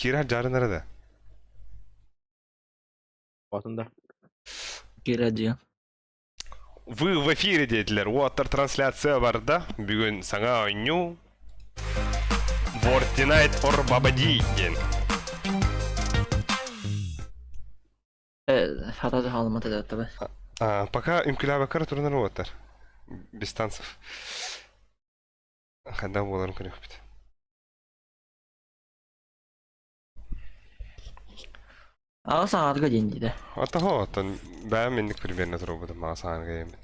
Киирэр дьаарынара да. Отун да. Кира дии. Вы в эфире диэтилэр. Уоттар трансляция барда. Бүгүн саҥа оонньуу. Fortnite or Бабади диэн. Хата хаалымата да таба. А, пока үҥкүлээбэккэ турунар уоттар. Без танцев. Ханна буоларын көрүөхпүт. Аҕа саҥарга диэн диде. Отого оттон бэйэм инник примерно турбутум аҕа саҥарга диэммин.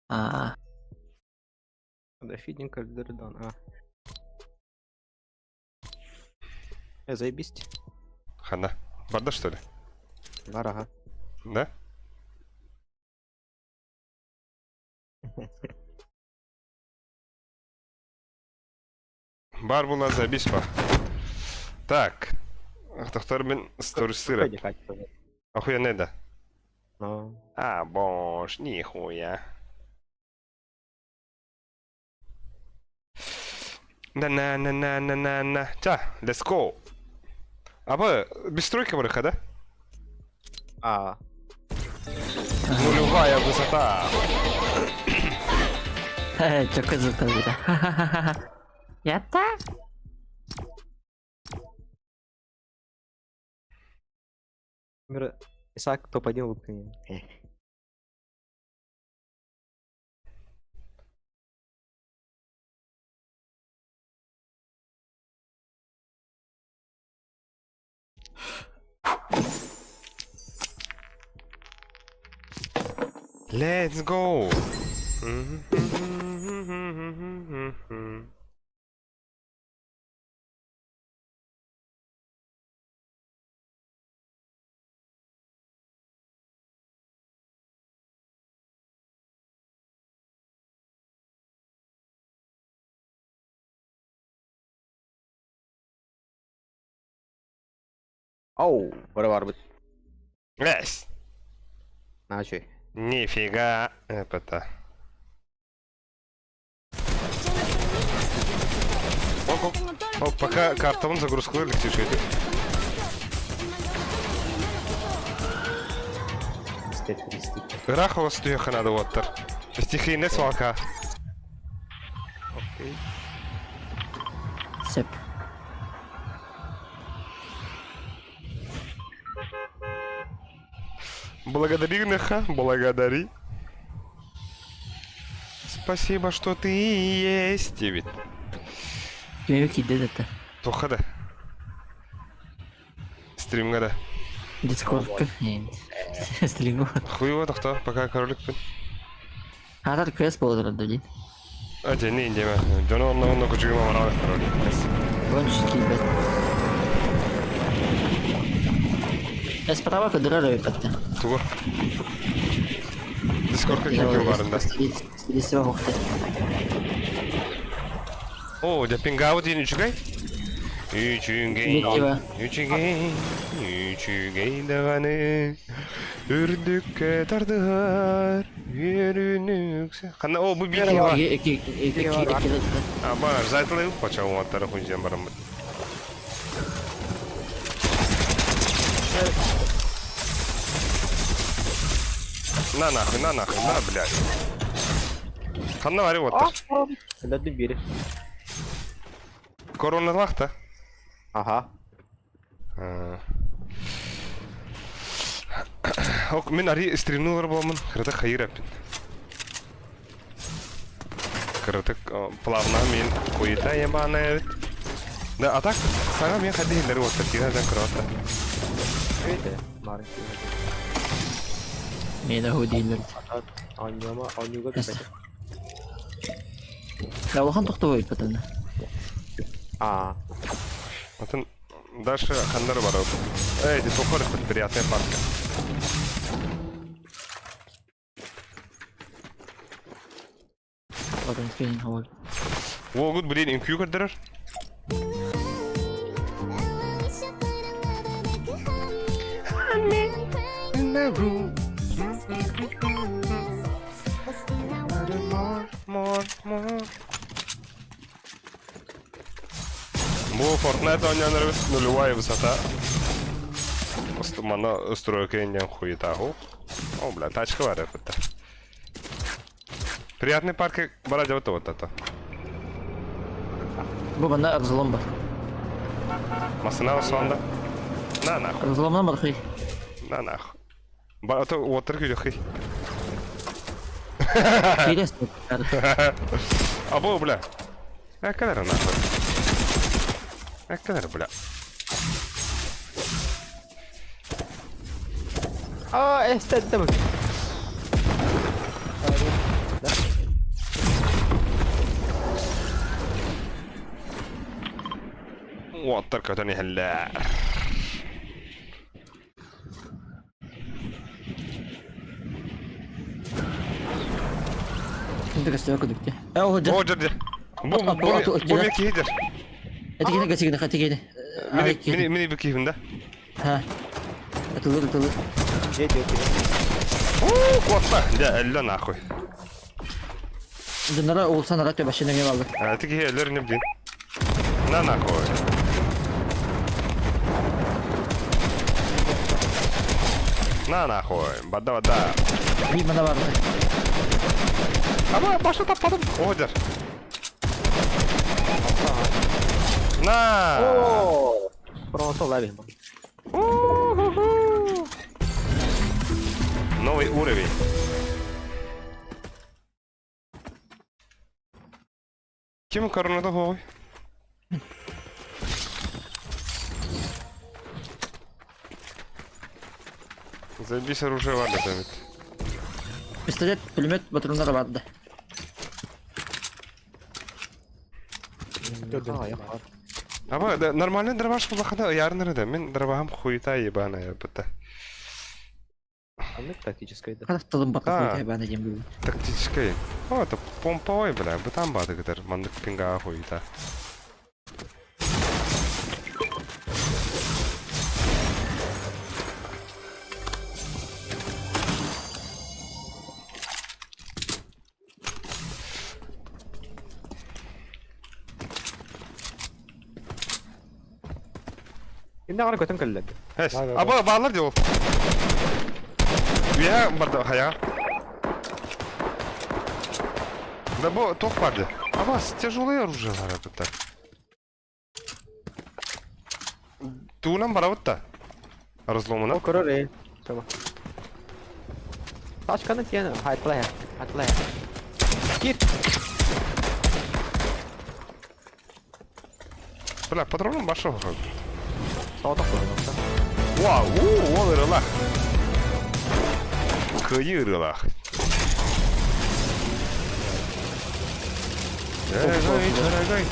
Аа. Дофидин кальдердон, а. Заебись. Хана. Барда что ли? Бар, ага. Да? Бар була заебись па. Так. Тохтор мин стористыра. Охуенный да. Ну. А, бош, нихуя. На-на-на-на-на-на-на. Ча, let's go. Аба, без стройка барыха, да? А. Нулевая высота. Чөкө звуктар Ятта? Мир Исаак топ-1 выполнил. Let's go! Оу, бары барбыт. Эс! Начай. Нифига это. Оп, оп. Оп, пока картон загрузку электрический. Ыраах остуйха надо оттар. Стихийне суака. Окей. Сөп. Благодари, Неха, благодари. Спасибо, что ты есть, ведь. Кимеби киирдэ да Туха да. Стримҥа да. Дискордка. Стриму. Хуево тохто, пока короликпин. Хатар квест буолар да дии. А не диэмэ. Дьону онно онно кучугума бараҕа королик. Гонщик киирбэт. Справа көдөрөр эбиппэттэ. Тугу? Дискордка ким ким барында. Силисиба хохте. О, дьэ пингаабыт иһин үчүгэй. Үчүгэй, үчүгэй, үчүгэй даҕаны үрдүккэ тардыһар үөрүүнүксэ. Ханна, о, бу биир киһи бар. А, бар, зайтылы бача уҥаттары хунжиан бараммыт. На нахуй, на нахуй, на, блядь. Ханна бари оттар. Өлөрдүм бири. Короналаах да? Аха. Ок, мин ари стримнулар буоламмын, кыратык хайыр эппин. Кыратык плавно мин хуйта ебаная эбит. Да, а так, саҥа мен хадди иһиллэри уоттар, киирэ кыратта. Видите? Маленький. Миэнэ ху дииллэр. Оонньуума, оонньууга кэпсэтэ. Улахан тохтобой ыппатана. Аа. Атын дальше ханнары барабыт. Эй, ты сухарь хоть приятная парка. Потом фейн хавал. Уогут, блин, үҥкүү көрдөрөр. More, more, more. Бу Fortnite оонньоон эрэбит нулевая высота. Манна стройка инньэн хуетаху. О, бля, тачка бар это. Приятный парк бара дьабыта вот это. Бу манна разлом бар. Масына сонда. На нахуй. Разломнан бархый. На нахуй. Ба, а то уотар күйдөхүй. Киирес. Або, бля. Эккелер нахуй. Эккелер, бля. Аа, эстеддем. Уоттар көтөн иһэллэр. Инде көстөбө күдүктэ. Э, ол О, дьэ, дьэ. Бу, бу, бу, бу мен киһи дэр. Этигини гасигини хатигини. Мини, мини, мини бу киһим да. Ха. Атылыр, атылыр. Дьэ, дьэ, дьэ. Уу, куотта. Дьэ, өллө нахуй. Дынара улсан ара төбәшенең алды. Ити киһи өлөр не блин. На нахуй. На нахуй. Бада бада. Bir мана барды. Ама баша таппадым. О, дьэр. На! Оо! Просто лавин. У-ху-ху. Новый уровень. Ким коронада хоой? Заебись оружие валит, ведь. Пистолет, пулемет, патроннар барды. Аба, да, нормальный дробаш булахана ярныр да. Мин дробахым хуета ебаная быта. Аннык тактическая да. Хара тылым бакы хуета ебаная дем бүгүн. Тактическая. О, это помповой, бля, бытан бады кытар. Мандык пинга хуета. Инна гана көтөн кэллэ. Эс. Аба баалар дии ол. Үөһэ барда хайаҕа. Да бу туох баар дии. Аба тяжелое оружие баар эбит. Туунан барабыт да. Разломuna. Ол көрөр ээ. Сама. Тачканы тиэн хайтлая. Хайтлая. Кир. Бля, патроном баша Соҕотох көрөр. Вау, уу, ол ырылах. Кыйы ырылах. Дорогой, дорогой.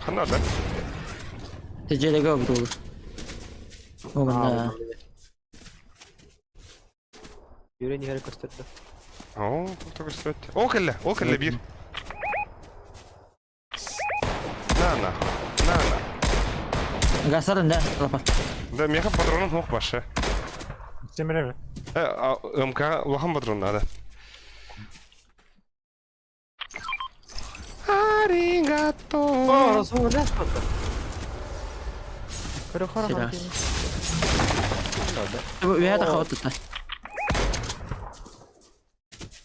Ханна да? Тежелеге бутулу. Оҕунна. Юрий иһэрэ көстөрдө. Оо, то көстүбэт. Ол кэллэ, ол кэллэ биир. На нахуй, на на. Гасарын да, лапа. Да, меха патроном суох башы. Семереме. Э, МК улахан патрон надо. Аригато. О, суох Сирас. Үөһэ тахабыт тутта.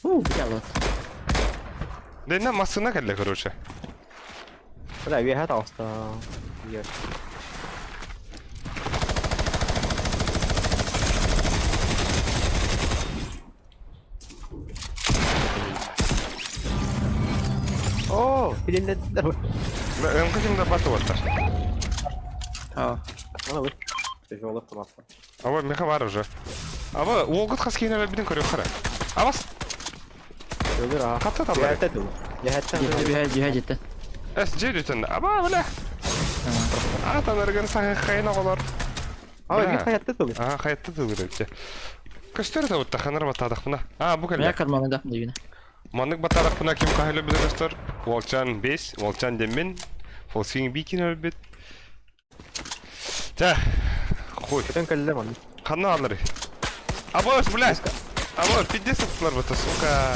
Уу, битэ Дэнэ массыына кэллэ, короче. Бля, үөһэ таҕыста. Оо, билиннэдилэр. МК ким да баты уоттар. Аа. Ана бу. Тяжелый автомат. Аба, меха бар уже. Аба, уолгут хас киһини өлөрбүтүн көрүөх хара. Абас, Өлөр аа. хатта таллар. Үөһэттэн дуу. Үөһэттэн. Үөһэ үөһэ дьиттэ. Эс дьиэ Аба, бля. Атанаргын саһы хайын оҕолор. Аа, биир хайатта тыл. Аа, хайатта тылыр эбит. Көстөр да утта ханар баттаадахпына. Аа, бу Мэ кэллэ. карманы дибинэ. Маннык баттаадахпына ким хаһы өлбүтэ көстөр. Уолчаан бес, уолчаан деммин. Фолсин бикин өлбүт. Тә, хуй. Көтөн кэллэ маннык. Ханна алары. Абаш, блядь. Абаш, пиздец аттылар бата, сука.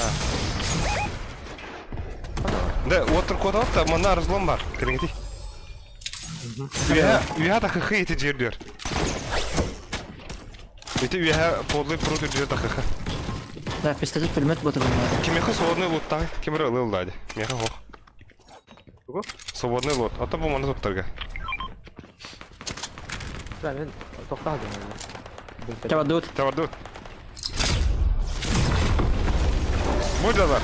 Да, уоттар куоталар манна разлом бар. Кэлиҥити. Үөһэ, үөһэ такыхы ити дьиэрдүөр. Ити үөһэ подлый пруд үрдүгэр такыхы. Да, пистолет пулемет ботугун надо. Кимиэхэ свободный луттаҕый? Ким эрэ ылыы ылла дии. Миэхэ суох. Тугу? Свободный лот. Ото бу маны туттарга. Да, мен тохтаа дьон. Табадут. Табардут. Buradalar.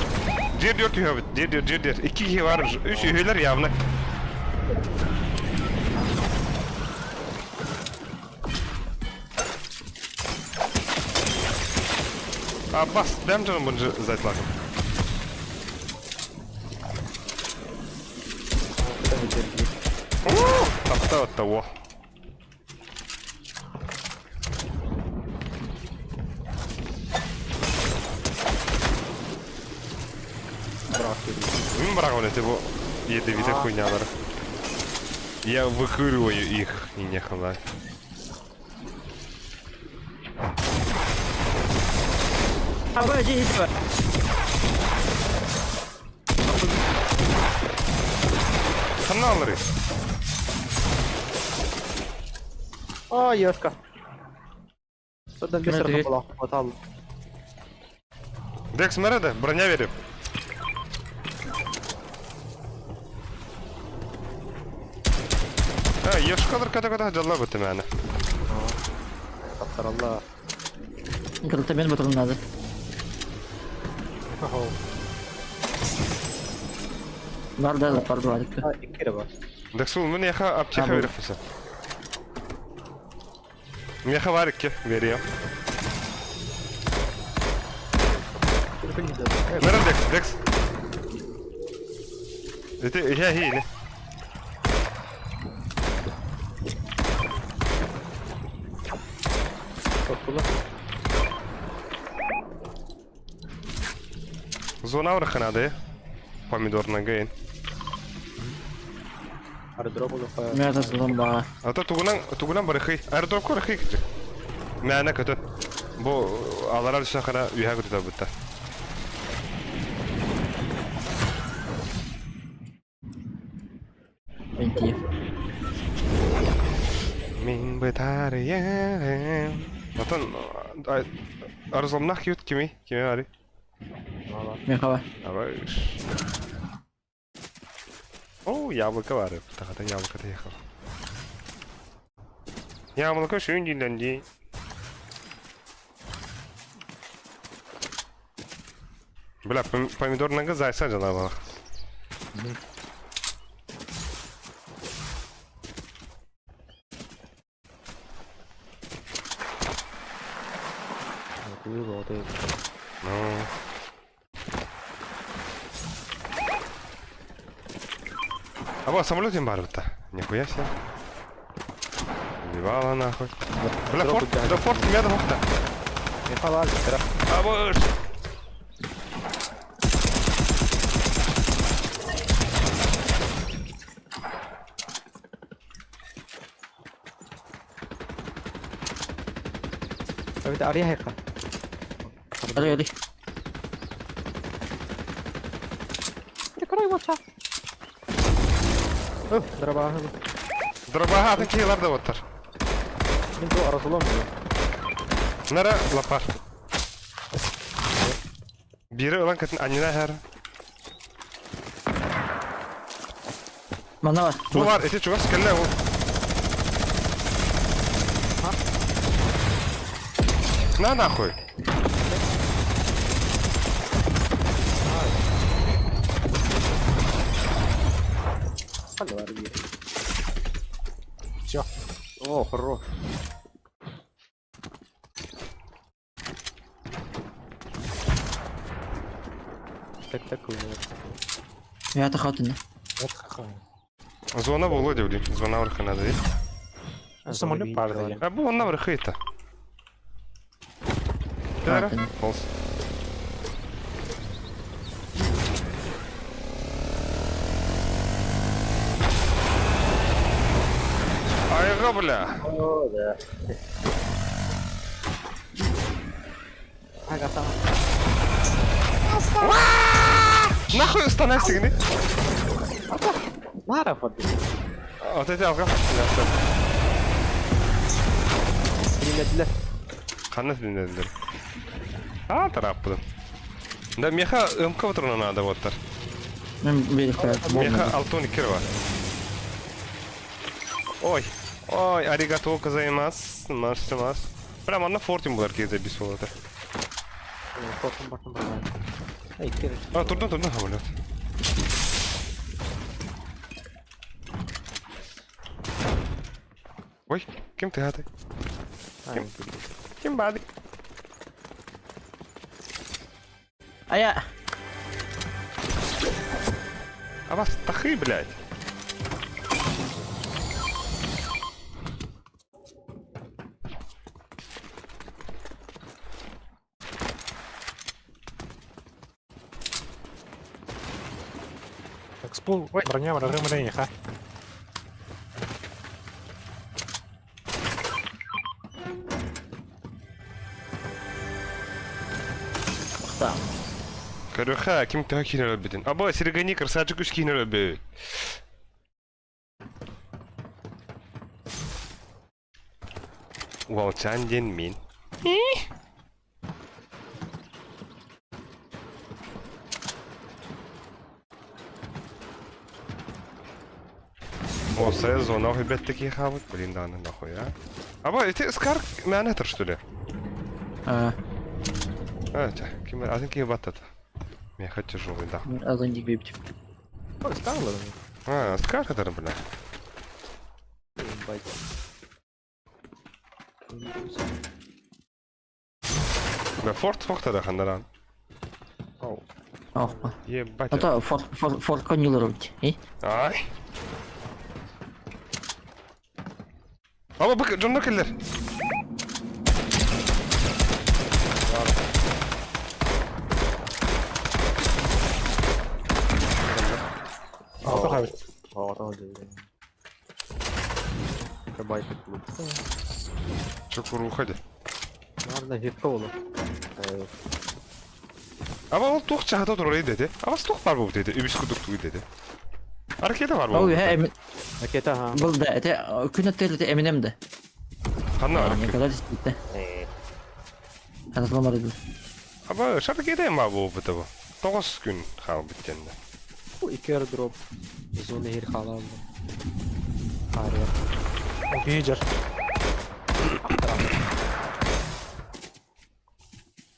Дир дир түһэбит. Дир дир дир дир. Икки киһи бар. Үс үһүлэр явно. Аббас, бэм дьоном бунжы зайтлатым. Тапта того. Мин быраҕабын эти бу ядовитые хуйнялары. Я выкуриваю их, и не хала. Аба, дьиэ бар. Ханналары. О, ёшка. Содан Ким бесер это? была, хватал. Декс мереде, броня верим. А, ешкалар ката-ката дьалла бутты мээнэ. Таптаралла. Гранатомет ботугун надо. Бар да, бар да. А, иккире бар. Дексул, мин яха аптека А, бу. верепписэ. Миэхэ бар икки, верием. Мэрэ Декс, Декс. Ити иһэ иһиини. Тоттула. Зона враханады. Помидорна гейн. Аэродроп улаха. Мята зломба. А то тугунан тугунан барыхый. Аэродроп барыхый кичи. Мээнэ көтөн. Бу аларар сахара үһэ көтө бутта. Винтиев. Мин бытарыйым. Отон арзломнах кют кими? Кими ари? Михава. Давай. О, яблоко вары. Тахата яблоко доехал. Яблоко шүндилэнди. Бля, помидорная зайса жана Ну. А вот самолет им барбыта. Нихуя себе. Убивала нахуй. Бля, форт, да форт меда мохта. А вот. Ария Али, али. Дробаха. Дробаха такие ларда оттар. Мин ту арасулам. Нара лапар. Бири ылан кытын аннина хэр. Манна бар. Бу бар, эти чугас келле ол. На нахуй. Все. О, хорош. Так так Мята хатына. Вот какой. Зона болу деп дейм. Зона врхана да. Самолет бар А бу онна врхыта. Хатына. Полз. Айга, бля. О, да. Ага, там. Нахуй устанай сигини. Нара форт. Вот эти алга. Билиннедилер. Ханна билиннедилер. А, тараппыдым. Да, меха МК отыруна надо боттар. Мен Меха алтон кирва. Ой, ой, аригато гозаимас, мас, мас. Прям анна фортин булар кезе бис болот. Фортун бартын бар. Эй, кир. А, турдан, турдан хамолет. Ой, кем ты гаты? Ким? Ким бады? А я... А вас тахы, блядь. Так, спул, броня, вражи, ха. Там. Корюха, ким ты хинер битин? Аба, Серегани, красавчик, уж хинер бит. Волчан ден мин. О, сезон, нахуй, блядь, такие хавают. Блин, да, нахуй, а. Аба, это скар мянетр, что ли? А, А, ча, ким, один ким баттат. Меха тяжелый, да. Азон дик бибит. Ой, скарлар. А, скар это, бля. Ебать. Бля, форт форта хандаран. Оу. Ох, Ебать. А то форт форт форт конюлар бит. Э? Ай. Аба, бак, дьоннор келлер. Ото хабит. Ото Кабай клуб. Чокуру уходи. Наверное, гитоло. Аба, ол тух чахата турар деди. Аба, тух бар бу деди. Үбүс кудук тугу деди. Аркета бар бу. Ой, хэ, Ракета, ха. был да, это күн өттер это Eminem да. Ханна аркета. Никогда действительно. Ханасламар ди. Аба, шаркета эм бу бу. Тогуз күн хал биткенде. Ике airdrop. Зона хир халалды. Хария. Окей, жар.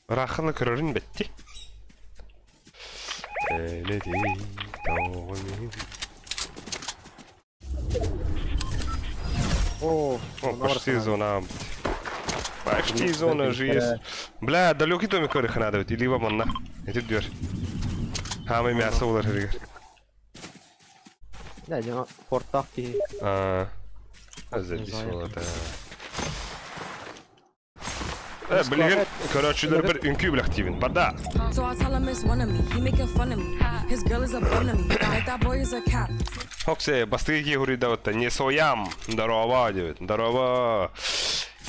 Рахыны көрөрүн бетти. Эледи тоғымин. О, О, почти зона. Почти зона жизнь. Бля, далекий домик көрі надо бит. Или вам онна. Этип дер. Хамы мясо олар хэригер. Да, жана форттах ки. А, Запись знаю. болады. Э, билген, короче, бір үнкүй білек тибин. Бада. So I tell him it's one of me. He making fun of me. His girl is a bun of me. Like that boy is a cap. Хоксе, бастыги гуридаватта не соям. Здорово, дебит. Здорово.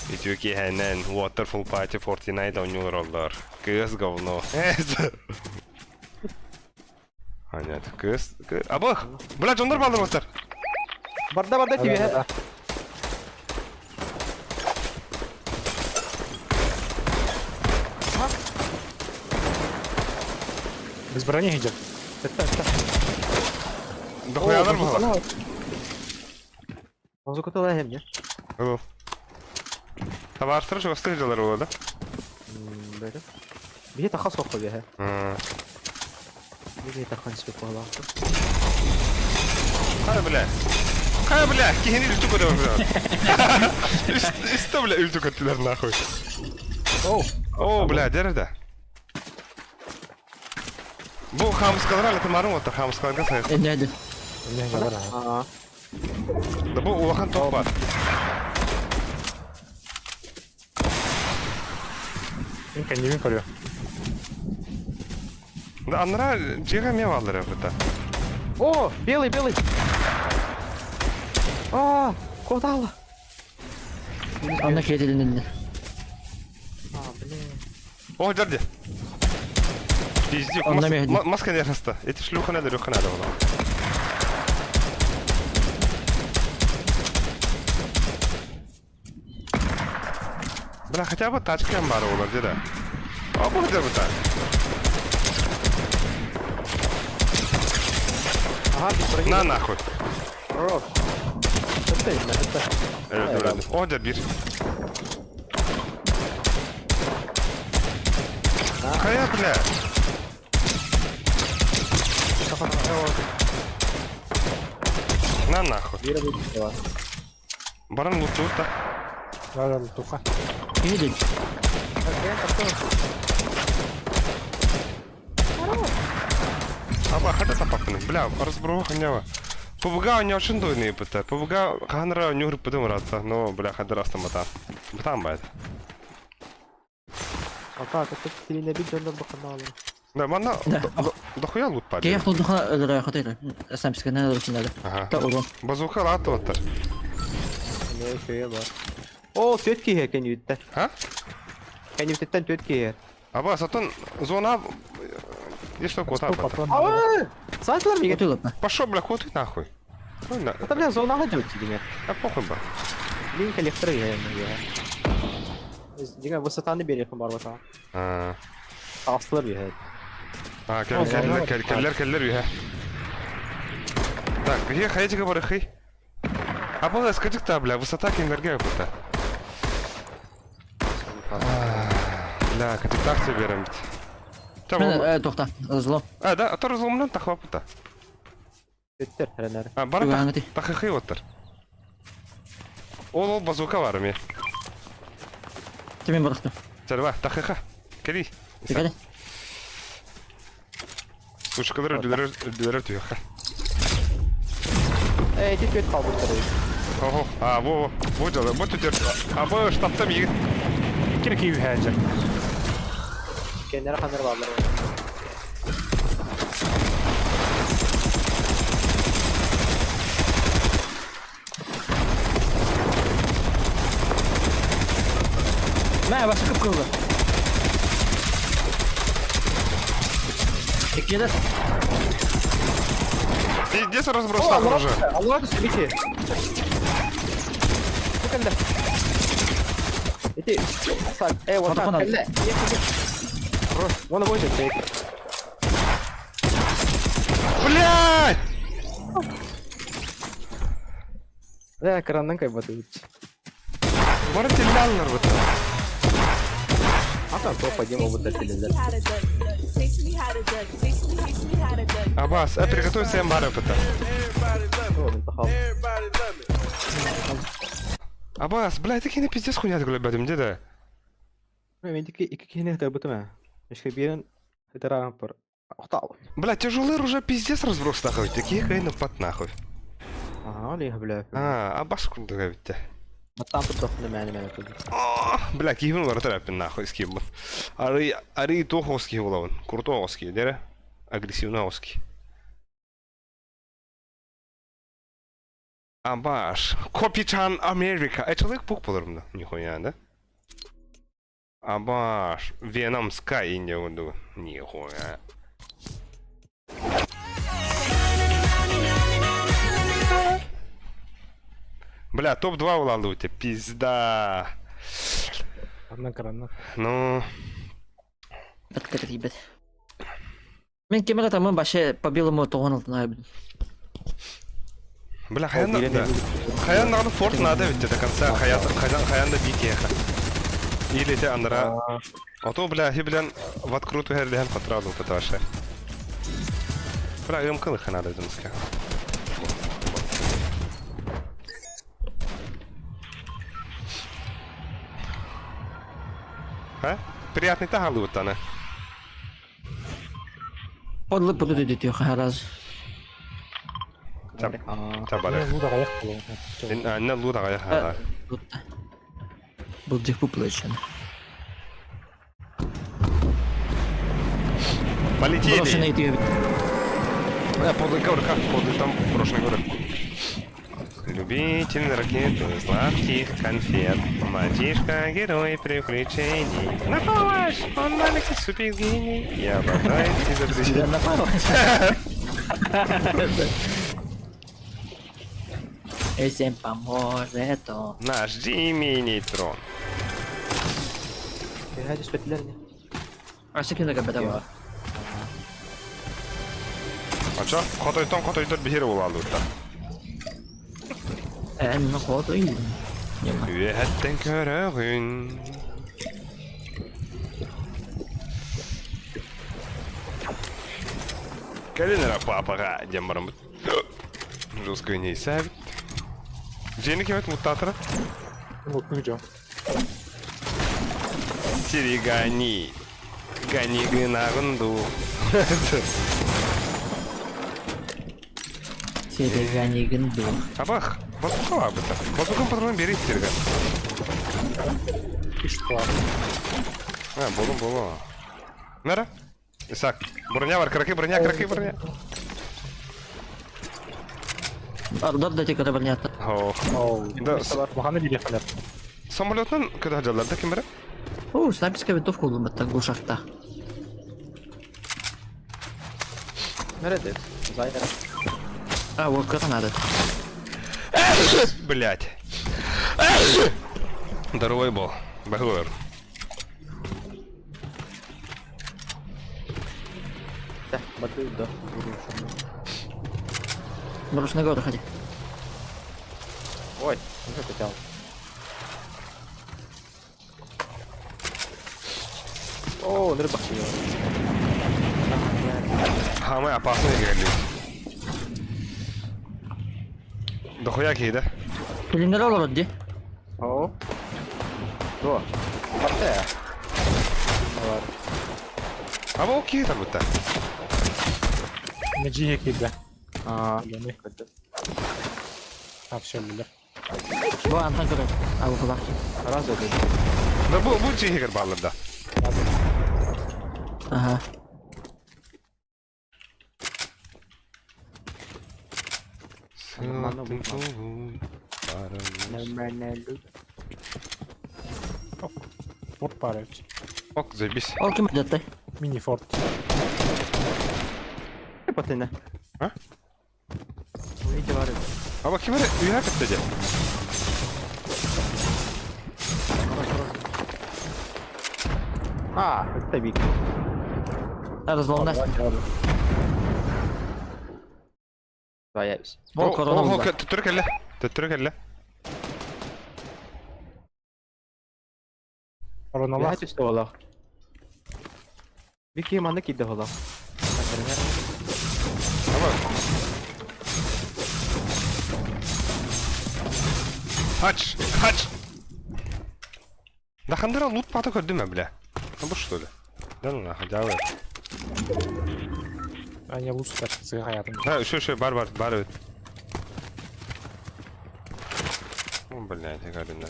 Итюки хэнен, Waterfall Party Fortnite ойнуулар. Кыс говно. А нет, кыс... Абых! Бля, жондар балдыр Барда барда тебе. Без брони идет. Дохуялар була. Музыку тылаем, не? Ыл. Табарстыр чугастыр жалар була, да? Бәрі. Бие таха соққы бе. Бие тахан сөп қала. Хай, бля. Хай, бля, кихини үлтү көрө бля. Исто, бля, үлтү көттүлөр нахуй. Оу. О, бля, дерде. Бу хамскалар әлі тымарын отыр, хамскаларга сайық. Энеди. Не, жар. Аа. Да бу улахан топ бар. Мен кәндемен көрі. Да аннара жега ме алыр бұта. О, белый, белый. А, кодала. Анна кетилинди. А, блин. О, жерде. Пиздюк, Онно эмиэ мас, мас конечно. Эти шлюха надо, рюха надо было. Бля, хотя бы тачка баар буолар дии да. О, бу хотя бы так. Ага, без брони. На нахуй. Хорош. Это, это. Өлдүм, өлдүм. О, дьэ биир. Хайа, бля. На нахуй. Баран лутуут да. Да, да, лутуха. Киһи Аба, хата тапаппын. Бля, разбруха ханява. ПВГ у очень дойный ПТ. ПВГ ханра нюр пытым раться, но, бля, хадыр астамата. Бытам байт. А как, это теленабит дьоннор баканалар. Да, манна дохуя лут Киһи падает. хулдуха өлөрө хотыр. Самскана өлөрүнэ. Ага. Та урон. Базука латы оттар. Не еще я бар. О, түөт киһи кэннибиттэн. А? Кэннибиттэн түөт киһи. Аба, сатон зона... Есть что кота. Патрон. Саатылар миигин. Отуйлапна. Пошел, бля, кот нахуй. Ой, на... Это, бля, зонаҕа дьон дьиҥэр. А похуй ба. Мин коллектор иһэ Дьиҥэ высотаны биэриэххин баарбатаҕа. А, Таҕыстылар иһэ. а, кел, кел, кел, келлер, келлер, үйе. Так, где хайдика барыхый? А была скажи-то, бля, высота кемерге будто. Бля, так тебе берем. Там, Мен тохта. Зло. а, да, а то разломлен тахвапыта. Өттөр, эрэнэр. А, бара Тугаҥҥыты. тахыхый оттар. Ол ол базука бар ми. Тимин барахтым. Чарва, тахыха. Кели. Тикәле. Сучкалар дүләр дүләр түйәхә. Эй, ити түөт хаалбыттар. Ого, а, во, во, дело, вот тут А во, штабтам егит. Кир киви хаджар. Кэннэрэ ханнар бааллар. Мә, башы кып кылды. Иккиде. Пиздец разброс нахуй уже. Аллах түстэ Кэллэ. Ити сак, э, вот так, кэллэ. Хорош. Вон будет, Блядь! Да, экраннан кайбаты. Бара теллаллар бит. А там то пойдем оба теллер. Абас, а приготовься бара бит. Абас, блядь, такие на пиздец хуйня такой бадым, где да? Мен ики ики кихини кайбатым ә. Эшке бирен хитара пар. Охтал. Бля, тяжелый уже пиздец разброс нахуй, такие кайна пат нахуй. Ага, ли бля. А, абас кунда бит. Маттан тут мәне мәне тут. Бля, киһин бар тарапын нахуй скиб. Ары ары тохоски булавын, куртоски, дере? Агрессивно оски. Абаш, Капитан Америка. Э, человек пук болар Нихуя, да? Абаш, Веном Скай Индия году. Нихуя. Бля, топ-2 улалды у тебя, пизда. Аннан каранна. Ну, Открыт, ебать. Мен кемера там вообще по белому тоғын алтын бля, хаян да. Хаян надо форт надо ведь до конца. Хаян хаян хаян да бить еха. Или те андра. А то, бля, хи, бля, в открытую херлихан потраду потому Бля, им кылыха надо думска. А? Приятный тагалутана. Подлы буду дедет раз. Табары. Луда гаяк болон. Анна луда гаяк. Был дих пуплечен. Полетели. Брошенный ты. Э, подлый коврик, подлый там брошенный коврик. Любитель ракет и сладких конфет. Мальчишка, герой приключений. На помощь! Он маленький супергений. Я обожаю изобретение. На помощь. И всем поможет он. Наш Джимми Нейтрон. Киһи түспэтилэр ини. А что кино кабета А чё? Хотойтон хотойдор биһири булаалыыта. Эн хотой. Үөһэттэн көрөҕүн. Кэлин эрэ папаҕа диэн бараммыт. Жесткой не сәбит. Дьиэни кимэт муттаатара? Мутнук дьон. Сири гани. Гани гынагын дуу. Сереганигин ду. Абах, базука бабыта. Базукан патрон бери сирге. Үш бар. А, болу болу. Нара? Исаак, броня бар, кыракый броня, кыракый броня. Ардор да тек понятно. Ох. Оу. Да, Маханы биле халар. Самолетнан көтө жаллар да ким бere? О, снайперская винтовка улымыттан глушакта. Nerede? Зайра. А, вот это надо. Блять. Здоровый был. Багуэр. Да, баты да. Можешь на гору ходи. Ой, уже хотел. О, рыба Хамы опасный играли. Дохуя кейда. Билинер олорор ди. О. Что? Баты. А бұл кейда будто. Меджиге киде. А, Лены. А, все, билер. Бу антан көрөр. А бу кулак. Раз это. Да бұл бұл жиһигер баллар да. Ага. Форт бар. Ок, заебись. Ол ким өтөттөй? Мини форт. Патына. А? Видите, бар. А бак ким үйә кетті де. А, это бик. Разломнас. Заявись. Ол корона булла. Төттөрө кэллэ. Төттөрө кэллэ. Короналар. Билэ түстэ олох. Бики манна киирдэ олох. Аба. Хач, хач. Да хандара лут пата көрдүм бля. Ну бу что ли? Да ну нахуй, давай. А не лучше так сыгаятым. Да, еще, еще, бар, бар, бар. О, блядь, я говорю, да.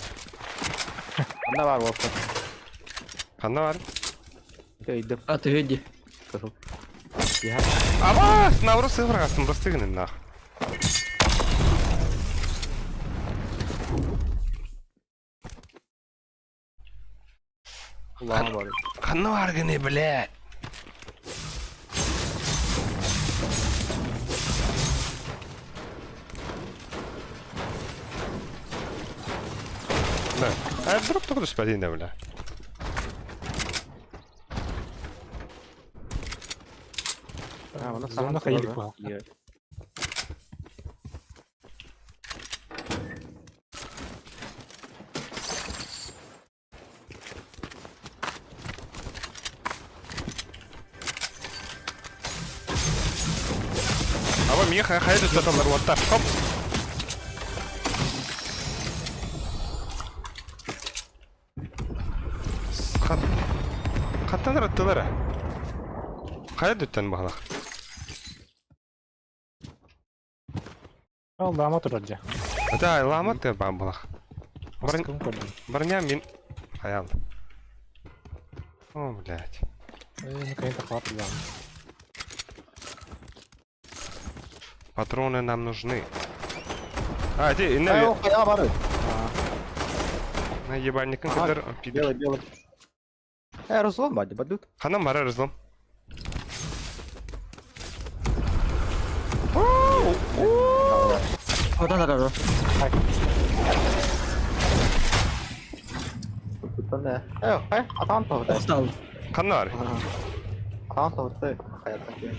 Анна бар болсун. Ханна бар. Өйдөп. А ты иди. Я. Аба, наоборот, сыграгастын, просто гынын нах. Улаан бар. Ханна бар гыны, блядь. Да. А дроп только түспәдин да, бля. А, оны Зона хайылык була. Аба, миха хайды таталар ватта. Хоп. Хат. Хаттан раттылар. Хайды түттен бағалақ. Ал дама турар же. Да, ламат ты бамбалах. Астыкын көрдүм. Броня мин. Хаял. О, блядь. Э, ну конечно, хватит да. Патроны нам нужны. А, ити инне Э, хайа бары. На ебальникын Ага, кытар пидор. Белый, белый. Э, разлом бади, бадут. Ханан бара разлом. Одан арару. Э, хай, атаан тоҕута. Устал. Ханна бар? Атаан тоҕута. Хайаттан киэн.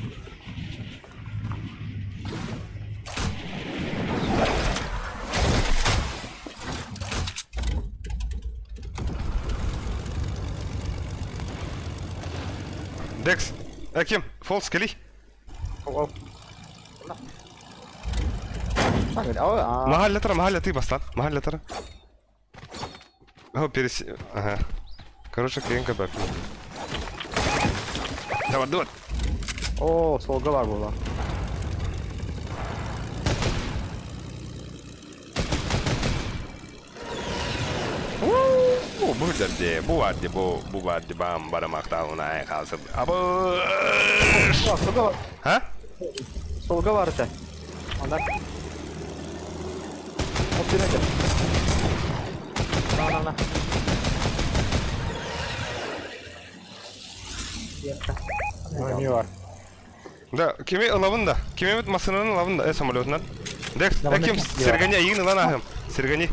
Декс. Э, ким? Фолс, кэлий. Махалля тара, махалля ты бастан. Махалля тара. О, перес... Ага. Короче, клиентка бэк. Давай, давай. О, солга бар була. Бу бу дерде, бу варди, бу бу варди бам барамактауна қалсып. Абы. Солга бар. Ha? Солга бар это. Анда. Оп, тирәде. На, на, на. Не бар. Да, кими ылабын да. Кими бит масынын ылабын да, э, самолетынан. Декс, Да, э, ким Сергани айын ылан ахым. Сергани.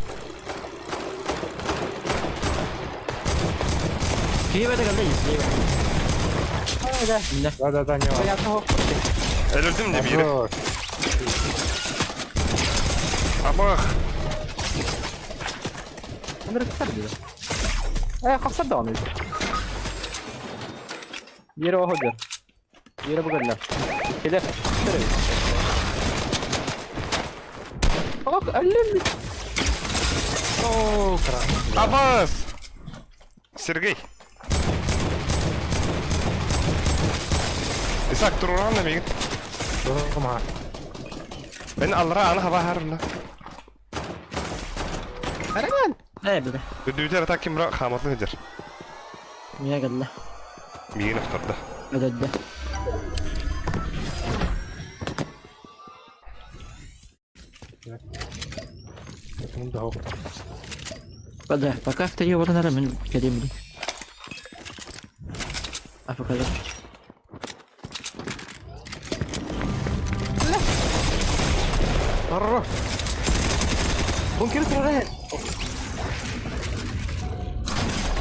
Киеве калды. Да, да, да, не бар. Өлөрдүм де бири. Абах. Э, хапсар да оны. Yere o hoca. Yere bu kadar. Keler. Bak ellim. О, красный. Абас. Сергей. Исаак туруран да мигин. Дома. Мен алра аны хаба харна. Араган. Э, бля. Үдүтер ата кимра хаматлы хедер. Меня калды. Мигин автарды. Өдөдө. Бада, пока в три вот надо, мен келем. А пока Арра. Бункер турар.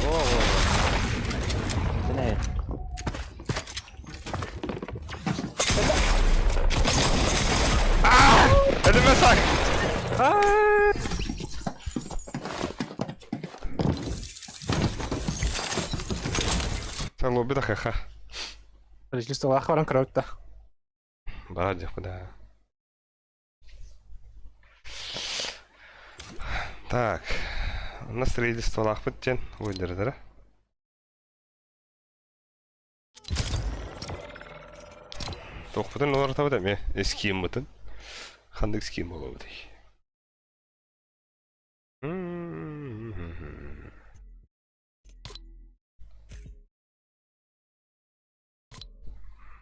О, о. Не. Элеме сак. Сен лобби да ха-ха. Правительство баран кроутта. Бара куда. Так. У нас строительство лахпыт тен выдердер. Тоқпытын олар табыда ме эскиим бытын. Хандык ским болобу дей.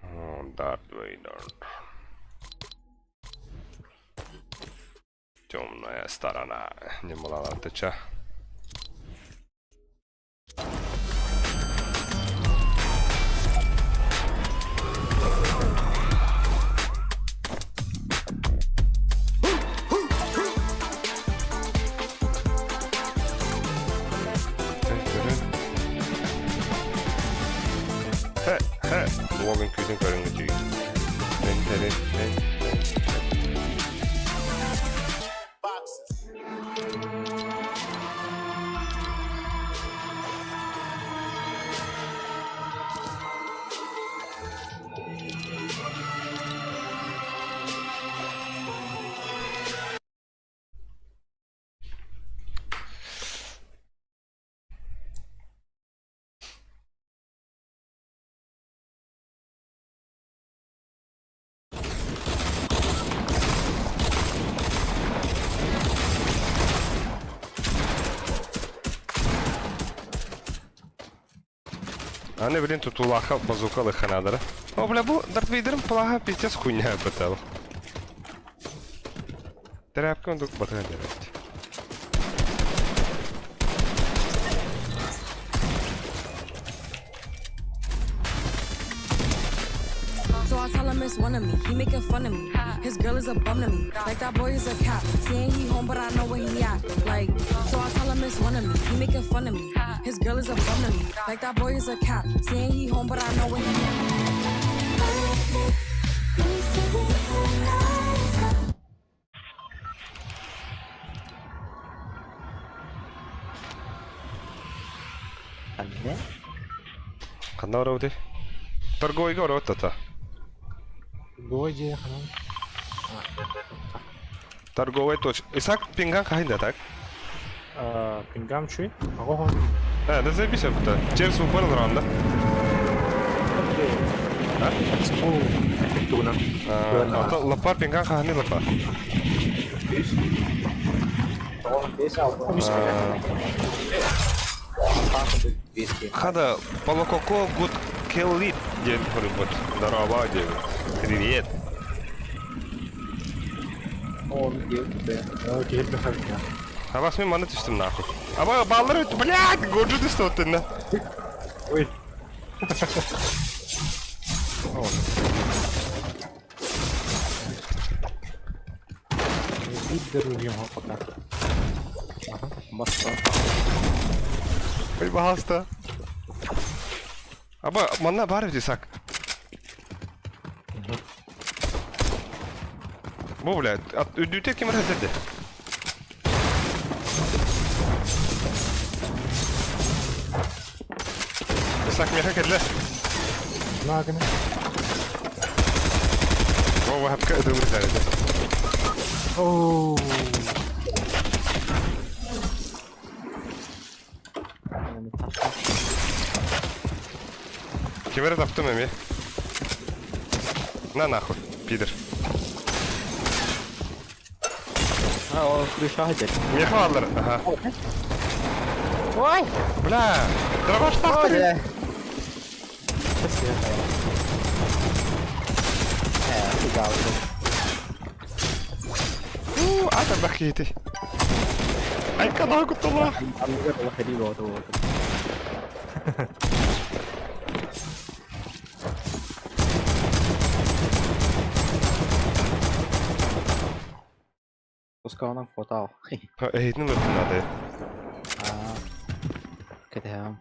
О, Дарт Вейдер. Темная сторона. Не была тыча. Хэ, хэ, Логан күйден көріңгі түйін. Аны блин тутулаха базука лыханадара. О, бля, бу Дарт Вейдером плаха пиздец хуйня пытал. Тэрээпкэ оннук батыһан диэбэт. So I tell him it's one of me. He making fun of me. His girl is a bum to me. Like that boy is a cap. Saying he home, but I know where he at. Like, so I tell him it's one of me. He making fun of me. His girl is a bum to me. Like that boy is a cap. Saying he home, but I know where he at. Ханна? Ханна барабытый? Торговойга барабыт тата. Торговой дьиэ ханан. Торговая точка. Исаак пинган хаһын да так? Пингам чуй. Аҕа он. А, да заебись это. Через упор раунд, да? Экспо тугунан. Лапар пинган хаһаны лапа. Хада, полококо гуд келлит диэн хоруйбут. Здорово, диэбит. Привет. Абас мен маны түстүм нахуй. Аба баллар өттү, блядь, годжу түстү оттунна. Ой. Биир пока. Ой, пожалуйста. Аба, манна бар эбит Исаак. Бу, блядь, үрдүүтэ ким эрэ этэрдэ. Исаак миэхэ кэллэ. Наагына. О, хапка ытылыр сэрэтэ. Оу. Ким эрэ таптым эмиэ. На нахуй, пидор. А, ол крыша дед. Миэхэ бааллар. Ага. Ой! Бля, дробаш Ой! Уу, ата бахити. Айка нахуй кутталаах. Пускай хватал. Эһитин ылыахпын наада. Аа. Кэтэһэм.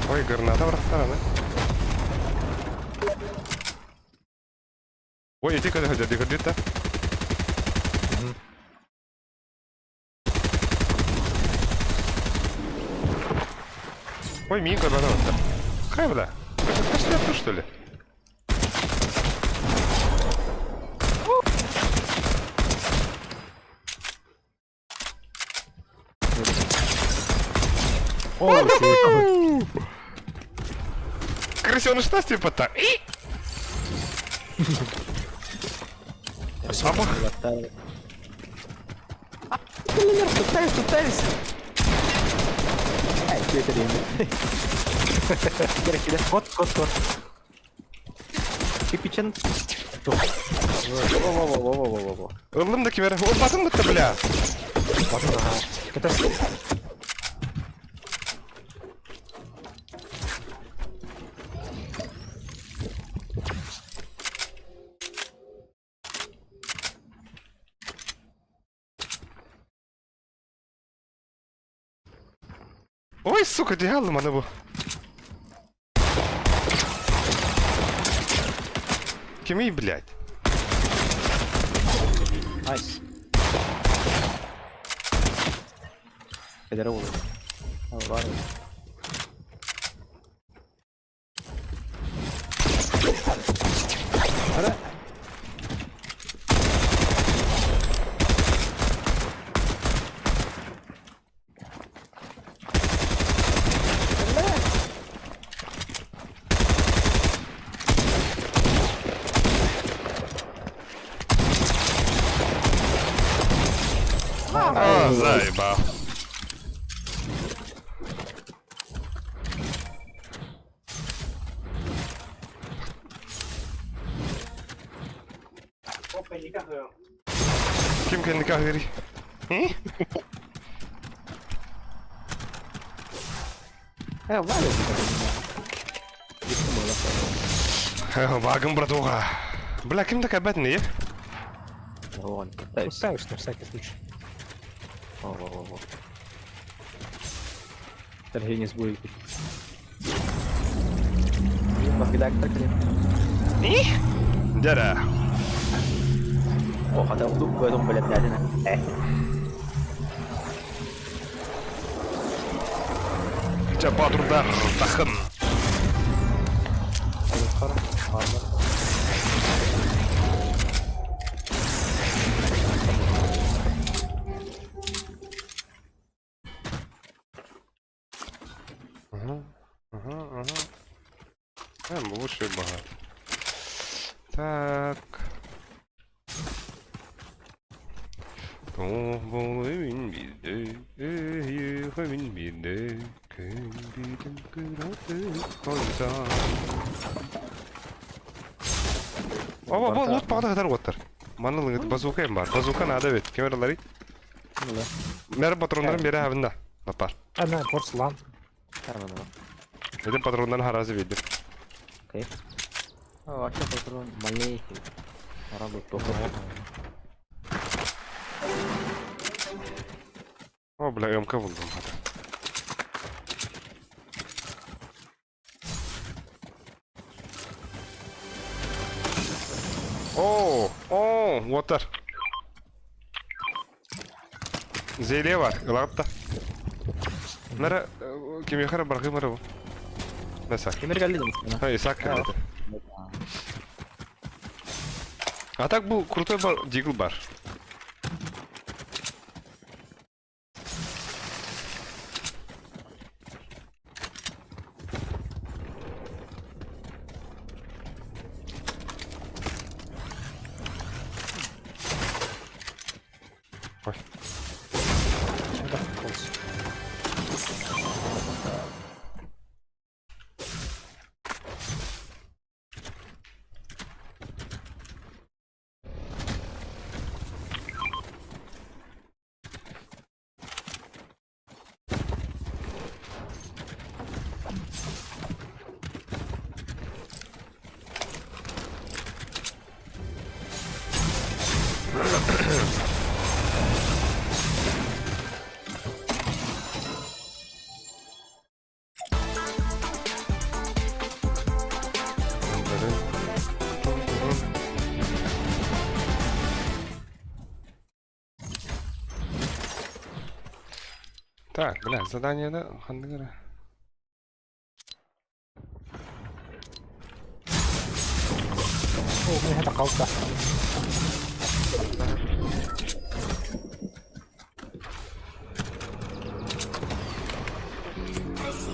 Ой, граната бырахтар аны. Ой, ити көтө сылдьар дии көрдүт да? Ой, миин көрбөтө барда. Хай, бля. Это что ли? О, Крысёныш типа так. Апа. Кот, кот, кот. Кипичен. Во-во-во-во-во-во-во. Ыллым да кимэр. О, батын бытта, бля. Кэтес. Ой, сука, дьявол, маны бу. Кимий, блядь? Найс. Кэдэрэ буолуо. Бар. Ара. А, заебал. Ким кэнники аһыырый? Вагон, братуха. Бля, ким да кэбэт не? Ставишь на всякий случай. Во-во-во. Торгинец будет. Дядя. О, хата удук көдүм бэлэмнээтин. Чэ, боотурдар, тахын. Ага, ага, ага. Лучше багато. Так. Туох буолуй мин биирдэ, эйиэхэ мин биирдэ, кэлбитим кыратык хойутаан. Оба, бу лут баҕата сытар уоттар. Манна лыҥыт базука им бар. Базука надо ведь. Ким эрэ Мэр патроннарын бере хабын да. Напар. Ана, порцелан. Этим патроннарын харазы биэрдим. Окей. Вообще патрон малейший. Работу. О, бля, МК булдум. О, о, уоттар. Зелье бар, ылаҕыт да. Нара, кимиэхэ эрэ барҕыым эрэ бу. Нэсэ. Кимир кэлли да Ха, Исаак кэллэ. А так бу крутой бар, дигл бар. Ой. Так, бля, задание да, ханнык эрэ. О, у меня это қалта.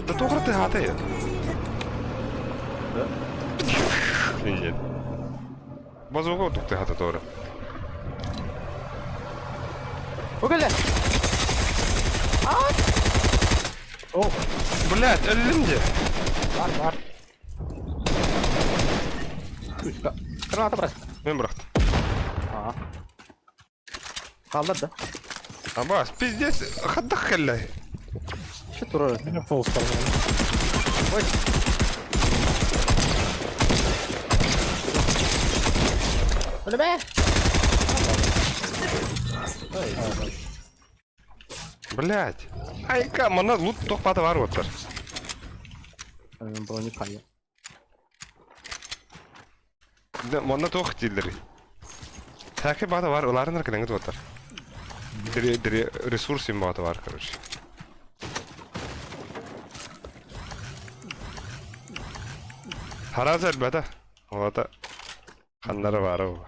Да тоҕо тыаһаатый? Нет. Базуга отук тыаһата тоҕо. Бу кэллэ! О, Блядь, өллүм дии. бар, бар. Граната бырах. Мен бырахтым. Аа. Хааллар да? Абаас, пиздец, хайдах кэллэ. Еще турар. Меня фолс порвали. Ой. Өлүмэ! Блядь. Айка, манна лут туох баата баар уоттар. Броник хайа. Манна туох дииллэрий? Сээкэй баата баар, ылаарынар кэлэҥҥит уоттар. Дири, ресурс им баата баар, короче. Хараза элбэтэ. Олата ханнара баара буолла.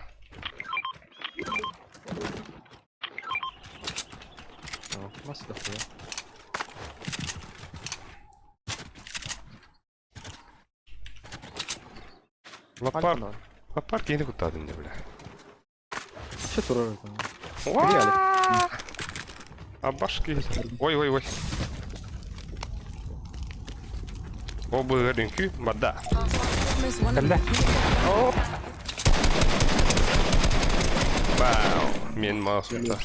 Мас да хуя. Лаппар, лаппар киһини куттаатын дии, бля. Что турар? Абаш киһи. Ой, ой, ой. О, быһыгар үҥкүү барда. Кэллэ. Бау! Мен маусымда.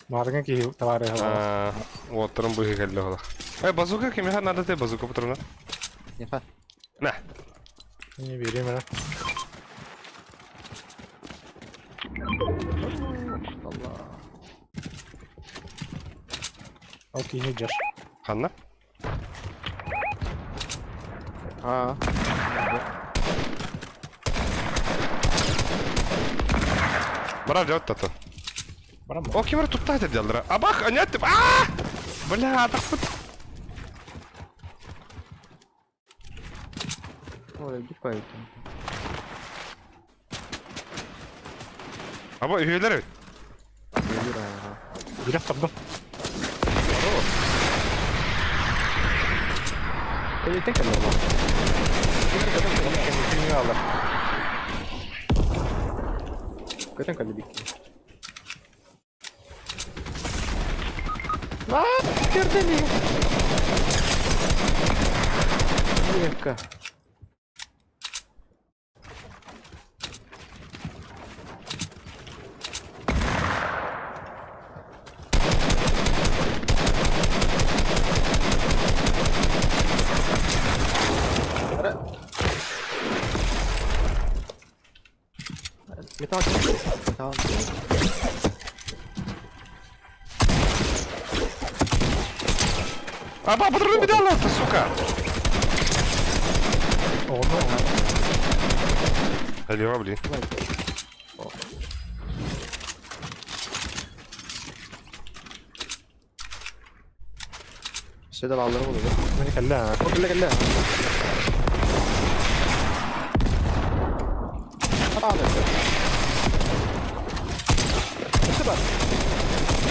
Маарыҥа киһи табаарыһа Уоттарын быһыы кэллэ олох. Эй, базука кимиэхэ надо ты базука патрона? Неха. На. Не берем, эрэ. Allah. Ол киһи дьар. Ханна? Аа. Барар дьэ оттото. Барам О, ким эрэ тутта этэ диаллара. Абах, анят Аа! Бля, атахпыт. Ой, bir koyayım. Аба, үһүөлэр эбит. Ölür ha. Бирэх тардым. Öyle tek kalır lan. Кэнники алар. Көтөн kaldı bir iki. Lan gördün mü? Bir dakika. Metal Metal Аба, патроны беда ты, сука! Оҕону Алло, блин. Все de alırım olur. мин кэллэ. O кэллэ кэллэ.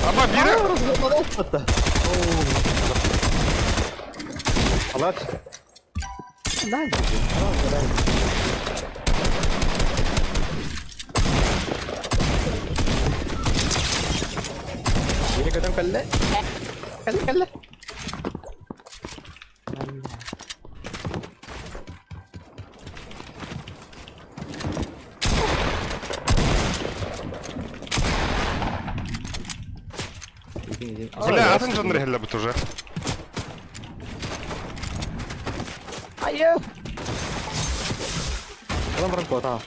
Аба, бире! Алат. Lan. Yine көтөн кэллэ. Кэллэ кэллэ. Бля, атын жоннор иһэллэ бут уже. Айы! Адам баран куота.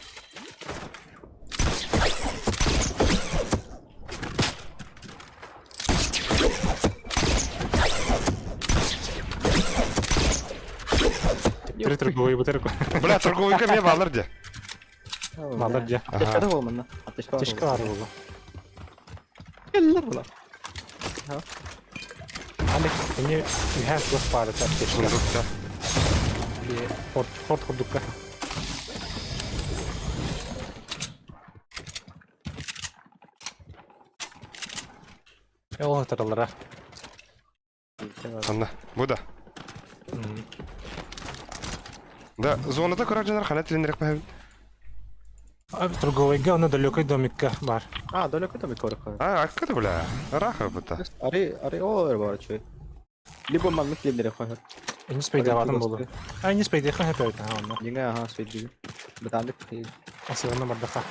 Три торговый бутырку. Бля, торговый мне баллар де. Баллар дьэ. Аптечка болманна. Аптечка. Аптечка баар буолла. Келлер була. Алекс, ini үһэ туох баар этэ аптечка. Сундукта. Форт форт курдукка. Ол таралара. Анна, бу да. Да, зоната көрөр дьоннор хана тилиннэрэх баһабын. Торговыйга оны далекой домикка бар. А, далеко там и А, аккада бля. Раха бута. Ари, ари ол бар чуй. Либо маннык либо хохот. Эни спейдаватым болу. А не спейдеха хэтэ это онно. Динга ага спейди. Бытандык. Асылына бардаха.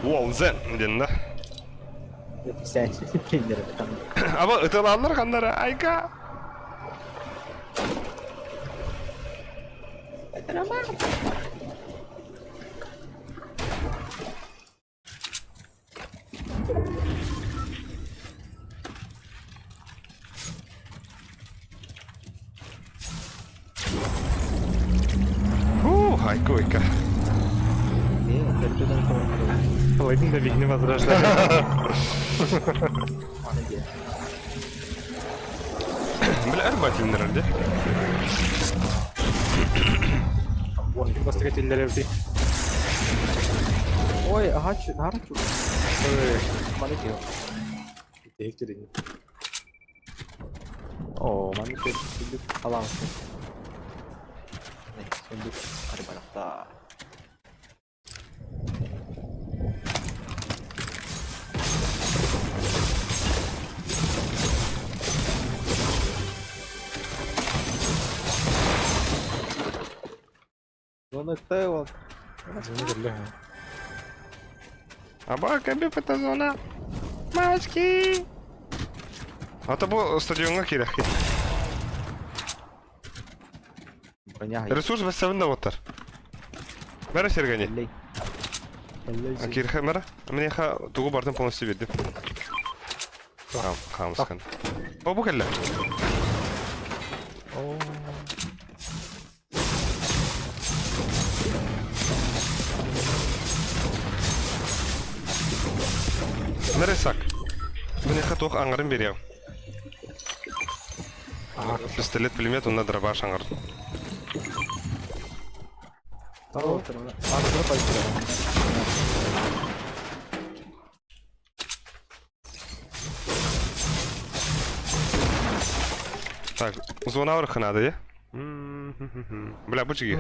Уолзен диэн да. Sen Аба ыталааллар ханнара айка. Фу, айкойка. Паладин да бигни возрождали. Бля, арбатиннер де. Бастыгателлер эбити. Ой, ага, чу, нара чу. Ой, маны кио. Тек дедин. О, маны кио. Сундук алам. Сундук ари барахта. Зона кэллэ. Аба, кэби это зона. Мачки! Ата бу стадионга киирэххит. Ресурс бэссэбин да боттар. Мэра Сергани. Киирхэ мэра. Мениха тугу бардым полностью бердим. Хаамыскан. О, бу кэллэ. Нырысак. Мениха туох аҥарын биэриэҕим. Пистолет пулемет уонна дробаш аҥар. Так, зона барыхынаада дии. Бля, бу чиги.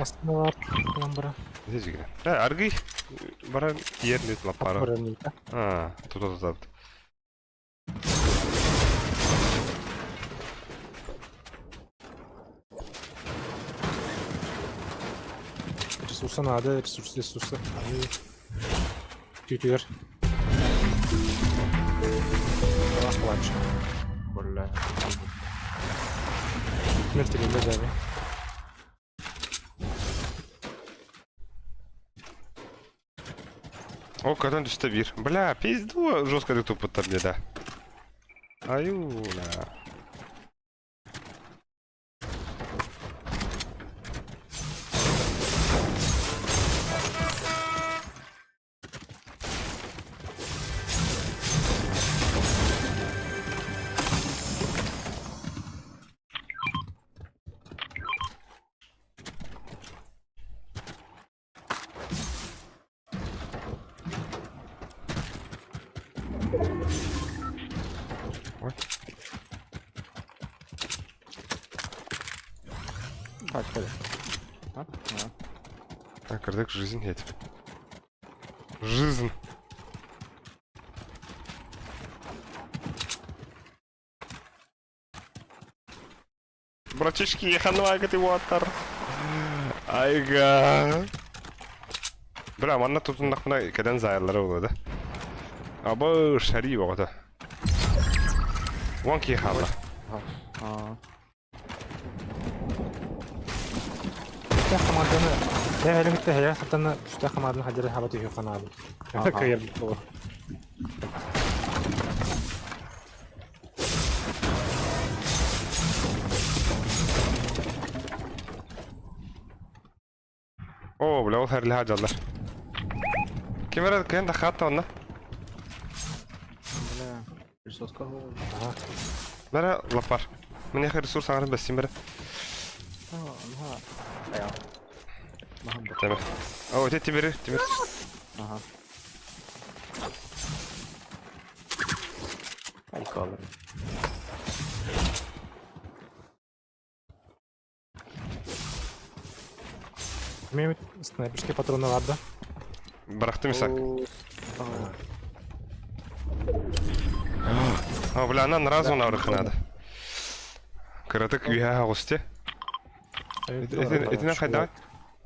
Чиги. Аргый баран тиер лаппара. А, тут тут тут. Ресурса надо, ресурсы, ресурсы. Күүтүгэр. Плачу. Бля. Мертвый лежали. О, көтөн түстэ биир. Бля, пизду жестко туппуттар дии да. Аюна. Ой. Так, кырдык жизнь этим. Жизнь. Братишки, хануагати water. Айга. Бля, манна тутуннахпына кэлэн заайаллара буолуо да. Абы шари оҕото. Уон киһи хаалла. Үстээх хамаанданы бэйэлэрин кытта эһэйэ хатана үстээх хамаанданы хадьары хаба түһүөх ханаабын. Кыайар буолуо. Оо, бля, ол хэрли дьаллар. Ким эрэ кыайан да хаатта онно. Бля, ресурска Бара лапар. Мениэхэ ресурс аҥарын бэссин бара. Тэмэ. О, ити тимири, тимир. Ага. Айкалар. Мен снайперский патроны бар да. Бырахтым Исаак. О, бля, она сразу на надо. Кыратык үһэ оҕусте. Итинэн хайдаа.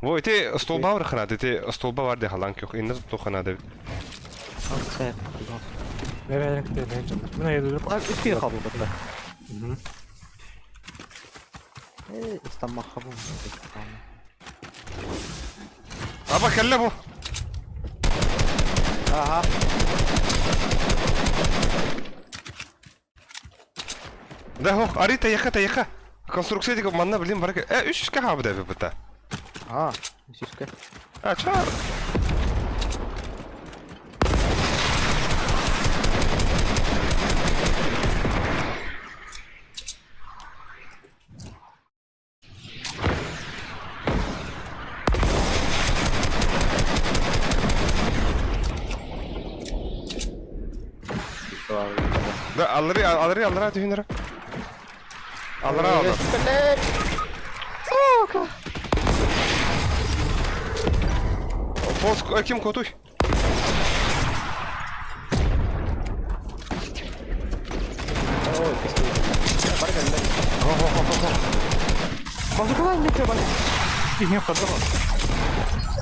Во, ити столба барыхынады, ити столба бар де халан көх. Инна тухынады. Үскү кабыл бутта. Истаммахха бу. Аба кэллэ бу. Аха. Да хох, ари тайыха тайыха. Конструкция дигэ манна билим барак. Э, үс үскэ хаабыда эбит быта. А, үс үскэ. А, ча. Да, аллары, аллары, аллара түһүнэрэ. Аллара аллар. Сука! Фос, ким котуй?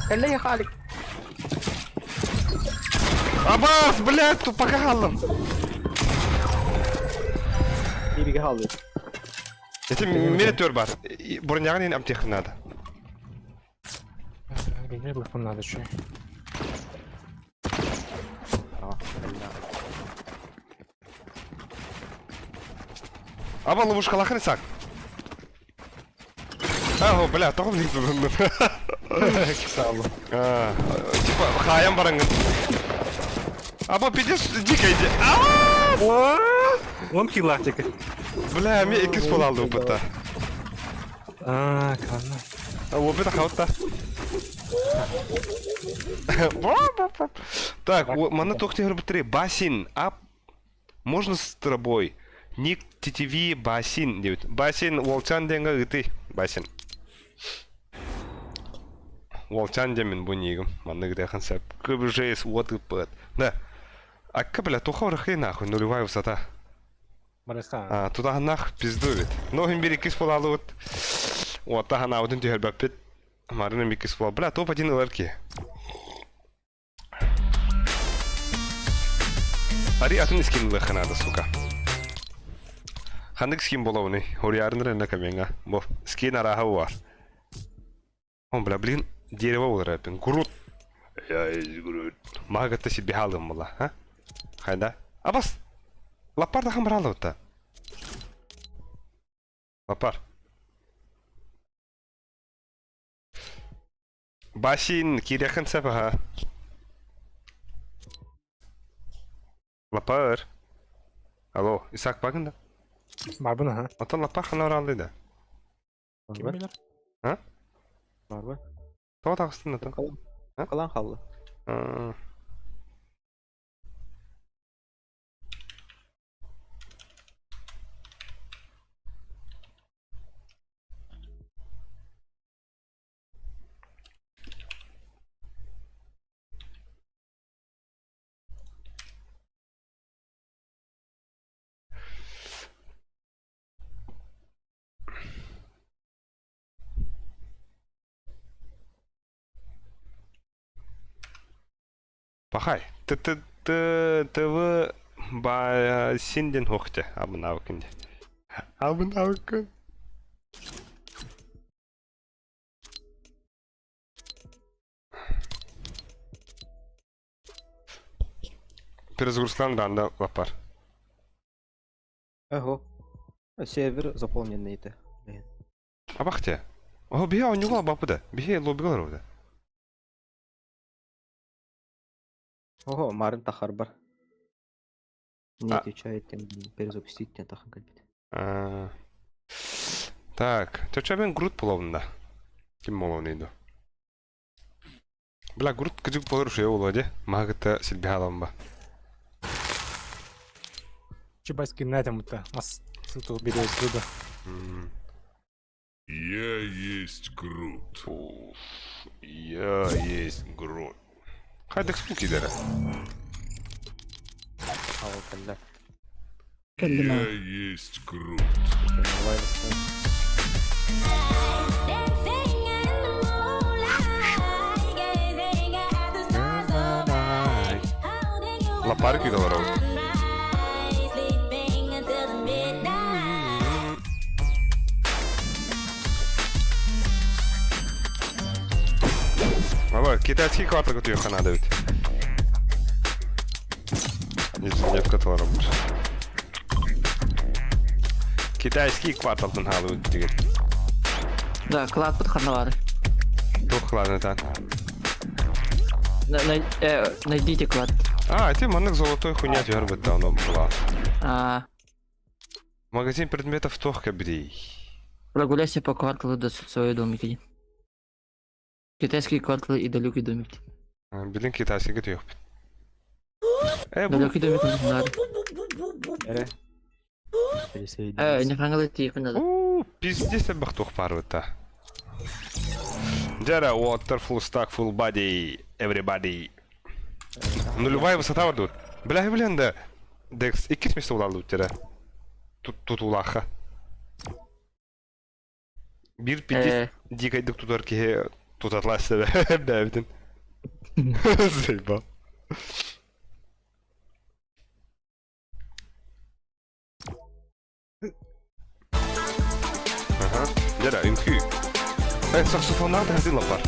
Кэллэ халик. Абаас, блядь, тупака хааллым. Бириге халды. Ити мин төр бар. Бронягын ин амтехын надо. Мне лыхпын надо еще. Аба ловушкалахын исак. Аһо, бля, тоҕо билин Саалла. Типа, хаайан бараҥҥын. Аба, пиздец, дико иди. Он килатик. Бля, ми иккис буолалды опыта. А, канна. Опыта хаутта. Так, манна туох түһэр Басин, ап, можно с тобой? Ник ТТВ Басин диэбит. Басин Уолчан диэҥҥэ ыытый. Басин. Уолчан диэммин бу нигим. Маннык ытыахын сөп. КБЖС уот ыппыт. Да. Акка, бля, туха урахый нахуй, нулевая высота. Барыста. А, тутаһыннаах пизду эбит. Но иһин биир иккис буолаалыбыт. Уотта ханаабытын түһэрбэппит. Марина иккис буол. Бля, топ-1 ылар киһи. Ари атын скин ылыахха наада, сука. Ханнык скин буолабыный? Хоруйаарын эрэ камеҥҥа. Бу скин арааһа бар. Он, бля, блин, дерево буолар эппин. Грут. Я из Грут. Мага себе халым була, а? Хайда. Абас! Лаппар тахан баралыбытта. Лаппар. Басин киириэххин сөп аһа. Лапаар. Алло, Исаак баҕын да? Барбын аха. Оттон лаппар ханна барааллый да? Ким билэр? А? Барбы. Тоҕо таҕыстын да? А? Калан хаалла. А. Пахай, т т т ТВ ба синден хохте абынаабыкын де. Абынаабыкын. Перезагрузкалаан даанда лаппар. Ого. Сервер заполненный это. Блин. Абахте. О, биһи оонньууга баппыта. Биһи лоббига олоробут. Ого, Марын тахарбар. Не А. отвечает, тем перезапустить тем тахан кэлбит. А. Так, чачабен Грут половында. Ким моловный Бля, Грут кыдьык болар үчүгэй буолуо дии. Маһы кытта силбиһэ аламмын ба. Чебайский на этом то Мас сыту берез да. Я есть Грут. Уф, я есть Грут. Хайдах спуки дэрэ. Ал кэллэ. Кэллим Я аа. есть Грут. Лапарь кыдалар Аба, китайский квартал көтүөххэ наада эбит. Ежедневка толоробут. Китайский кварталтан хаалыбыт деген. Да, кладпыт ханна баар. Туох кладытан. На- на- Найдите клад. А, ити маннык золотой хуйня түһэр бытта оно была. А, Магазин предметов туох кэбирий. прогуляйся по кварталу до своего домика. Китайский квартал и далекий домик. Билин китайский көтүөхпүт. Э, бу Далекий домик не надо. Эрэ. Э, не хангалы тихо надо. У, пиздец элбэх туох баар бытта. Дьэ эрэ, water full stack full body everybody. Нулевая высота бар дуут. Бля, билэн да. Декс, иккис место улаалыбыт дьэрэ. Тутуулаахха. Биир пиздец Э, дикайдык тутар киһи Тутатласта бэйэбитин. Заебал. Ага. Дьэ, үҥкүү. Э, саксофоннаах таһырдыы лаппар.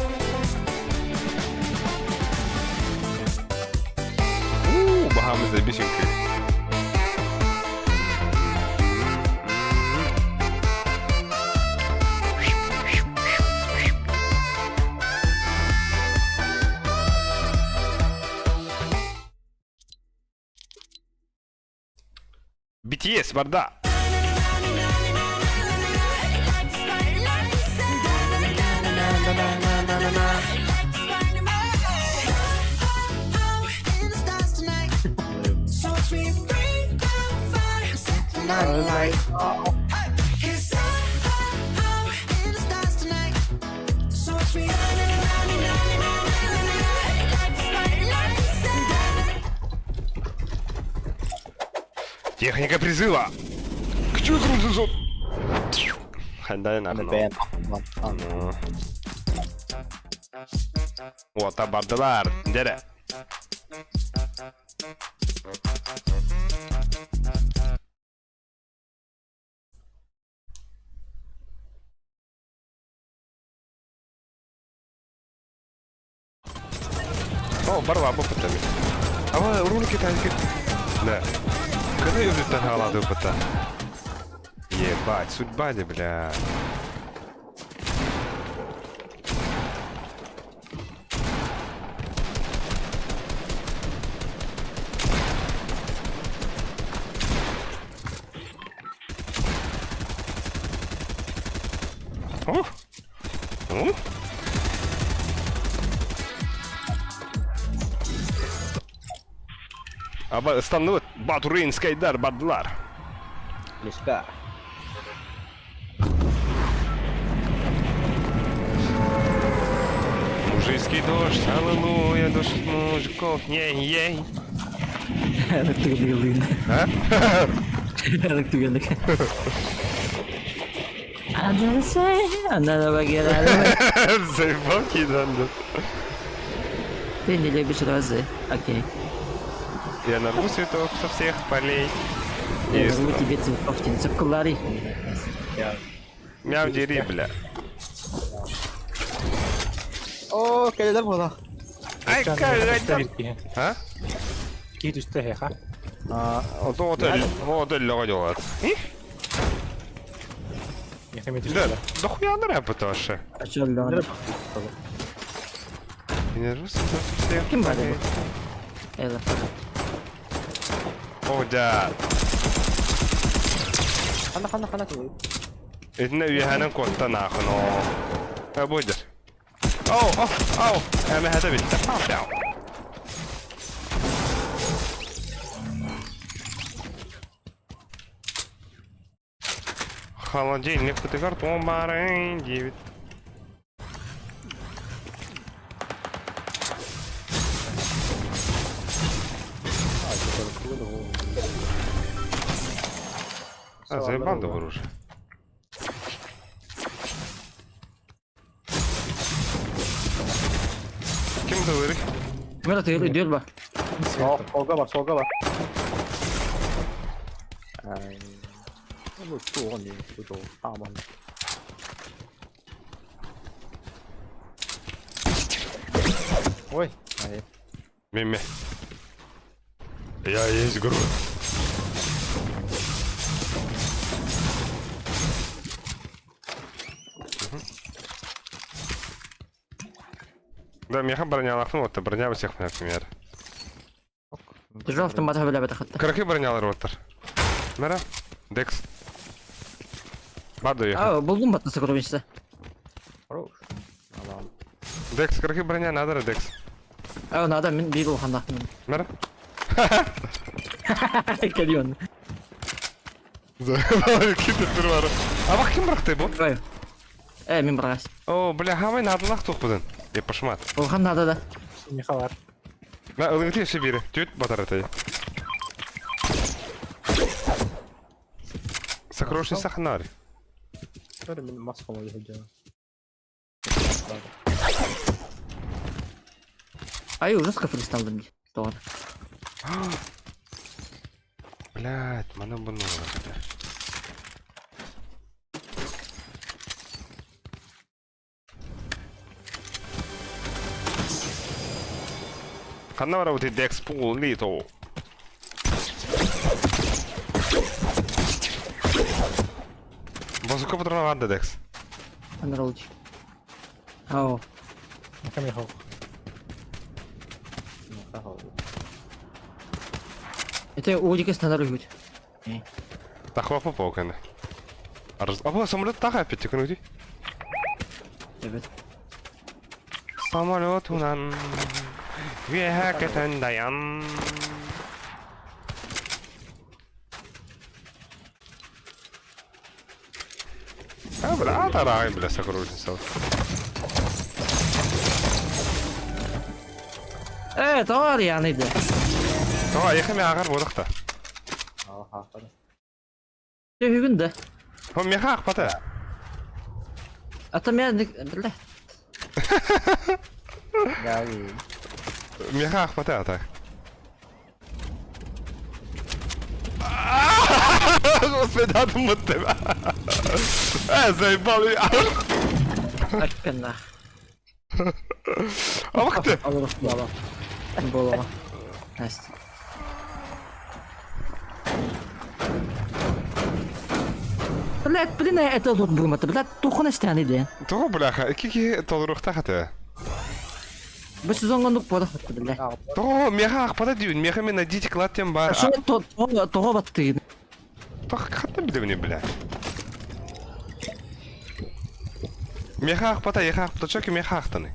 Уу, баһаамыз бис үҥкүү. BTS барда. Техника призыва! К чувству Хандай нахуй. Уота бардылар, дere. О, барва бу пытами. Ама рулики танки. Да. Когда үрдүттэн хаалааты быта. Ебать, судьба де, бля. Ух! Ух! Аба ыстанныбыт. Батуринскайдар бардылар. Лиска. Мужицкий дождь, аллилуйя, дождь мужиков, ей-ей. Электр А? Электр Заебал киданды. Ты не любишь розы. Окей. Я нарву цветов со всех полей. Я рву тебе цветов, циркулари. Мяу дери, бля. Оо, кэлэлэр буола. Ай, как А? Киһи түстэ эһиэхэ. Ото лёга делает. Миэхэ эмиэ Да, түстүлэр. да хуя на рэп это вообще. А чё, Лёна? Я нарву цветов со всех Ким полей. бары Эла, О, да. Ханна ханна ханна тугуй. Итиннэ үөһэнэн куотта нахуй, но. А будет. Оу, оу, оу. Эмэһэтэ бүттэ. Пау. Холодильник кытыгар туон девять. А, заебал да уже. Ким дылырый? Мира, ты идёшь ба? О, солга бар, солга бар. Ай. Ну, туон не, туо, аман. Ой, ай. Меме. Я есть Грут. Да, меха бронялах, ну вот, броня всех, например. Тяжело автомат бля бата Караки бронялар оттар. Мара? Декс. Баду ехать. А, булдум бат сокровища. Хорош. Алам. Декс, караки броня надо, Декс. А, надо, мин бир улханда. Мара? Кальон. Киты турвары. А бах ким быракты бу? Ой. Э, мин барас. О, бля, хамай надылах тух будын. Е, пошмат. Улхан надо да. Миэхэ бар. На, ылыгыты еше бири. Түт батар этэй. Сокровищница хнари. Мин мас хомой сылдьан. Ай, ужас фристайлым дии. Тоҕо? Блядь, маны бұны олар. Ханна барабыт Декс Пул Лито. Базука патрона баар Декс. Анролдь. Ау. Кем ехал? Это удика станар үгүт. Тахва попа Арыз... Аба, самолет таға опять текнути. Эбет. Самолетунан үөһэ көтөн дайан. А, бля, атарай, бля, сокрушен Э, тоҕо арыйааный да. Тоҕо, эйиэхэ мин ааҕар буолуохта. Бүгүн да. Хо, миэхэ аахпата. А то мен бля. Миэхэ аахпата, а так. Господи, мыттым. Э, заебал. Акпеннах. Абакты. Аллах буола. Буола. Настя. Блядь, блин, это тут булмата. Блядь, тухун эстәни дә. Тоҕо бляха, икки толоруохтаах этэ. Бу сезонга нук буола хатты, блядь. Тоҕо миэхэ аахпата диибин, миэхэ мен найдите клад диэн баар. Шо то то того баттыгын. Тоҕо хантан билэбиний, бля. Миэхэ аахпата, эйиэхэ аахпата, чё миэхэ аахтаный?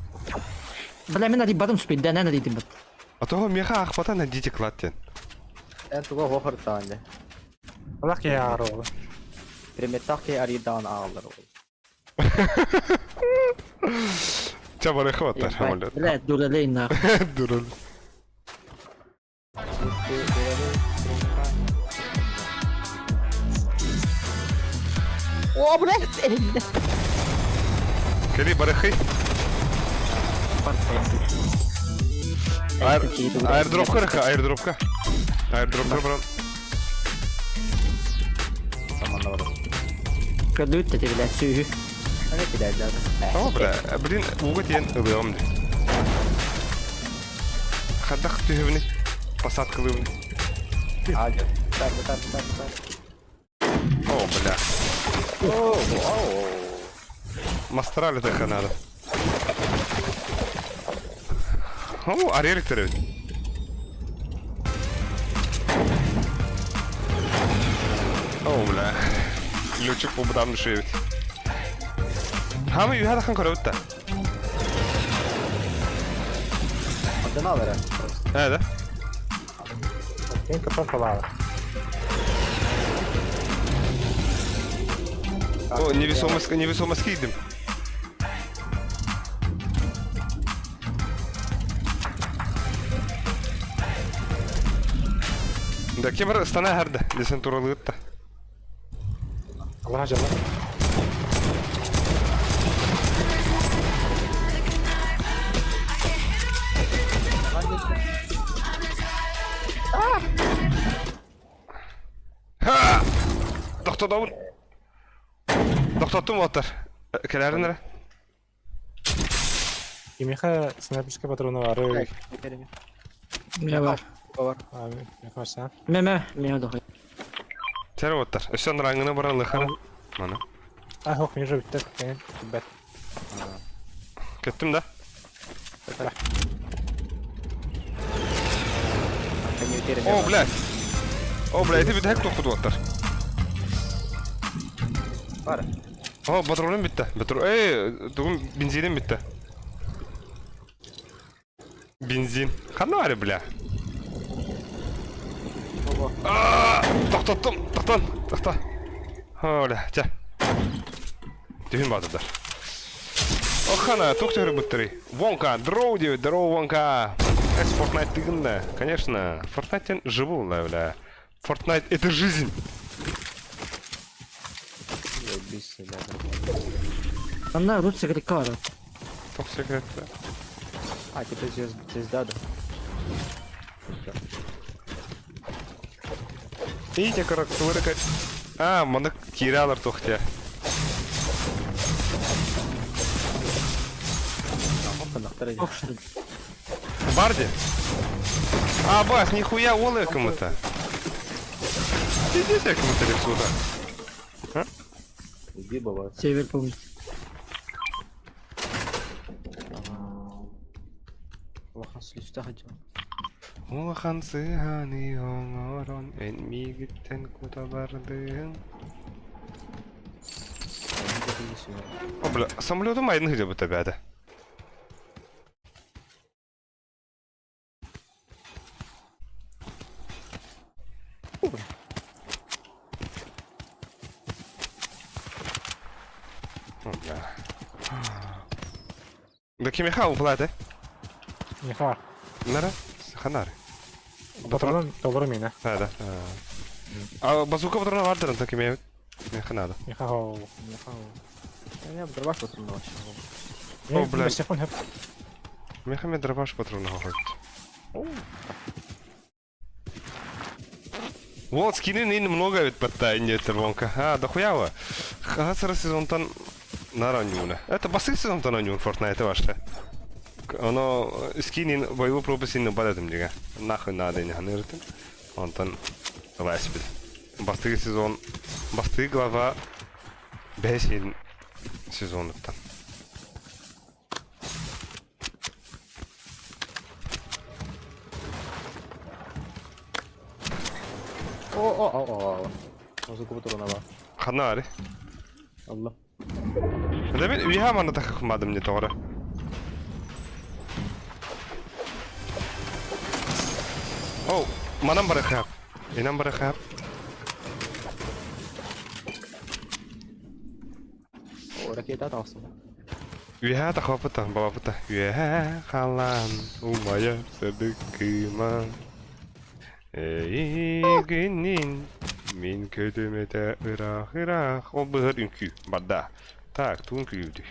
Бля, мен ари бадым спейден, эн аридим бат. А тоҕо миэхэ аахпата найдите клад диэн. Эн туга хоһортаан дэ. Аллах я арол. Предметтах ке аридаан ааллар ол. Чэ барыхы баттар, самолет. Бля, дуралей нах. Дурал. О, блядь, Кэли барыхы. Аирдропка рыха, аирдропка. Аирдропка баран. Саманна бар. Көдүт тете, блядь, сүүһү. Аны кидәләр. О, бля, блин, ууга тиийэн ылыам дии. Хайдах түһэбиний? Посадкалыыбын. Ага. Так, так, так, так. О, бля. О, о. Мастрали тыха надо. О, Ариэль төрөбүт. О, бля. Летчик побудам душевит. Хамы үһэ тахан көрөбүт да. Антон алар. Ээ да? Кем капа палава. О, невесомость, невесомость киирдим. Да ким эрэ ыстана иһэр да, десантуралыыр да. Аллах жала. Ха! Тохтотобун. Тохтоттум уолаттар. Кэлээрин эрэ. Кимиэхэ снайперскай патрона баарый. Мэ бар. Бар. Миэхэ Мэ мэ, мэ дохой. Чэр уолаттар. Өссө анарааҥҥыны баран ылыаххара. Маны. А, хох, мен же бүттэ. Бэт. Көттүм да? О, блядь. О, блядь, ити бүтэһик туохпут уолаттар. Бар. О, патроным бүттэ. Патрон... Эй, тугум бензиним бүттэ. Бензин. Ханна баарый, бля? Аа, тохтоттум, тохтон, тохто. О, бля, чэ. Түһүн баатырдар. Охана, туох түһэр Вонка, дроу диэбит, дроу Вонка. Эс Fortnite тыгын Конечно, Fortnite живу, бля. Fortnite это жизнь. Бис, Анна рут секретарь. Туох секрет? А, типа звезда, да. Видите, корок, вырыкать. А, маннык киирэ туох диэ. Ох, что ли. Барди? А, бас, нихуя олы кому-то. Пиздец я кому-то рисута. Иди, бывает. Север помнит. Улахан сүлүстэх дьон. Улахан сыһаны оҥорон эн миигиттэн кута бардыҥ. О, бля, самолетом айдын хыдя бэдэ. О, бля. Да кимиха уплаты? Нихар. Нара? Ханары. Патрон толору мина. Да, да. А базука патрона бардырын так имеют. Меха надо. Миха хоу. Я дробаш патрон вообще. О, бля. Секунд хэп. Меха мне дробаш патрона хоть. Вот, скины не много ведь подтайне тервонка. А, дохуяво. Хасара сезонтан наранюна. Это басы сезонтан анюн Fortnite ваше. Оно скинин боевую пропусин на балетом дига. Нахуй надо не ханыртын. Онтон лайспид. Бастыгы сезон. Бастыгы глава бесин сезонуттан. О, о, о, о, о. Музыку патрона ба. Ханари. Allah. Да мен үйе мана тахахмадым не тоғры. Оу, манам бары хап. Инам бары хап. О, ракета аталсın. Үйе тахапыта, бабапыта. Үйе халан, умая садыкыма. Эй, мин көдөмөтө ырах ырах. Ол быһыр үҥкүү, бадда. Так, туун күлүүдү.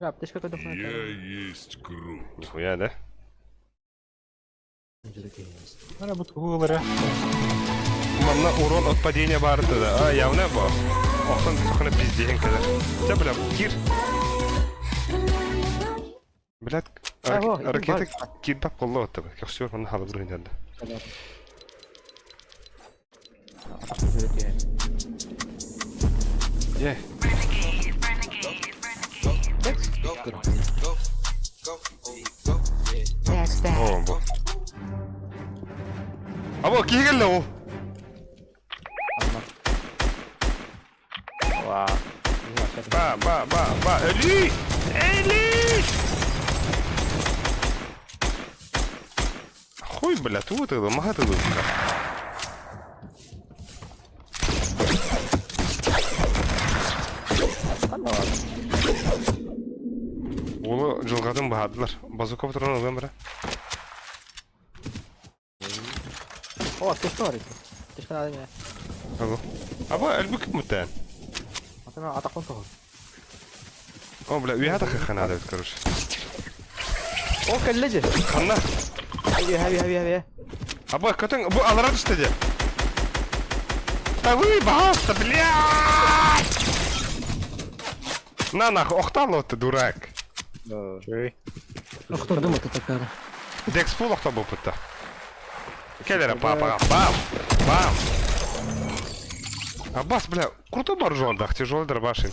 Я, аптечка когда Я есть Грут. Нихуя, да? Нара бут кугулары. Манна урон от падения барды да. А, явно бу. Охтон сохана пиздеген кэлэр. Чэ, бля, кир. Блядь, Аго, ракета бар. кирбап колло оттыга. Көхсүөр манна халыбыр хинерде. Е, That's that. о, бу. Або, киһи ол. Ва. Ба, ба, ба, ба. Эли! Эли! Хуй, бля, тугу тыгы, маха тыгы, бля. Улы жылгатын баһадылар. Базука патрон ылган бара. О, аптечка бар икән. Аптечка надо мне. Алло. Аба, әлбүк мүттән. Атана атакон тоғыз. О, бля, үйә тахы надо, короче. О, кэллеже. Ханна. Хаби, хаби, хаби, хаби. Аба, көтің, бу алара түсті де. Да вы, баста, блядь! На нахуй, охтал ты, дурак. Чүй. Охтордум это такая. Декспул охта был пытта. Келлера, папа, бам, бам. Аббас, бля, крутой вооружен, да, тяжелый дробашин.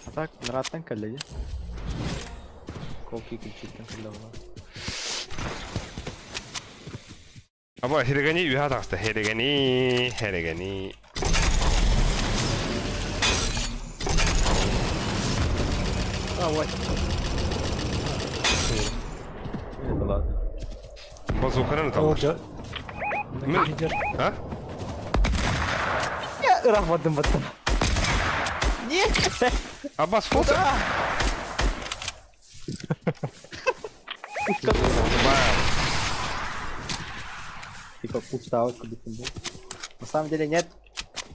А так, нараттан кэллеже. Колки ключиттен кэлле була. Аба, херегани үйә тағысты, херегани, херегани. А, вот. Ладно. Базуканы Ол табылыр. жа. Мен- А? Я ырах баттым баттым. Нет! Аббас, фото. Бам. Типа пустава куда-то был. На самом деле нет.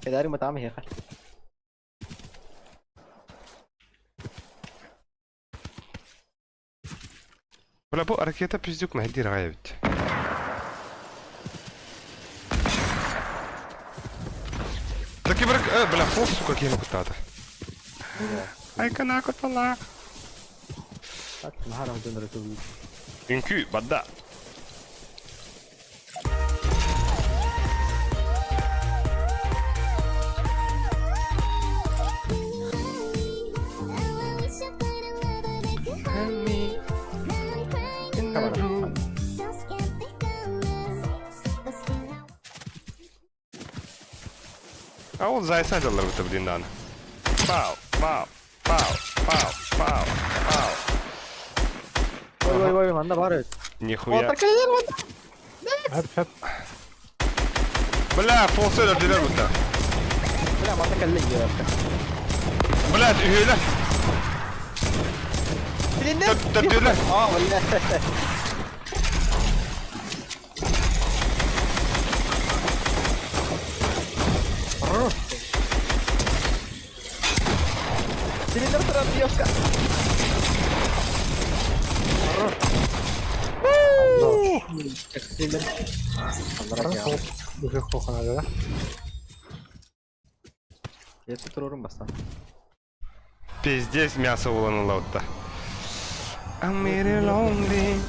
Кидарим там ехать. Бля, бу ракета пиздюк мэһэйдиир аҕай эбит. Да кибрак, бля, фу, сука, киһини куттаата. Айкана куталаах. Так, наһаа дьоннору тыллыы. Үҥкүү, бадда. А ол зайца дьаллар быта блин дааны. Пау, пау, пау, пау, пау, пау. Ой, ой, ой, манна бар эбит. Нихуя. Хөп, хөп. Бля, фолсы өлөрдүлэр быта. Бля, манна кэллэ иһэр. Бля, үһүөлэр. Төрдүөлэр. Аа, бля. Цилиндр травьёшка. Пиздец мясо улан ылла I'm really lonely.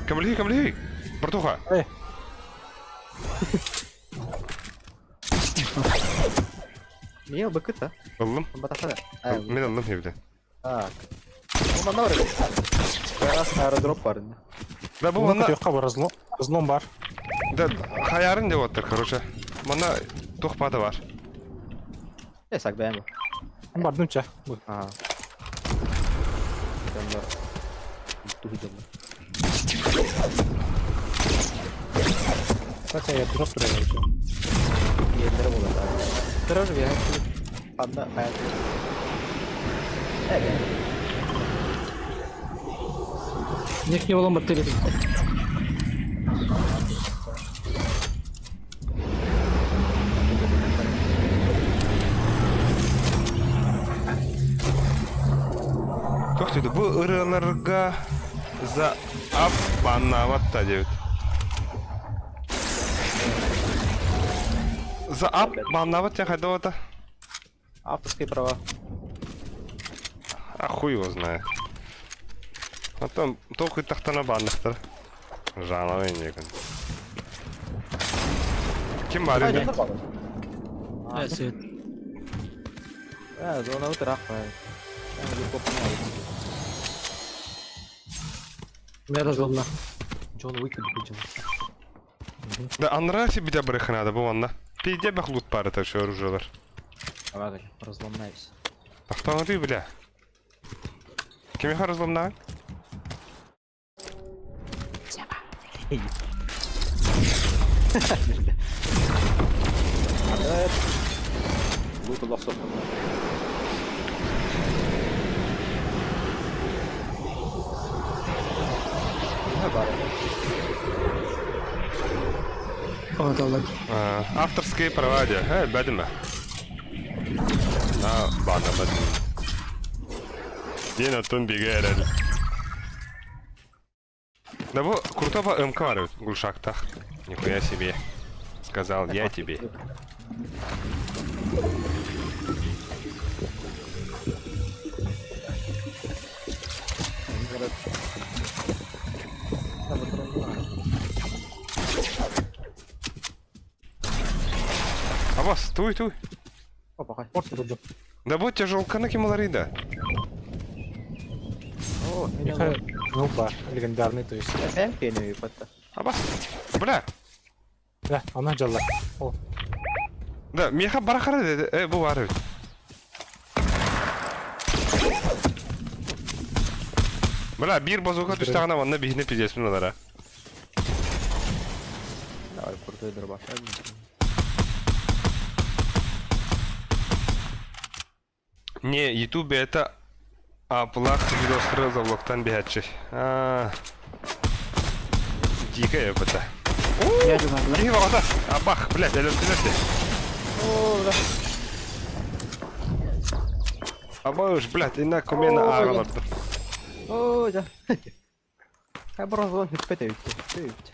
Кэмлиһий, кэмлиһий. Братуха. Эй. Миэ быкыта. Ыллым. Батахара. Мин ыллым хибде. Так. Манна бар. Раз аэродроп бар. Да бу манна Туохха бар разлом, разлом бар. Да хаярын деп оттар, короче. Манна туох баата бар. Э, сак бэм. Бардым чэ. Аа. Дьоннор. Туһу дьоннор. Так я дроп турар. Иэннэрэ буолар. Турар бия. Ханна хайа. Э, Них не булам баттыгы. Туох диэти бу ырыаларга за ап баннаабат диэбит. За ап баннаабат диэн хайдах буолта? Авторские права. А хуй его знает. Потом только тахтана банныхтар. Жановый некон. Ким бар indi? Э, Э, зона утра. Я разломна. Джон Уик бүджин. Да анраа себе барыха надо бу манна. Пиздец бах лут пары так что оружиелар. Давай, разломнайся. Тахтанырый бля. Кимиха разломнаа? Лут лосо. Авторские права дии. Э, бэдимэ. На бана бэдим. Диэн оттон бигэ эрэл. Да бу крутого МК бар эбит глушактах. Нихуя себе. Сказал я тебе. Абас, туй, туй. Опа, Порт турду. Да бу тяжелканы ким ылар О, Миха, ну бар, легендарный, то есть. Эм пеню патта. Абас. Бля. Да, она дьалла. О, Да, миэхэ барахара э бу бар эбит. Бля, биир базука түстэҕинэ манна биһини пиздецмин ылара. Давай, крутой дробаш. Не, YouTube это аплах видостары заблоктан биһэтчи. А. Дикая это. Я думаю, Киһи баҕата. Абах, блядь, өлөртүлэр О, да. Абаш, блядь, инна кумена аагаларды. О, да. Разлом бүппэт эбит. Эбит.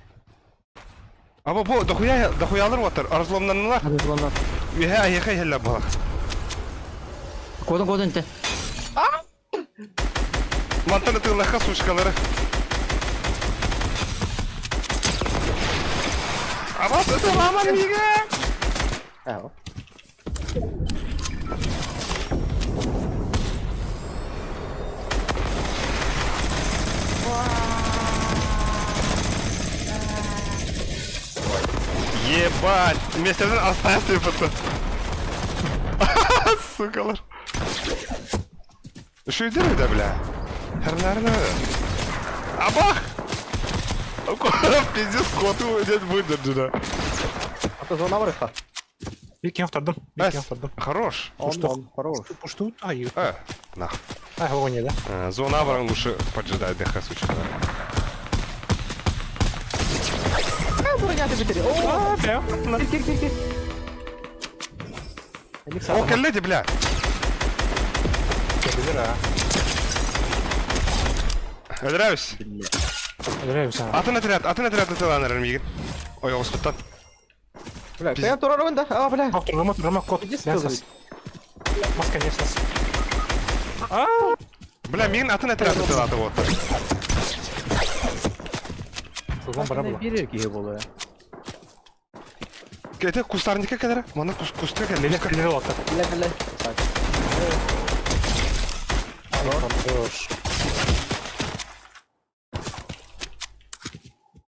Аба бу дохуя дохуялар уоттар разломнаннылар. Разломнар. Үһэ айыха иһэллэр буолар. Кодун кодун те. Мантан ытыыллахха сучкалары. Абас ытыламан мигэ! Аа. Ебать! Вместе остался потом. Сукалар. Шүйдер да, бля. Хернарны. Абах! Пиздец, коту дед выдержи, А то зона барыха. Bir кем втордым. Bir кем втордым. Хорош. Что? Хорош. Пушту? Ай, Нах. ай, не, да? Зона баран лучше поджидать, дыха, сучка. Броня ты битери. О, бля. Кир, кир, кир. О, коллеги, бля. Нравится. Нравится. Атын отряд, атын отряд ытыланыр мигин. Ой, оспыттан. Бля, я турарым да. А, бля. Турма, турма, кот. Иди сказывай. Маска не сас. Бля, мигин атын отряд ытылаты вот. Сылган бара була. Бирер киһи буолуо. Это кустарника кадра? Мана кус кустка кэллэ. Леле кэлле ота. Бля, бля. Так. Хорош.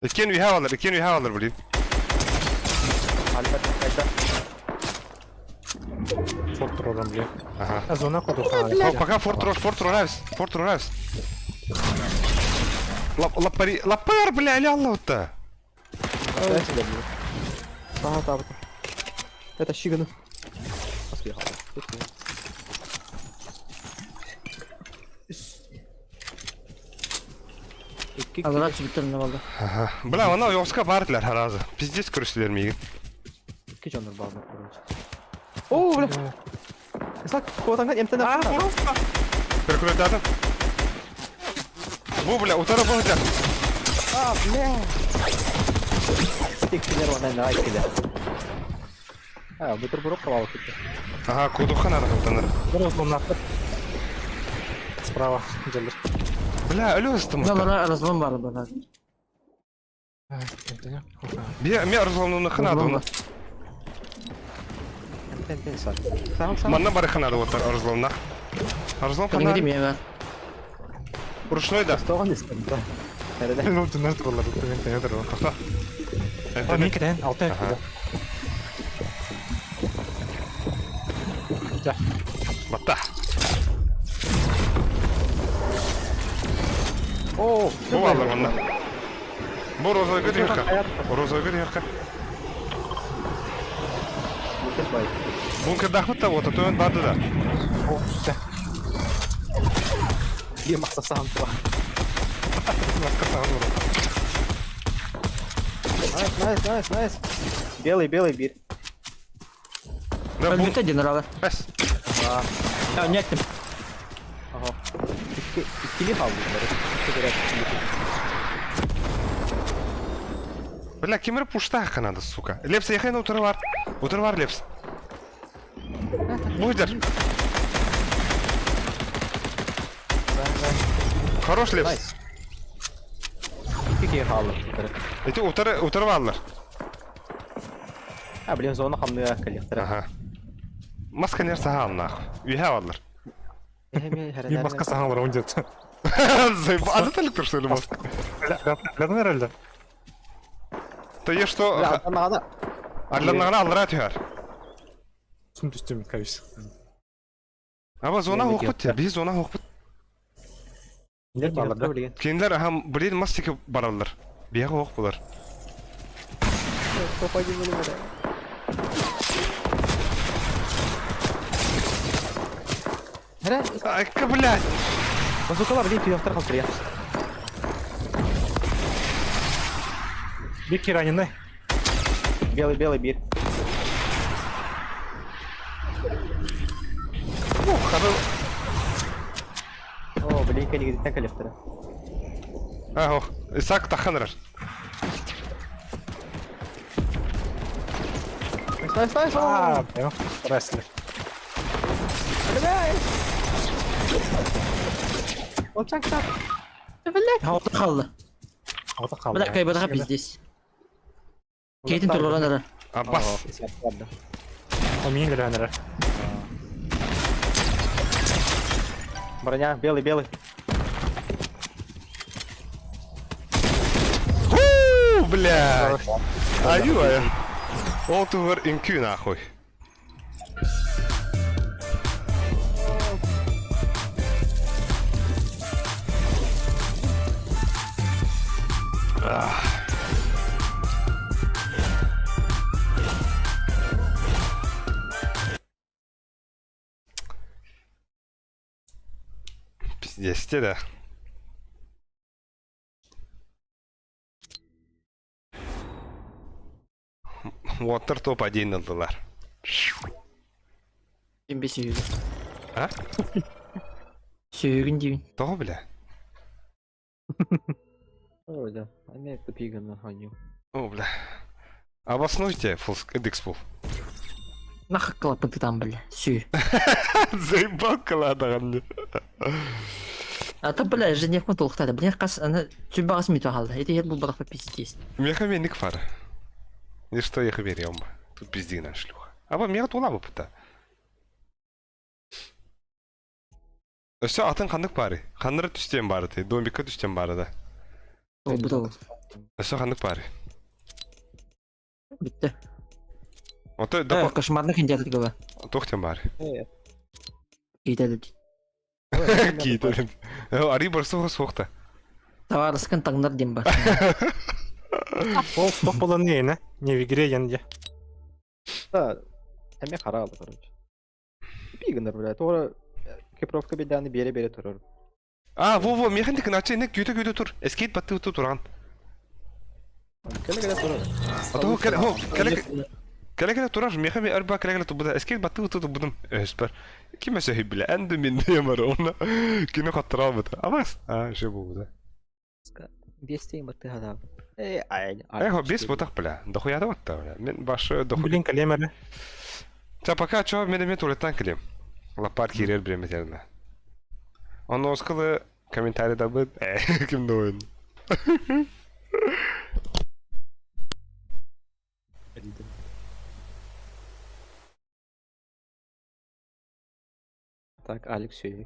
Иккен үйе алыр, иккен үйе алыр, блин. Альфа кайда. Форт турарым, бля. Ага. Зона коду. Пока форт рож, форт рожавс, форт рожавс. Лап, лапари, лапар, бля, или алла-то. Ага, там. Это щиганы. Алара түбүттер болду. Ага. Бля, ана yoxsa бардылар харазы. Пиздец көрүстүлөр миги. Икки жонор бар, короче. О, бля. Исак, куотанган эмтен. А, просто. Перкүлөтатын. Бу, бля, утара бу бля. А, бля. Теккилер онан ай киле. А, бутерброд провал кетти. Ага, кудухан арахтаныр. Разлом Справа, Джеллер. Бля, өлөстүм. Алара разлом бар бана. Бе, мен разломну ханады оны. Эмтен сак. Сам сам. Манна бары ханады вот разломна. Разлом Кадимги ханады. мева. Ручной да. Тоған истем, да. Әреле. Ну, ты наш доллар, ты не доллар. Тохто. А, Микрен, алты. Да. Батта. О, Бу алыр манна. Бу розовый гүр Розовый гүр Бункер дахмытта вот, а то он барды да. О, да. Е мақса сам туа. Найс, найс, найс, найс. Белый, белый бир. Да, бун... Өлбүтэ генералы. Бәс. Я неттим. Ага. Иккили қалды. Бля, кемір пушта надо, сука. Лепс, ехай на утыры бар. Утыры бар, Лепс. Буйдер. Хорош, Лепс. Найс. Икки қалды. Эти утыры, утыры барлар. А, блин, зона хамны коллектор. Ага. Маска нерсе хал нахуй. Үйе алар. Bir маска сагалар он дет. Заебал, это электр, что ли, маска? Лядан herhalde. То есть что? Бля, надо. Алланагана аллара түһәр. Түстүм түстүм кабис. Аба зона Мен хокпут, би зона хокпут. Нер балар да. Кинилер ахам блин мастики бараллар. Бияга хок булар. Айка, блядь. Базукалар блин түйөктөр калып я. Беки раненый. Белый, белый бир. Ух, хабы. О, блин, кәнигезден коллектор. А, ох, Исаак тахан эрэр. Nice, nice, Аа, бля, Пресли. Оҕото хаалла. Оҕото хаалла. Бля, кайбатаха пиздец. Киһитин туруран эрэр. Абас. Умеем өлөөн эрэр. Броня, белый, белый. Ху, бля. Аю, аю. Ол тугар үҥкүү нахуй. Пиздец, да. Уоттар топ один ыллылар. Ким би сүһүгүн. А? Сүһүгүн диибин. Тоҕо бля? Ой, да. Ами тупиган ханю. О, бля. Обоснуйте фулл индекс пул. Нахак кылаппын тытан бля. Сүү. Заебал каладаҕан. А то бля, женевкун толуктады. Бля, хас аны сүбаҕас мүтө хаалла. Ити һет булбатахпа пиздец. Меха меник фара. И что их берем? Тут пиздина шлюха. А меха тула бы пыта. Өссө атын ханнык бары? Ханнары түстен бары ты, домикка түстен бары да. Ол бу да ол. Өссө ханнык бары? Бүтте. Ото Да, кошмарный киндер гыла. тохтен бары. Кийтелі. Кийтелин. Ари барсуға соқты. Товарыскын таңнар дем бар. Ол стоп болан не, не? Не в игре, я не. Да, эми харалды, короче. Тупиган, бля. Тора кепровка беданы бере-бере турар. А, во-во, механик наче не күйті-күйті тұр. Эскейт батты ұтты тұрған. Келе келе турар. Ото келе, хо, келе келе турар, мехами арба келе келе тубуда. Эскейт батты ұтты тубудум. Өспер. Ким өсө биле, энди мен не бар оны. Кино каттыра быта. Абас. А, ше бу. Бестейм баты хада. Эй, ай. Эхо, бес бутах бля. Дохуя да батта бля. Мен башы дохуя. Блин, калемер. Та пока чо мен мен туалеттан келем. Лапар кирер бреметерне. Оны оскылы комментарий да быт. Ким ойын. Так, Алекс сүйі.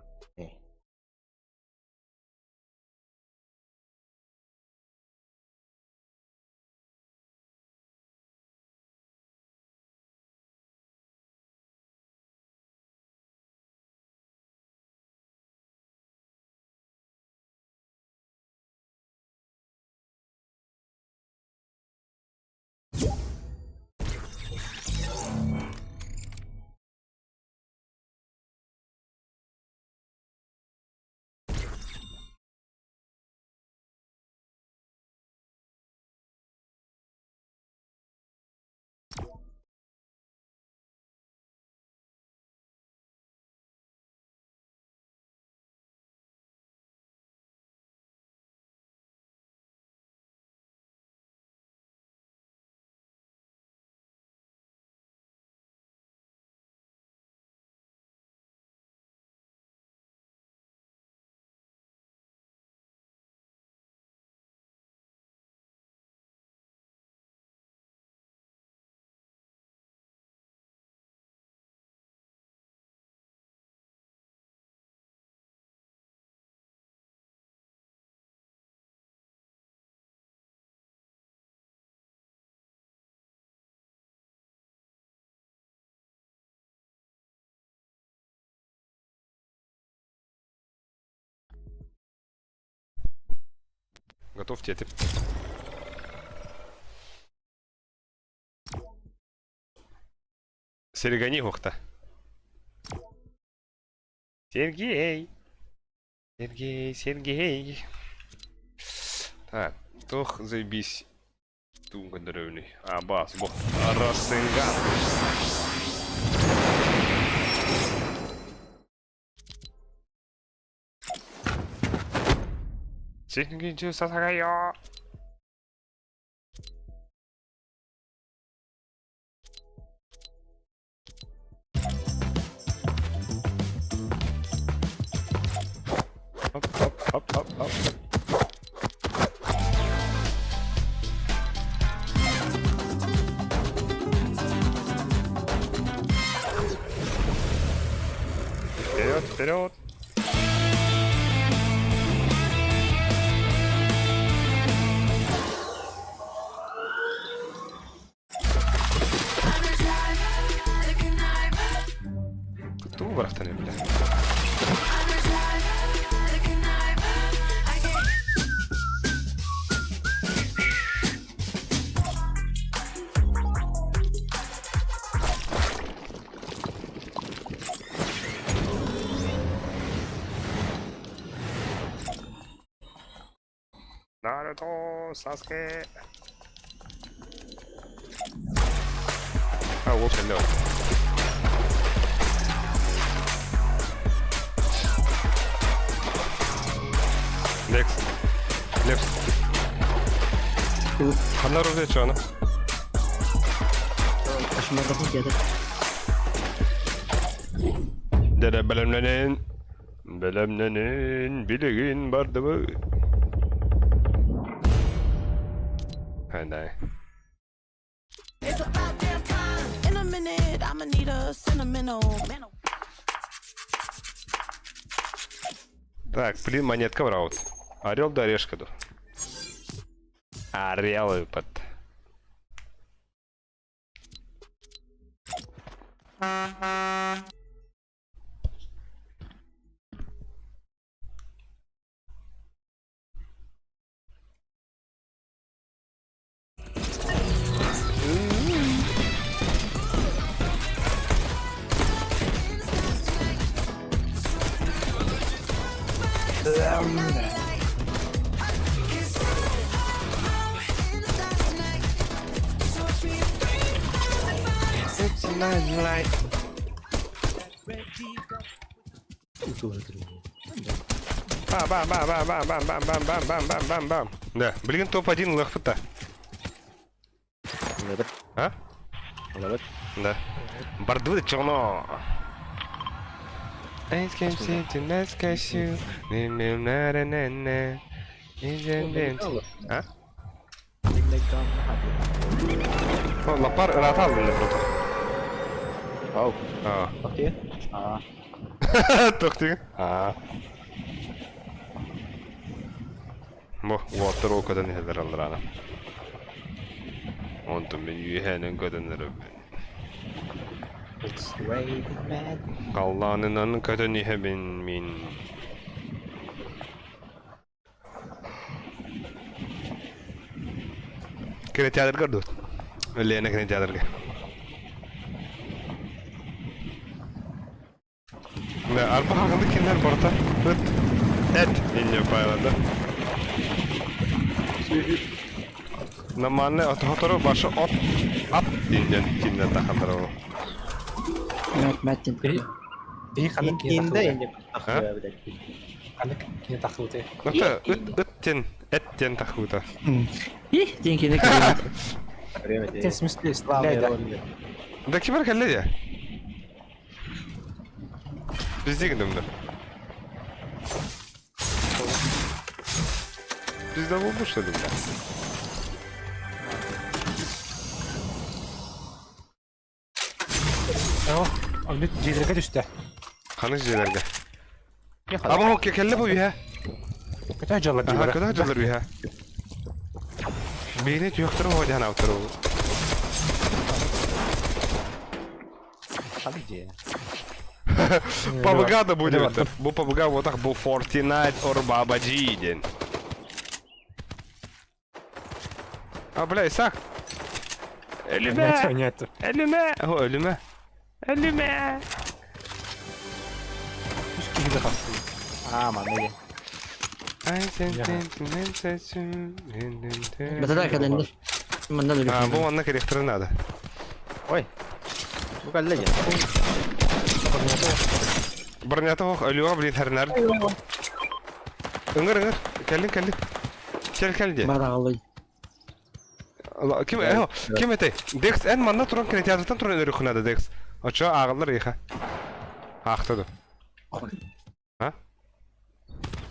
Готов тети. Серегани хохта. Сергей. Сергей, Сергей. Так, тох заебись. Тунга древний. А, бас, бог. Расенган. Сингинчи сасагайо. Хоп, хоп, хоп, хоп, хоп. Вперед, вперед! Тугу барахтан бля. Наруто, Саске. А, вот hello. Next. Next. Ханна рузечана. Кошмарда деді. Дere бэлэмнэнин, бэлэмнэнин, билигин бардыбы. Хэндай. It's about damn time. In a minute, I'ma need a sentimental man. Так, блин, монетка в раут. Орел да решка ду. Орел выпад. Бам-бам-бам-бам-бам-бам-бам-бам-бам-бам. Да, блин, топ-1 лохпта. А? Да. Бардвы черно. А? Лапар ыраата алдым деп протор. Ау. Аа. Тохтуйун? Аа. Тохтуйун? Аа. Бу уоттар ол көтөн иһэллэр аллараана. Онтон мин үөһээнэн көтөн эрэбин. It's raining man. Халлаанынан көтөн иһэбин мин. Кинотеатрга дуо? Лена кинотеатрга. Да, арба хагынды киндер барта. Ыт. Эт. Инне пайлада. Наманы ототору башы от. Ат. Иннен киндер тахандыр ол. Мәт мәт диэн. Биһи ханнык киһи Инде тахсыбыта? инде тахсыа билэр. Ханнык киһи тахсыбытай? Ата ыт ыт тен эт тен тахыбыта. Их диэн кини кэлбит. Время В смысле, стреляй, да. Да кимэр кэллэ дии? Бізде гындым да. Bizde bulmuş dedim ben. О, өлбүт дьиэлэргэ түстэ. Ханыс дьиэлэргэ. Аба хокке кэллэ бу үһэ. Көтө дьаллар Аха, дьиэлэрэ. көтө дьаллар үһэ. Бейне түйөктөрү хоо дьахан автор ол. Ханыс дьиэ. Пабга да будет это. Бу пабга вот так бу Fortnite or Baba G ден. А, бля, Исаак. Өлүмэ! Нет, Өлүмэ! О, өлүмэ! Өлүмэ! Үс киһи да тахсыы. Аа, манна дьиэ. Бэтэ кэлэннэр. Манна да А, бу манна кэлиэхтэрин наада. Ой. Бу кэллэ дьиэ. Бронята ох, өлүөҕэ блин хэрнэр. Ыҥыр, ыҥыр. Кэллин, кэллин. Кэл, кэл диэ. Бараҕалый. Ким, э, ким этэй? Декс, эн манна туран кинотеатртан туран өлөрүөххүн наада, Декс. Оччо ааҕаллар эйиэхэ. Аахта ду. А?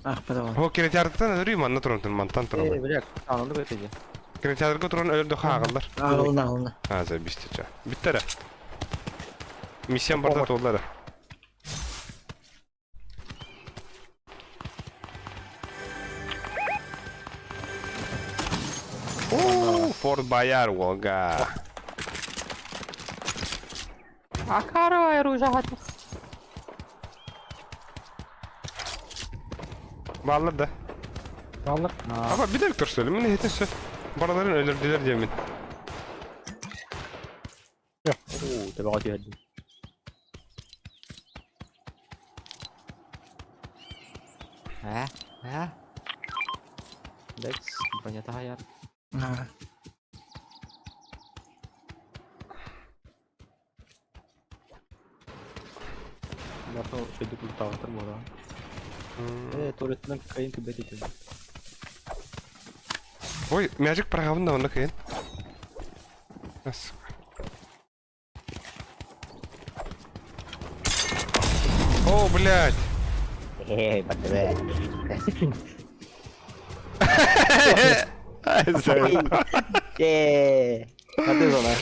Аахпатаҕа. О, кинотеатртан өлөрүү манна туран, мантан туран. Э, бля, ананды бөтөйдө. Кинотеатрга туран өлөрдөххө ааҕаллар. Ааҕылына, ааҕылына. А, заебись ча. Бүттэ эрэ. Миссиям барда туолла эрэ. Оо, Форт Бояр уолга. Акарова оружие Бааллар да. Бааллар. Аба bir dakika söyle. Мен хетин сө. Бараларын өлөрдүлэр диэмин. Оо, төбөҕө түһэрдим. Ә? Ә? Лекс, бронята хаяр. Аа. Лапа шөйдүк ултаҕытар буолаҕын. Э, туалеттан кайын күбэт этим. Ой, мячик проҕабын да онно кыйын. О, блядь! Эй, баттыбэ. Е, Хаты зона.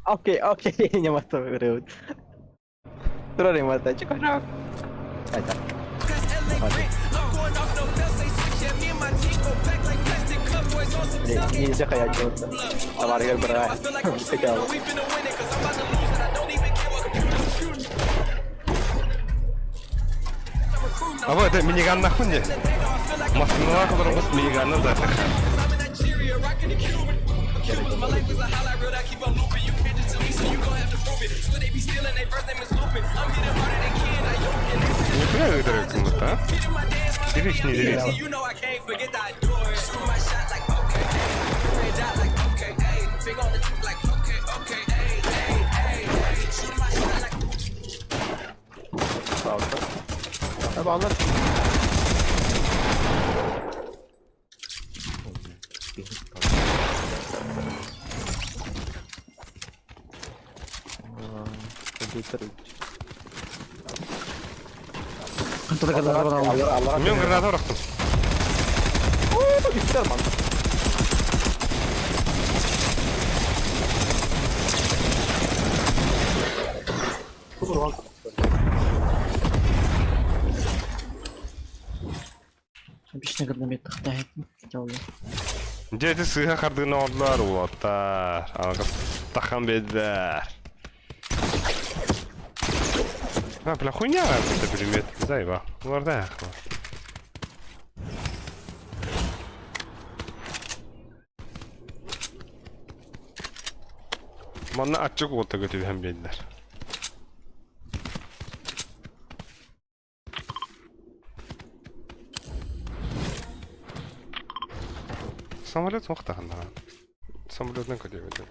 Окей, окей, не мата выигрывают. Тролли мата, чекажок. Это. Нельзя хаять делаться. Товар бра. А вот это миниган нахуй не? Массыналаах олоробут миниганна да. Нихуя ыытар эбиккин а? Дерись, не дерись. Баллар. Компьютер. Мен граната ұрақтым. Үстер ман. Обычно гранатомет тахтает. Дьэ ити сыыһа хардыыны оҥордулар уолаттар. Аныгы тахан биэрдилэр. А, бля, хуйня это предмет. Заеба. Уларда Манна аччык уолта көтүбүһэн биэрдилэр. Самолет суох даҕаны. Самолетынан көтүбүтүм.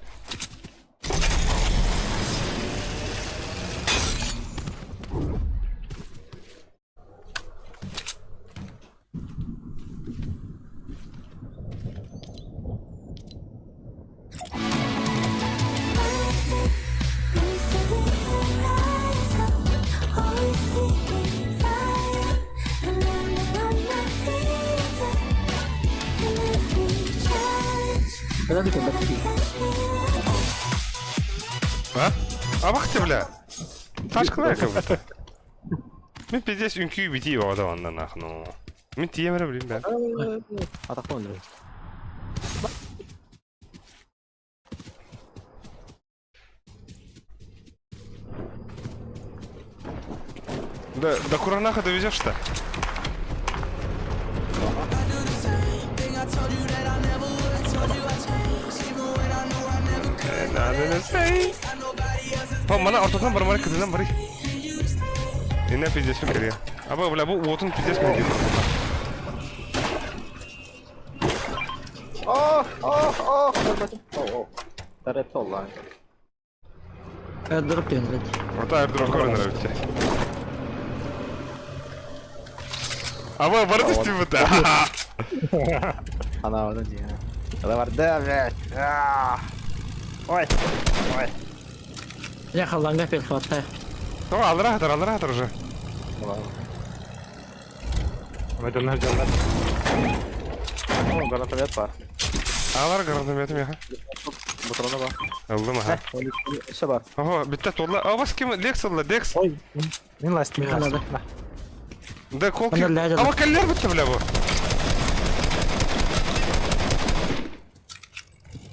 А? Абахты, бля! Ташкалар как будто. Мин пиздец үҥкүү битии баҕата манна нах, ну. Мин тиийэм эрэ билим бээ. Атахтан өлөрөр. Да, до Куранаха довезешь-то? Па, мана ортотунан бармары кытынан барый. Инна пиздец кэрия. Аба, бля, бу уотун пиздец мен диир. Ох, ох, ох, О, о. Тарет оллаан. Airdrop диэн блядь. Ото airdrop көрөн эрэбит. Аба, бары түстүбүт. Анаабыта дии. Ыла барда, блядь. Ой, ой. Я халланга перехваттай. Тоҕо аллара хатар, аллара хатар уже. Майданlar дьаллар. О, гранатомет бар. Алар гранатометым яха. Патрона бар. Ыллым аха. Өссө бар. Ого, битте толла. О, бас ким Лекс ылла, Лекс. Ой, мин ласт, мин ласт. Да колки. Ана ләдә. Ама каллер битте бля бу.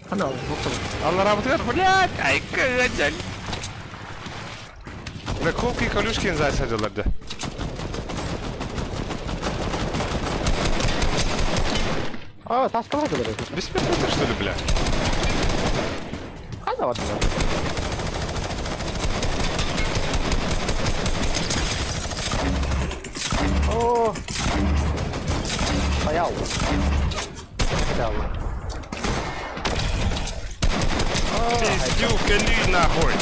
Ана, бу Алла работает, блядь. Ай, кадяль. Бля, колки колюшки засадилар да. А, таскалар да. Беспилотник, что ли, бля? Хайда бар. О! Стоял. Стоял. Пиздю, кали нахуй.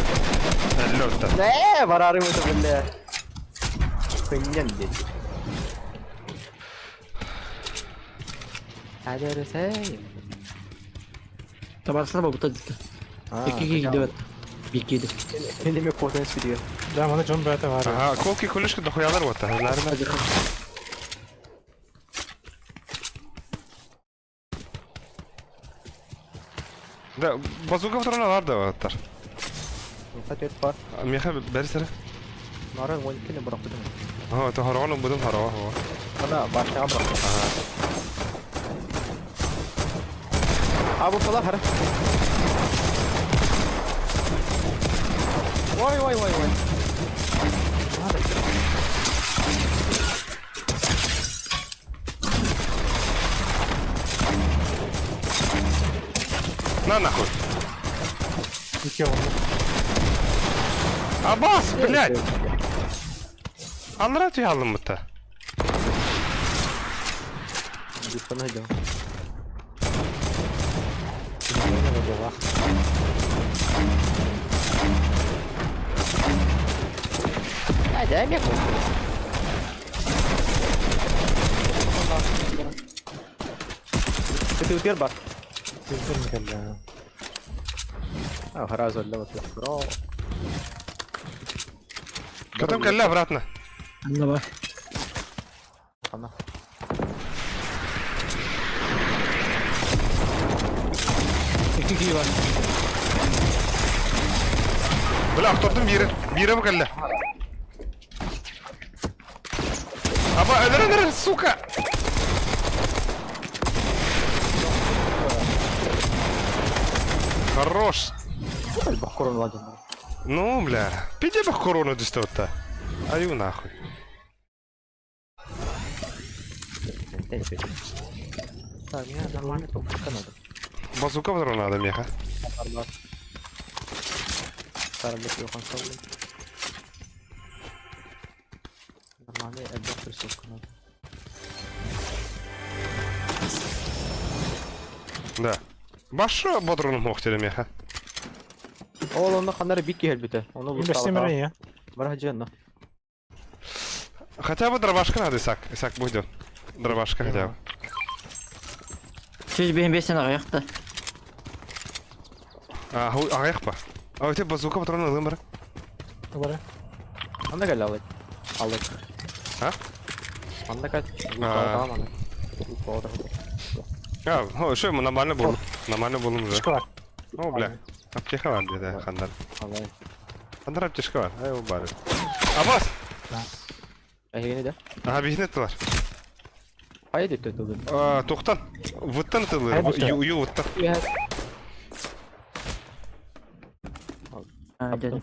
Лёта. Не, барарым это, бля. Хыннен дети. Адерсей. Табарсына бу бутад. Ики гидет. Бикиде. Kendime korsan sürüyor. Да, маны дьон бэйэтэ баар. Ага, колки колюшки дохуялар вот. Наверное. Да, базука патроны да ваттар. Пакет бар. Меха бәрсері. Нарын 12-ni bıraktım. Ага, это хорон будем хорова. Ана başlığa bıraktım. Ага. А bu falan hara. Vay vay vay vay. На нахуй. Икки оҕо. Абас, блядь. Аллара түй алым бұтта. Düşmanı hocam. Hadi mi yapalım? Ты утер бар. А, разу для вот бро. Потом калля обратно. Давай. Ана. Ики гиба. Бля, автордың бири. Бири бу калля. Аба, өлөр, өлөр, сука. Хорош. Корона ладен. Ну, бля. Пиди бы корону дистотта. Аю нахуй. Так, мне нормально только надо. Базука патрон надо, меха. Нормально, одна прессовка надо. Да. Башы патроным мох меха. Ол онно ханнары бик киһэлбитэ. Ону Мин бэстемерин я. Бар жена. Хотя бы дробашка надо, Исаак. Исаак будет. Дробашка хотя бы. Сүз бен бесен аяқта. А, аяқ па. А у тебя базука патроны ылым бар. Бары. Анда кэл алык. Алык. А? Анда кэл. А. А, о, что, нормально было. Нормально было уже. Школа. О, бля. Аптека бар деді хандар. Алай. Хандар аптечка бар. Ай, ол бар. Абас! Эһигини да. Ага, бихне тылар. Хайа диттэ тылын. А, тоқтан. Вуттан тылы. Ай, бітті. Ю, ю, вуттан. А, деді.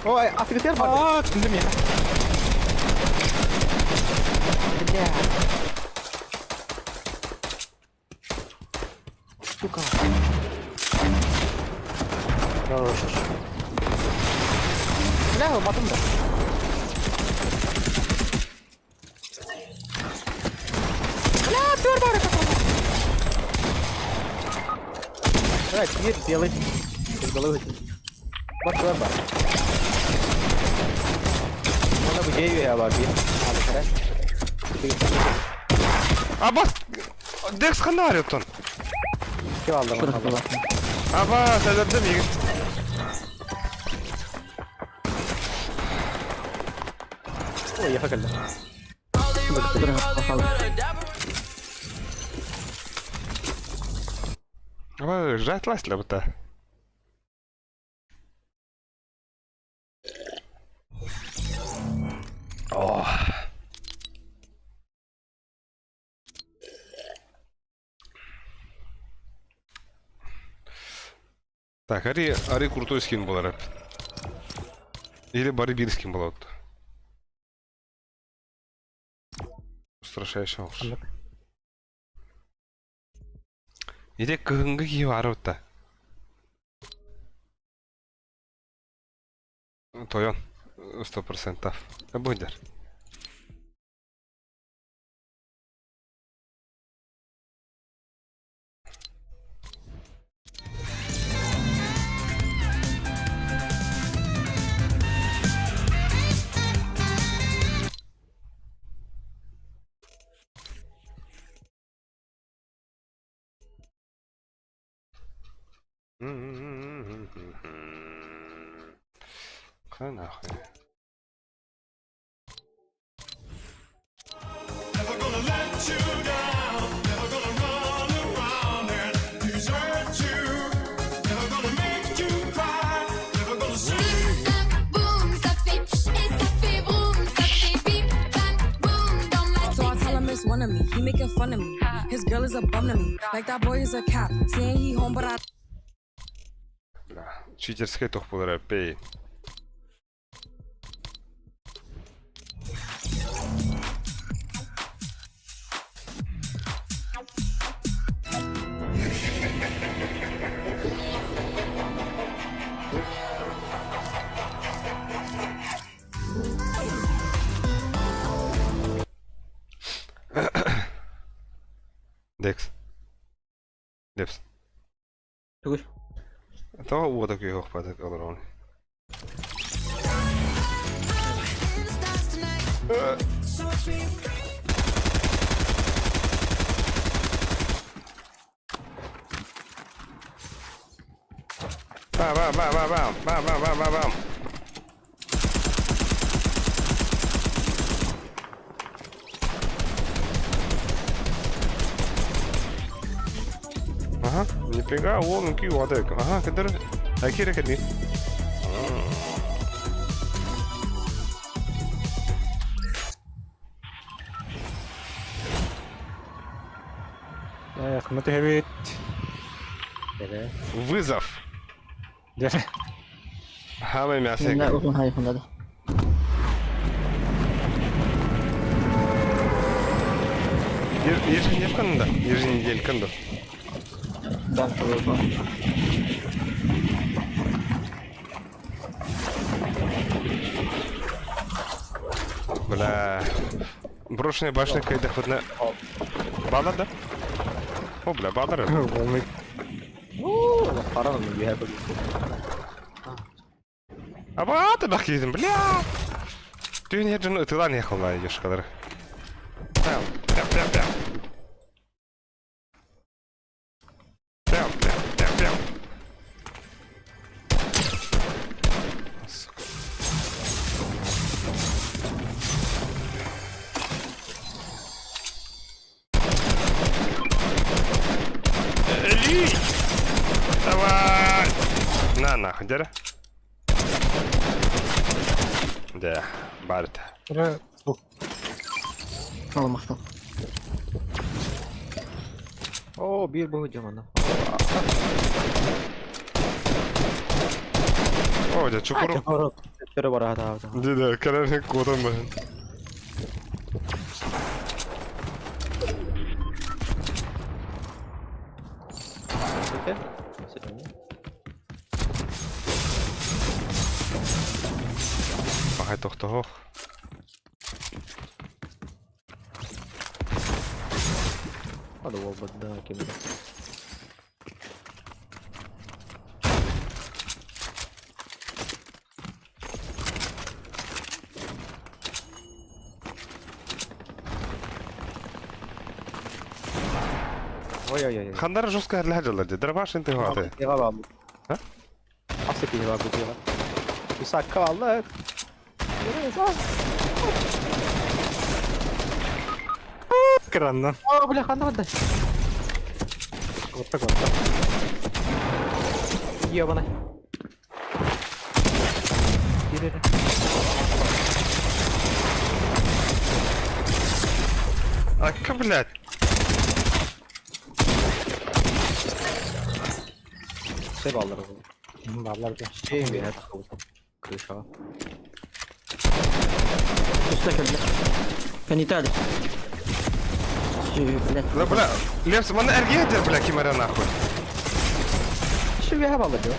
Ой, атыгытер бар. Аа, түндүм я. Бля. Сука. Хорош. Бля, батым да. Бля, төр бар Давай, мир белый. Без головы. Бар, төр бар. Бу дьиэ үөһэ баар биир. Аалыкара. Абас! Декс ханна оттон? Ким алла маны алла. Абас, өлөрдө миигин. Ой, яха кэллэ. Аба, жатлась для бута. О. Так, ари, ари крутой скин был рэп. Или Барри бир скин был вот. Устрашающий уж. Или кыһыҥҥы киһи баар эбит Тойон, 100%. Будет. Ха нахуй. Boum, ça fait pch et ça fait vroom, ça fait bip, bam, boum dans ma So I tell him it's one of me. He making fun of me. His girl is a bum to me. Like that boy is a cap. Saying he home, but I Бля, читерская тух буолар пей. Декс. Депс. Тугуй. Того уота күйөх патак олорон. Бам бам бам бам бам бам бам бам бам. Ага, нифига, вон кью адек. Ага, кадыр. Акира кадыр. Эх, ну ты ведь. Вызов. Хамай мясо. Да, уһун хай хунда. Ежедневканы да? Еженедельканы да. Да, было. Бля. Брошенная башня когда хоть на... Балар, да? О, бля, балар. Волны. Хара мын үөһэ көрдүм. Аба, ты бахкидим, бля! Ты не джун, ты ладно ехал на ешкалар. Пям, пям, пям, пям. Пям, пям, пям, пям. Сука. Эли! Давай! На, нахуй, дядя. Да, барта. Мало махтал. О, биир бу дьомана. О, дядя, чукуру. Төрө бара хата. Да, кэлэн куотан баһын. Сите? Бахай тохтоох. Hadi olmadı ким. Ой ой ой. Ханнара жестко херлэһэ дьаллар дии. Дробаш ин тыһааты. Тыга бааллар. А? Хас киһи бар бу тыга. Исаакка бааллар. Кыраннан. О, бля, ханна барда? Куотта куотта. Ебана. Киирere. Акка, блядь. Все бааллар ол. Бааллар дии. Şey mi? Крышаҕа. Туста кэллэ. Канитали. Блядь. Да, бля, Лепс, манна эргийэ дэр, бля, ким эрэ нахуй. Şu bir бааллар дио.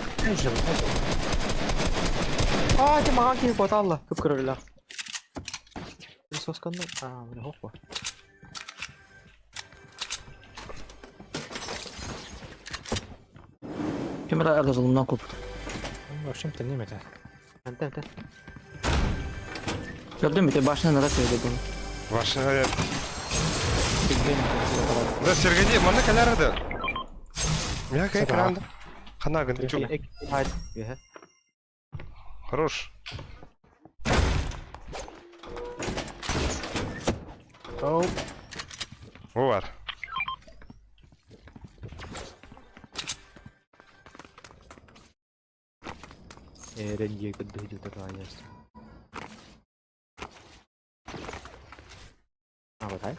Аа, ти маҕан киһи куоталла. Кып-кырыллах. Сосканны. Аа, бля, хоппа. Ким эрэ разломнан куппут. В общем тэнниэм этэ. Антен, антен. Көрдүм бите башына нара сөйдө бұл. Ваша... Да, Сергей, манна кэлэр да. Я кай кранда. Ханагын, чу. Хайд. Үһэ. Хорош. Оу. Бар. Эрен егір дыйды есть. А, вот ай.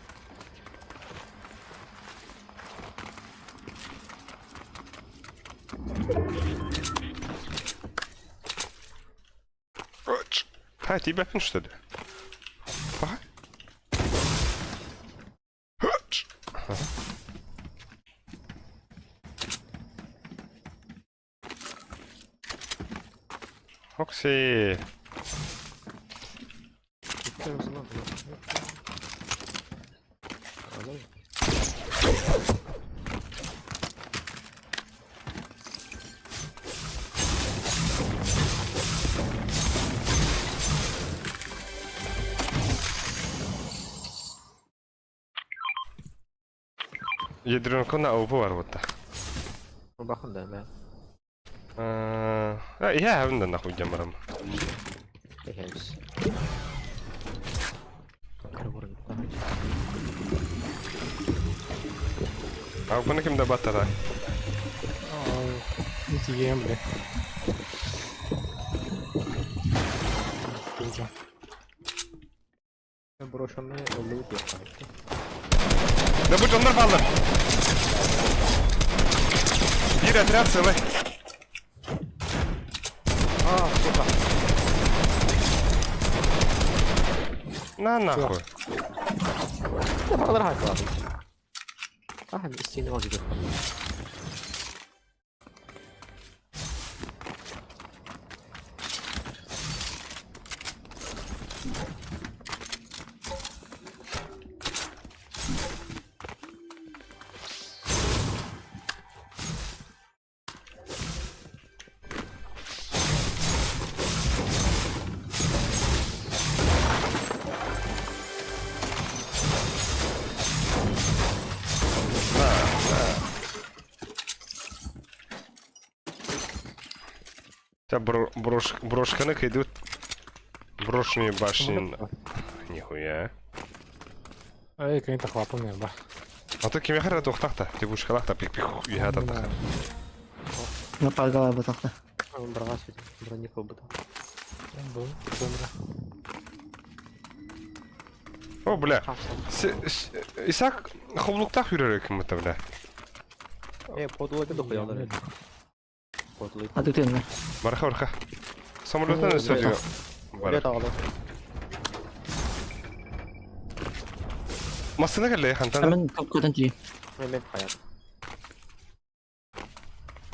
Ха, тебя что ли? Ага. Окси. Ядренкона АВП бар вот. Бахын да, мэ. Я да нахуй демарам. Эхэлс. А бұны кім да баттара? Не тием, бля. Курдя. Брошенные лут Да будь оннар баллар. Биир отряд целый. А, сука. На нахуй. Да, баллар хай А, истинный мог Тебя брошканы идут. Брошенные башни. Нихуя. Ай, конечно, хлопал не ба. А то ким яхара тухтахта. Ты будешь халахта пик пик яхата таха. На паргала батахта. Брага сюда. Броник был. Был, бомра. О, бля. Исаак хоблуктах жүрөр ким это, бля. Э, подлога дохуя. Подлог. А ты ты Барха барха. Самолеттан өстө Бля, тағалы. Масына келе хантан. Мен топ көтөн ти. Мен хаят.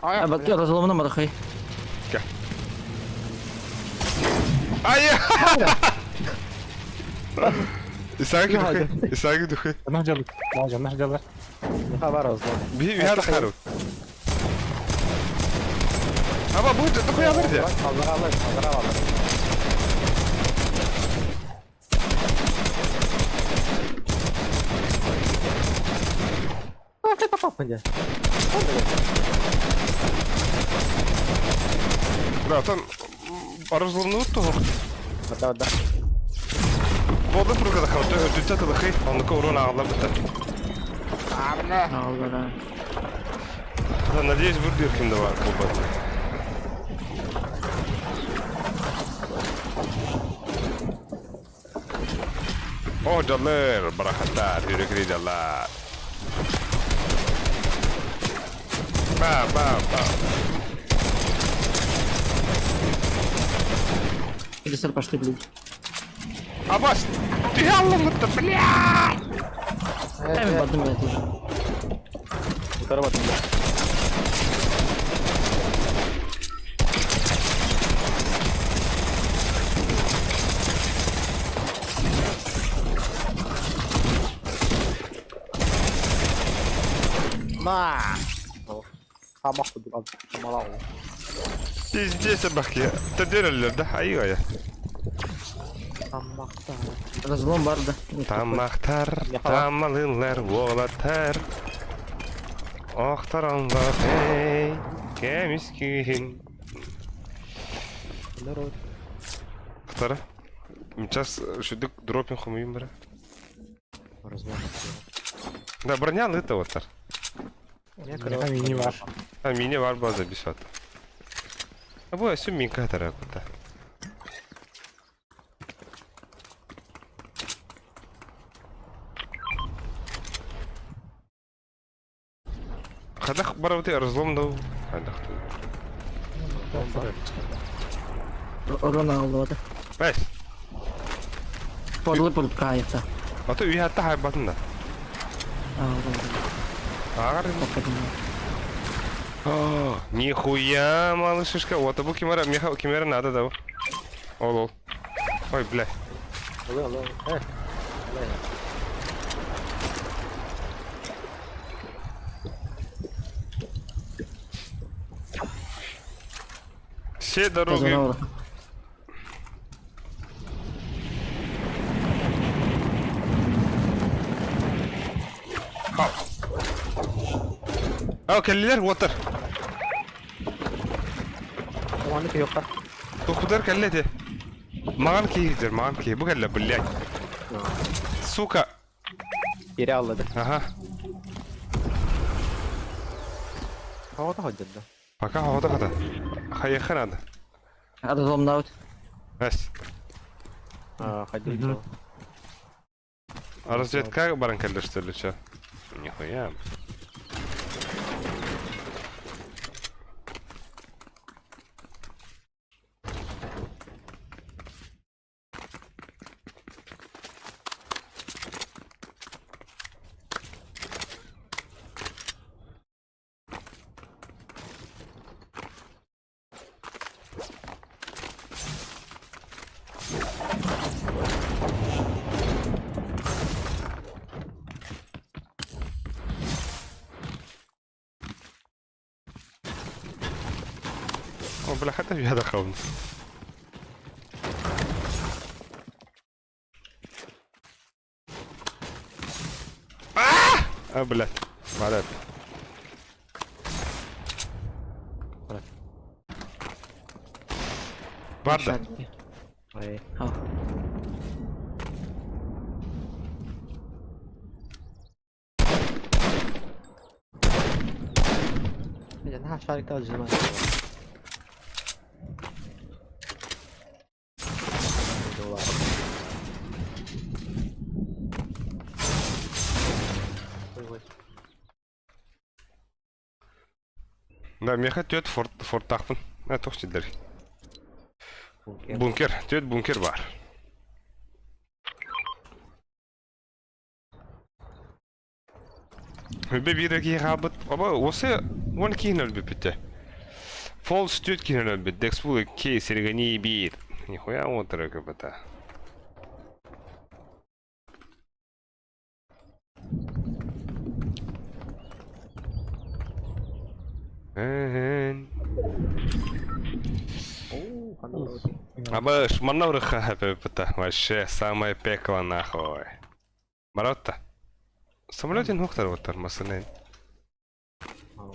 А бат разломна марахай. Ай! Исаак духи. Исаак духи. Нах жал. Нах жал, нах жал. Хабар аздан. Би би хару. Аба бу духуя берди. Аллар аллар, аллар аллар. Хаппын дьэ. Братан, разломнут того. Да, да. Болды пургада қалды, өтүтті тылықы, оныка урон ағылар бітті. Аллара. Надеюсь, бір дирким де бар бұл О, жаллар, барахаттар, жүрекри жаллар. Ба, ба, ба. Или пошли, блядь. Абас, ты аллам блядь! Эми бардым блядь уже. Утары бардым. На! Хамах курдук хамалаа. Пиздец, бахи. Тадираллер, да? Айгая. Хамахта. Разлом бар да. Тамақтар, тамалылар, олаттар. Охтаранлар, эй, кемискин. Народ. Втора. Сейчас шүдүк дропин хумуйм бара. Разлом. Да, броня лыта оттар. Миэхэ мини бар. А мини бар база бисат. А бу өсүм минка тара кута. Хадах барабыты разлом дау. Хадах. Урон алды. Бәс. Подлы пуртка аякта. Ата үй хатта хайбатын да. Агар. О, нихуя, малышишка. Вот бу кимера, меха кимера надо да. Ол ол. Ой, бля. Алло, алло. Э. Все дороги. Ау, кэллилэр уотар. Ону күйөккө. Тухудар кэллэ Маған киһидер, маған киһи. Бу кэллэ, блядь. Сука. Кире аллады. Ага. Хавата ходжадда. Пока хавата хата. Хайыха надо. Разлом даут. Бәс. А, ходи. А разведка баран кэллэ что ли, чё? Нихуя. О, бля, хата я хавн. А, блядь. Блядь. Барда. Ой. Я на шарик тоже Да, меха төт форт форттахпын. А, тохчидер. Бункер, төт бункер бар. Үлбе бире ки хабыт. Оба, осы он киин өлбе бітті. Фолс төт киин өлбе. Декспул кей сергани бир. Нихуя отыры кыбыта. Аба, шманна хапы Вообще, самое пекло нахуй. Баротта. Самолетин хохтар оттар масынен.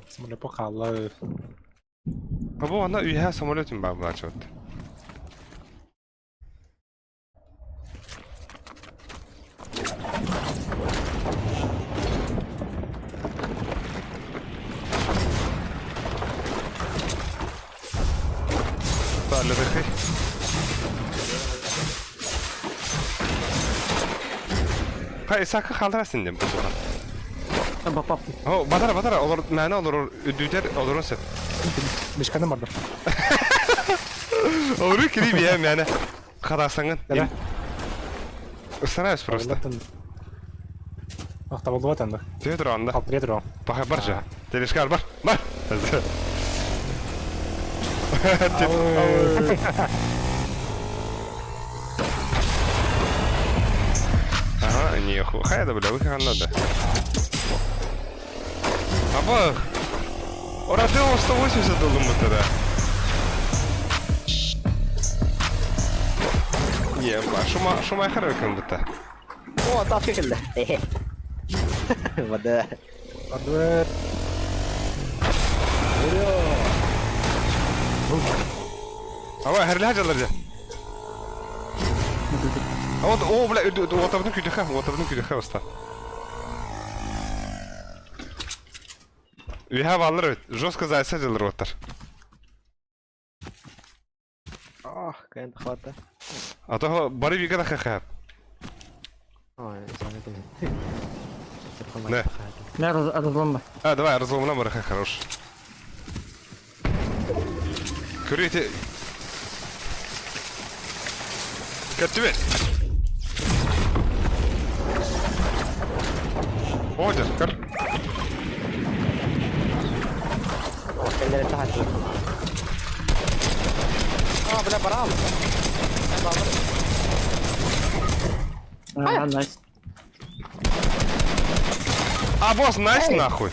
Самолет хаалла. Бу онно үөһэ самолетун баар буолааччыбыт. Ледыхый. Ха, Исаакка хааллара син бу туха. Бапап. О, батара, батара, олор, мээнэ олорор, үрдүтэр олорон сөп. Мишканы бардым. Олору кири биэ мээнэ. Хараасаҥын. Стараюсь просто. Ах, табылдыбат анда. Төһө тура анда? Алтырия тура. Баха бар же. Телешкар бар. Бар. Ага, неху. Хай да, бля, выход надо. Абах! Ура, 180 долларов тогда. Еба, шума, Шумахер кем будто. О, тапка кэллэ. Вода. Бардыбыт. Ава, херле жалар же. А вот, о, бля, отабын күдіхе, отабын күдіхе оста. Үһэ баллар эбит, жестко зайса дьыллар уоттар. Ах, кайын хвата. А то бары бигэ да хэхэп. Ой, саны Не. Не разломба. А, давай, разломна бары хорош. Көрете. Каттыбет. Одер, көр. Кэллere tahat. А, бля, барал. А, найс. А, босс, найс нахуй.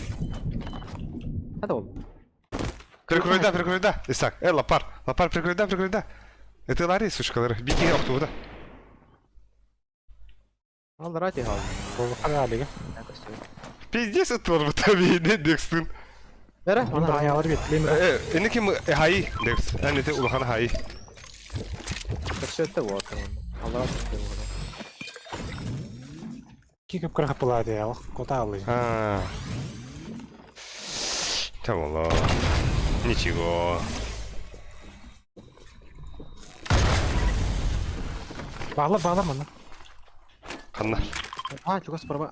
Это он. Прикрой да, прикрой да. Исаак, лапар. Лапар, прикрой да, прикрой да. Это Ларри, сучка, беги оттуда. Ал рати хал. Хаалыга. Пиздец, это лорбатами, декстын. Бere, Onun бронялар бит. Эни ким хаи, декс. Эни те улахан хаи. Көсөттө вот. Ал рати Кикеп кыра капылады я. Кота алды. А. Тамала. Ничего. Bağla bağla мана. Ханна. А, чугас барба.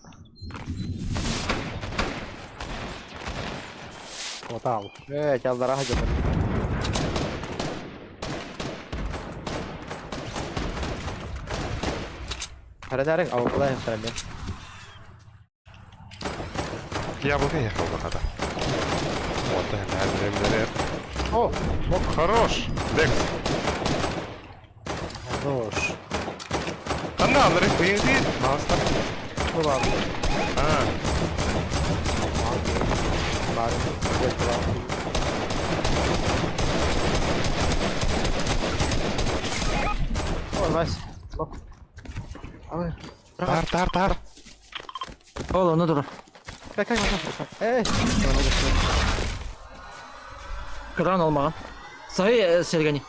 Кота ал. Э, жалдара хажа. Харадарың ауылай хараме. Яблоко ехал бы хата. Вот, да, О, Хорош. Декс. Хорош. Ханна, алыры. Иди, маста. бу бар. А, Бар. О, найс. Ой. тар, тар, тар. Ол, оны дур. Кай, кай, кай. Эй. Кран алмаган. Сай сергени.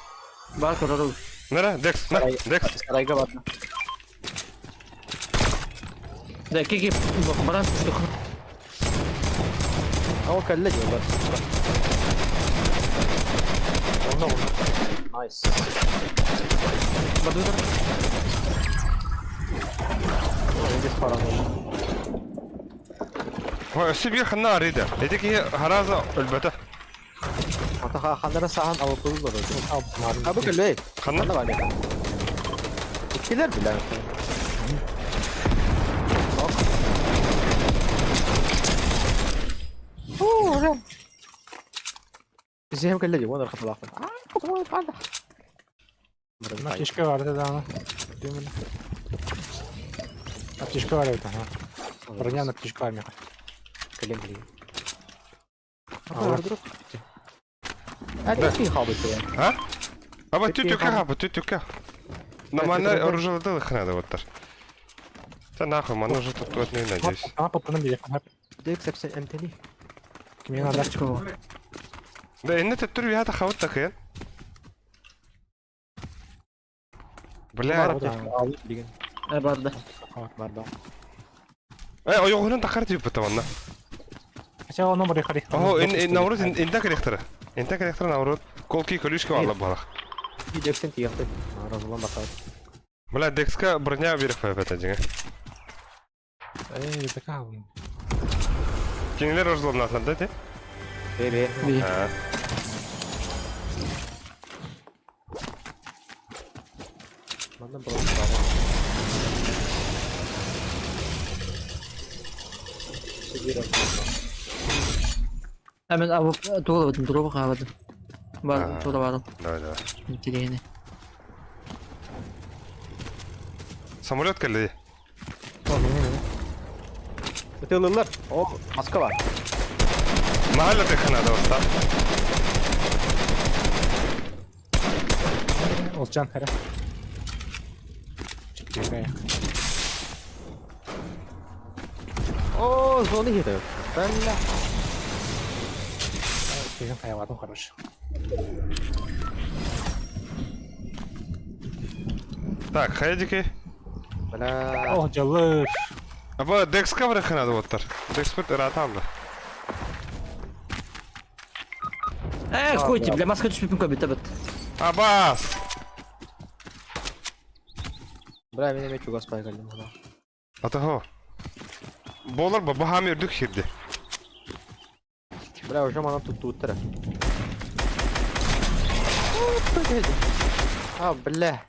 Бар көрөр. Нара, Декс, на, Декс. Сарайга бар. Да, кики баран түштүк. О, кэллэ диyor. Найс. Бардыбыт. Здесь пара. Ой, себе ханна арида. Эти ки хараза өлбөтө. Ата ханнара сахан алып кылды. А бу кэллэ. Ханна? Ханна бар. Иккилер биле. О, Зем кэллэ диyor. Оны хаталак. Аптечка бар да аны. Демин. Аптечка бар это. Броня на аптечка бар меха. Кэллэ кэллэ. Ага. А ты хабы ты. А? Аба түтүкэ хаба, түтүкэ. Нормально оружие дылых надо вот так. Да нахуй, мана уже тут вот не надеюсь. Ана попаны бир. Дек сепсен эмтени. Кимиэн адар. Да инне төттөр үһэ тахабыт такыйан. Бля. Э барда. Барда. Э ойоҕунан тахар тииппит манна. Хотя оно бари хари. Оһо ин наурут инта керектера. Инта керектера наурут. Колки колючка алла балах. Дексен тиехте. Разлом бахар. Бля, Декска броня беріп қойып дьиҥэ. Эй, такая. Кинилэр разломнатылар да ити? Бе-бе. Би. Аа. Манна бронь Hemen avup tuğla drop'u kapadım. Var tuğla varım. Давай, давай. Интеллигенный. Самолет кэлли. Ытылылар. О, Москва. Махалла тэхана да оста. Олжан хара. Чекай. О, зоны хитер. Бля. Деген хаяватым хорош. Так, хайдики. Бля. О, жалыш. Аба Декска барахана да оттар. Декспорт ыраатаамда. Э, хуйте, бля, маска түспеппин көбүт бит. Абас! Бля, мен эме чугас байгалым. Атаһо. Болар ба баһаами үрдүк хирди. Бля, уже манан туттуттара. А, бля.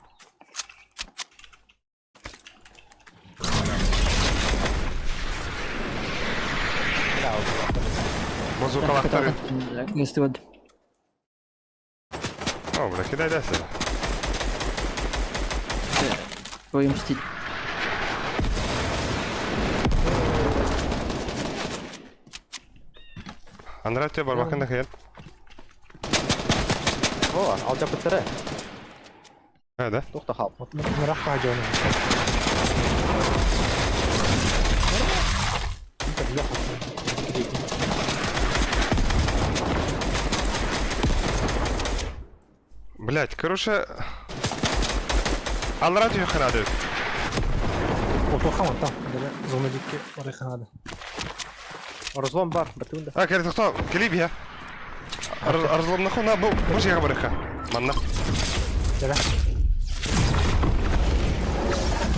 Базукалахтары. Мыстыбад. О, бля, кидай дәсі. Твою мстить. Андрей тебе барбакын да хыйын. О, алжа быттара. Ә, да? Тохта хал. Мырақ қажы оны. Блять, короче... Алра тебе ханады. Отуха там. Зона дикке барыханады. Разлом бар, бітуінде. А, кері тоқта, келіп я. Разломна хуна, бұл, бұл жерге барыха. Манна. Жара.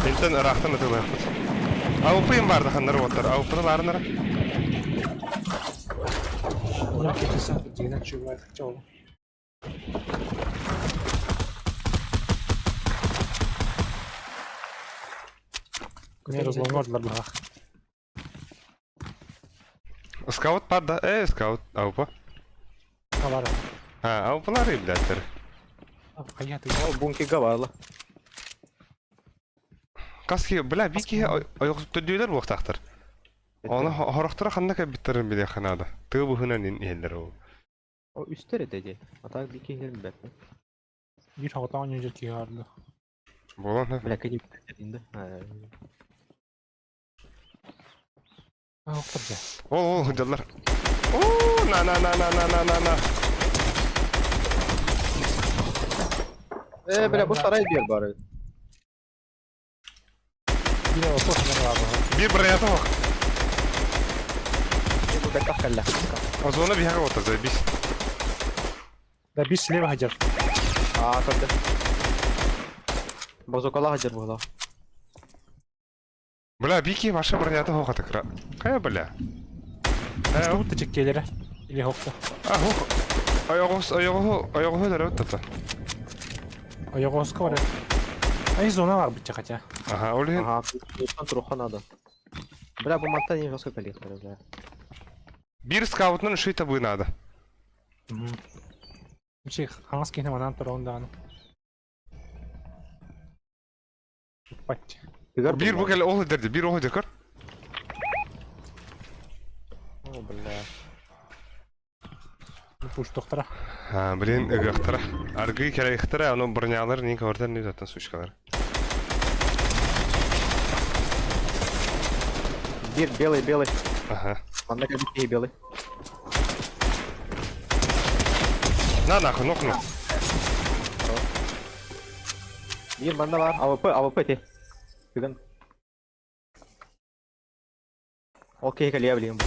Интен ырахтан ытылыхпыт. Аупыйм барды ханнар оттар. Аупыны барынар. Я кетесен дегенен чугай хотел. Не разломнордылар бұға. Скаут бар да. Э, скаут. Аупа. Алар. А, аупалары, блядь. Қая ты. О, бункига барла. Каски, бля, бики ойоқ буқтақтыр. Оны хорохтора ханна кәбиттерин биле ханада. Тыы бухынан ин ол. О, үстер деди. А так бики херим бәп. Bir havadan önce ki yardı. Болон. Бля, кеди инде. А, оқтырды. Ол, ол, жаллар. О, на на на на на на на на. Э, бля, бу сарай бер бары. Bir отос бар. Bir броята бак. Бу бәк калла. Озона бихага отыр, бис. Да бис слева хаджар. А, көрді. Базукала хаджар була. Бля, бики ваша бронята хоқатыкра. Кая бля? Что тут чеккелері? Или хопта. А, хох. Ойоғос, ойоғо, ойоғо дәрі өттіті. Ойоғосқа бар. Ай, зона бар бітті хотя. Ага, олин. Ага, тут труха надо. Бля, бу манта не жестко коллектор, бля. Бир скаутның ши табы надо. Вообще, хаңас кейіне манан тұр онда аны. Пать. Бир бұл кәлі ол дерді, бир ол дер, О, бля. Пуш тоқтара. А, блин, ыгахтара. Аргы кәрі ыхтара, аны бронялар, не кавардар, не заттан сучкалар. Бир белый, белый. Ага. Манда кәбитке белый. На нахуй, нокну. Биир манна баар. АВП, АВП ти. Бүгүн. Ол киһи кэлиэ билигин бу.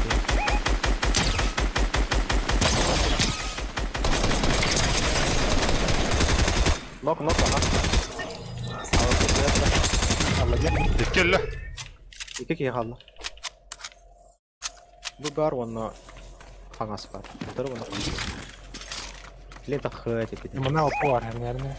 Нок, нок, ага. АВП Иккелле. Икки киһи хаалла. Бу баар уонна хаҥас баар. Утары уонна хаҥас. Лента таххыа этиппит. Мына опу бар, наверное.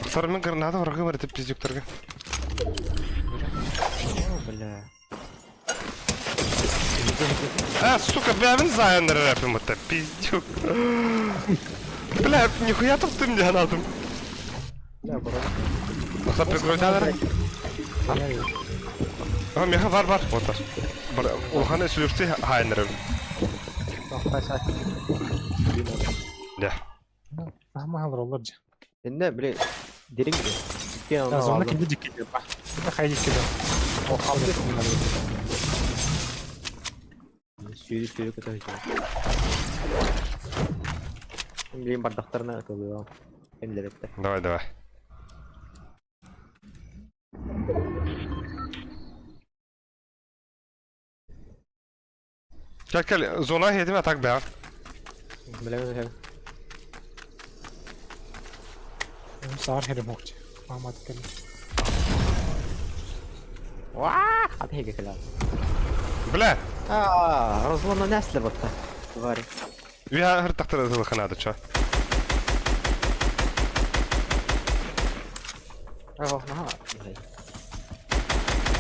Вторым граната врага бар этип пиздюктарга. Бля. А, сука, бля, мин заяннар рэпим это, пиздюк. Бля, нихуя тут ты мне надо. Бля, бро. Махта прикройдалар. А, меха бар бар, вот так. Улханы сүлүрти хайнер. Да. Ахма олар же. Инне, бля, диринг. Кен Да, зона кимди дикки ба. Это хайди киде. О, халды. Сүйрі сүйрі көтөр. Блин, бардактарына ытылыам. Эмлерепте. Давай, давай. Кел кел, зона хедим атак бär. Билем Саар херем хокче. Мама кел. Ваа, хат хеге кэлээ. Бля, Аа, разломно нэслэ батта. Твари. Vi har тахтар ханада ча. Аа, наха.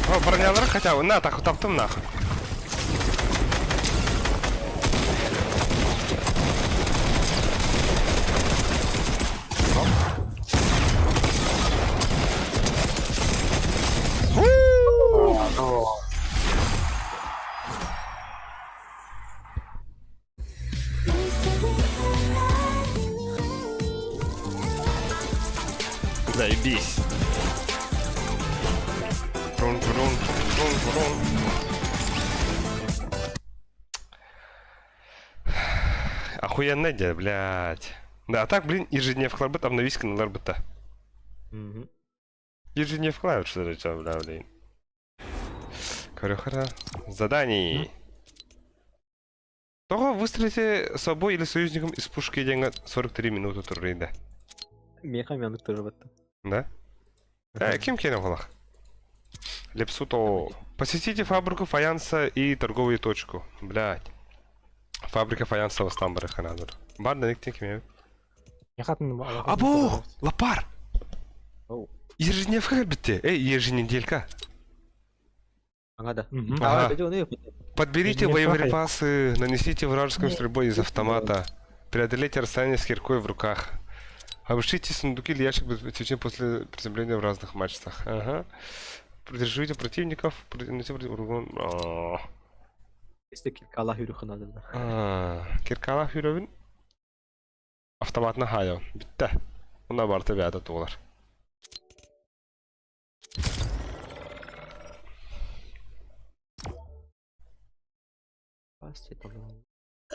О, бронялар хотя бы, на, так, таптым нахуй. Заебись. Рун, рун, рун, рун. Охуенно де, блядь. Да, а так, блин, ежедневкалар бит, обновись-ка быта. Ежедневкалар, что ли, что, бля, блин. Корюхара. Заданий. Того выстрелите собой или союзником из пушки деньга 43 минуты туррида. Меха мянук тоже батта. Да? Ким кенем холах? Лепсуто. Посетите фабрику фаянса и торговую точку. Блядь. Фабрика фаянса в Стамбаре ханадыр. Бар да никтен ким Або! Лапар! Ежедневка битте. Эй, еженеделька. Ага, да. Ага. Подберите боеприпасы, нанесите вражескую стрельбой из автомата. Преодолейте расстояние с киркой в руках. Обыщите сундуки или ящик без после приземления в разных мачтах. Ага. Придержите противников. О. Если киркала хүрү. А, Киркала хүрөбүн автоматына хайо. Битте. Уна барты бәді туғылар.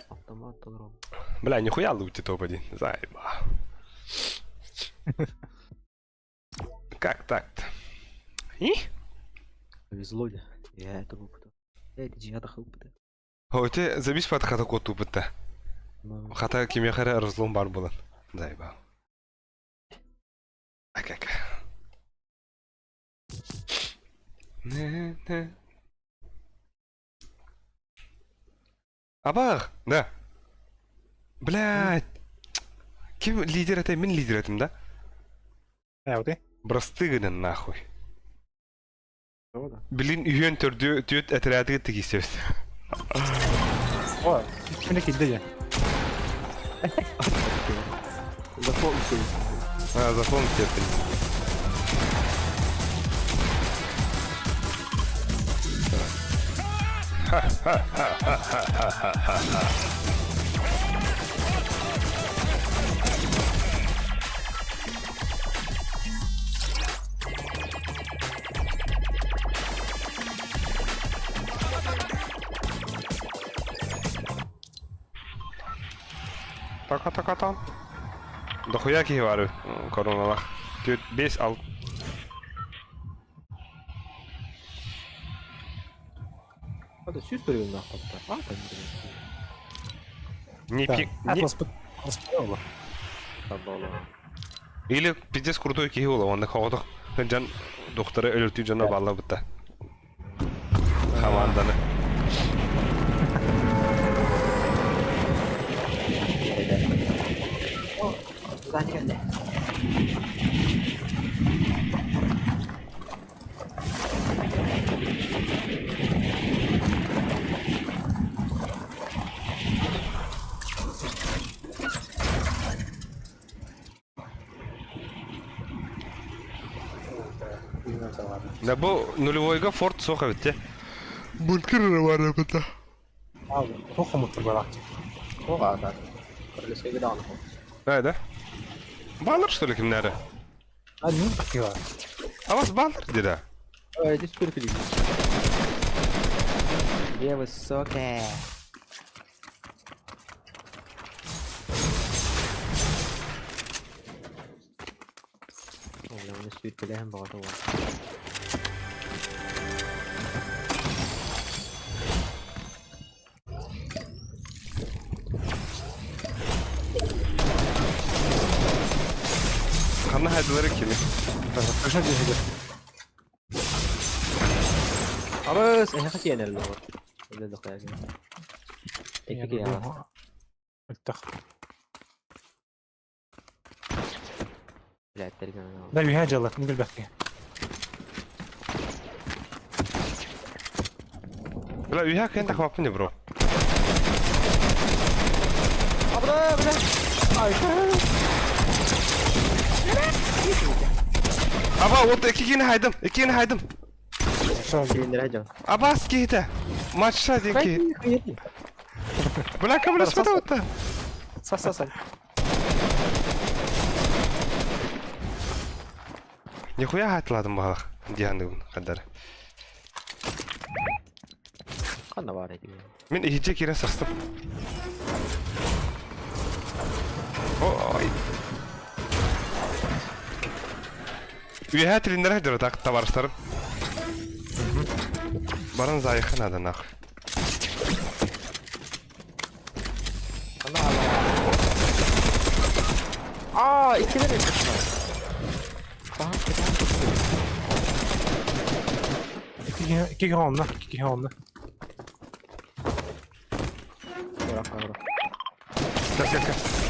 Автомат. Бля, нихуя лути топ-1. Заеба. Как так-то? И? Повезло. Я это выпутал. Я это джиада хылпыты. Оте забис пат хата коту бітті. Хата кеме хара разлом бар болан. Заеба. Так, так. Абах, да. Блядь. Ким лидер это? Мин лидер этим, да? Э, Брастыгынын нахуй. Блин, үйен төрдү түөт отрядыгы тигисебит. О, кимне килде же. Зафон А, зафон кетти. Ха-ха-ха-ха-ха-ха-ха. Така-така-тан. Дохуя киһи баар короналаах. Түөрт, биэс, ал. Hadi сүүс көрүҥнээх хатта. А, там Не пи... Не... Атласпыт. Атласпыт Или пиздец крутой киһи буола, онно хоҕотох дьон духтары өлөртүү дьоно баалла бытта. Хамаанданы. Да бу нулевойга Форд суох эбит те. Бункер эрэ баар эбит. Туох хомуттар барааччы? Туох аата? Королевскайга даҕаны Да, да. Баалар что ли кимнээри? А не такие. А вас баалар деді. Ой, здесь сколько людей? Где высокая? Бля, оны сүүркэлэһэн баҕата буолла. Ханна хайдылары кини. Абыс, эһэхэ тиэнэллэр олор. Өлө дохуя. Икки киһи Өлтөх. Блядь, Да үһэ дьалла, мин билбэккэ. Бля, үһэ кыйын тахмаппын бро. Абра, бля. Ай. Аба, вот иккини хайдым, иккини хайдым. Абас киһитэ. Матча диэн киһи. Бля, көмөлөспөтө отта. Сас, сас, сас. Нихуя хатладым баҕалах диһаныгын хаддар. Ханна баар этим. Мин иһирдьэ киирэн састым. Ой. Үөһээ тилиннэрэ сылдьар так табаарыстарым. Баран заайыхха наада нах. Аа, иккилэр Икки киһи онно, икки киһи онно. Кэл, кэл, кэл.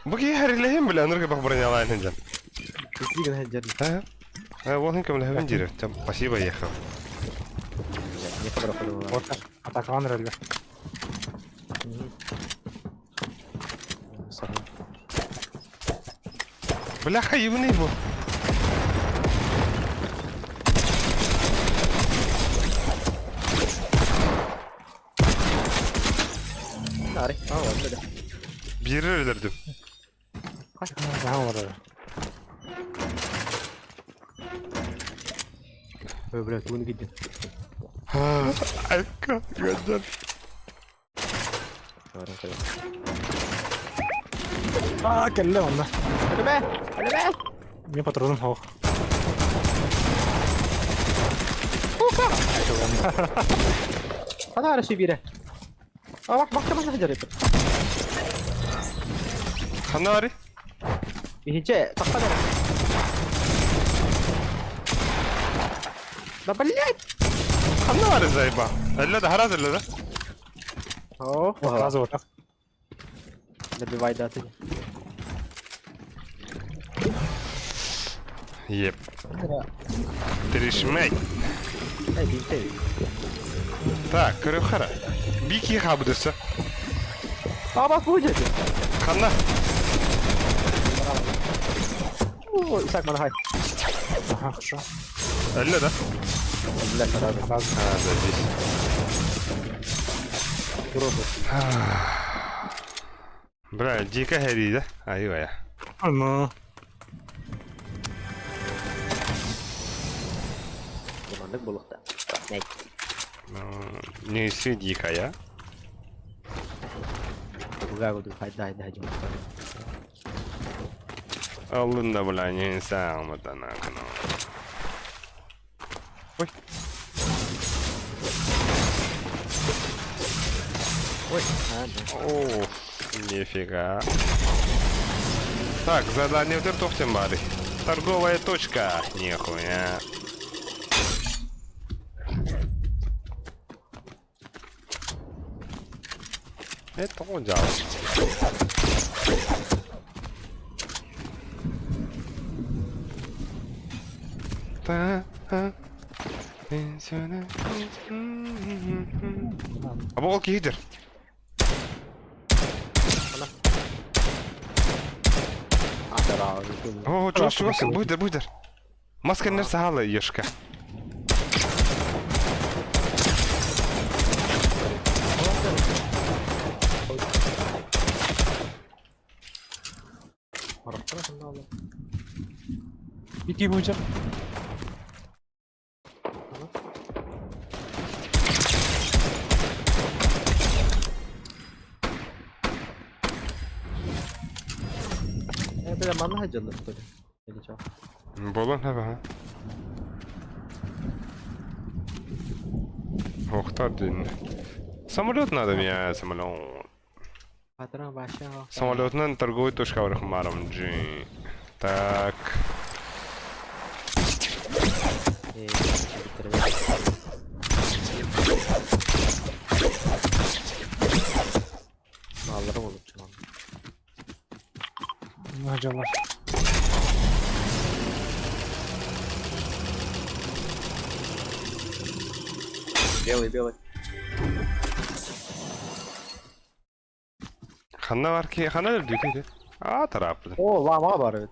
Бу киһи хэрилэһин бile анырга бах бронялаан сылдьан. Аа, ол көмөлөһөбүн диир. Спасибо, ехал. Атакалаан эрэллэр. Бляха, ебаный бу. Биири өлөрдүм. Daha var. Бля, тугун кидин. Айка, gönder. Аа, кэллэ онно. Өлөмө! Өлөмө! Мин патроным суох. Хана ара сүүбире. А, бак, бак, бак, бак, Ханна барый? Иһинче, таххан эрэ. Да блять! Ханна барый заеба? Эллэ да, хараз эллэ да. О, Сразу вот так. Добивай даты. Еп. Тиришмей. Эй, бинтей. Так, көрүөх хара. Бики хабыдыса. А, бак, будет. Ханна. О, Исаак, манахай. Ага, хорошо. Эллэ да. Блять, сразу. Сразу. А, да, здесь. Бля, дико хэри, да? Ай-вая. Ну. Маннык булуохта. Неси дикая. Алын да бля, не сам это нахуй. Ой. Ой, Ох, нифига. Так, задание в тохтем бары. Торговая точка. Нихуя. Это он делал. А бол киһитер. О, чувак, чувак, буйдер, буйдер. Маска не сагала, ешка. Ики буджа. Бля, манна хаджалар, что ли? Или чё? Болон хаба. Ох, один. Самолет надо мне, самолет. Самолетнан торговый точка вархмаром джи. Так. Хаджалар. Белый, белый. Ханна бар ки, ханна өлдү А, тарапты. О, лама бар evet.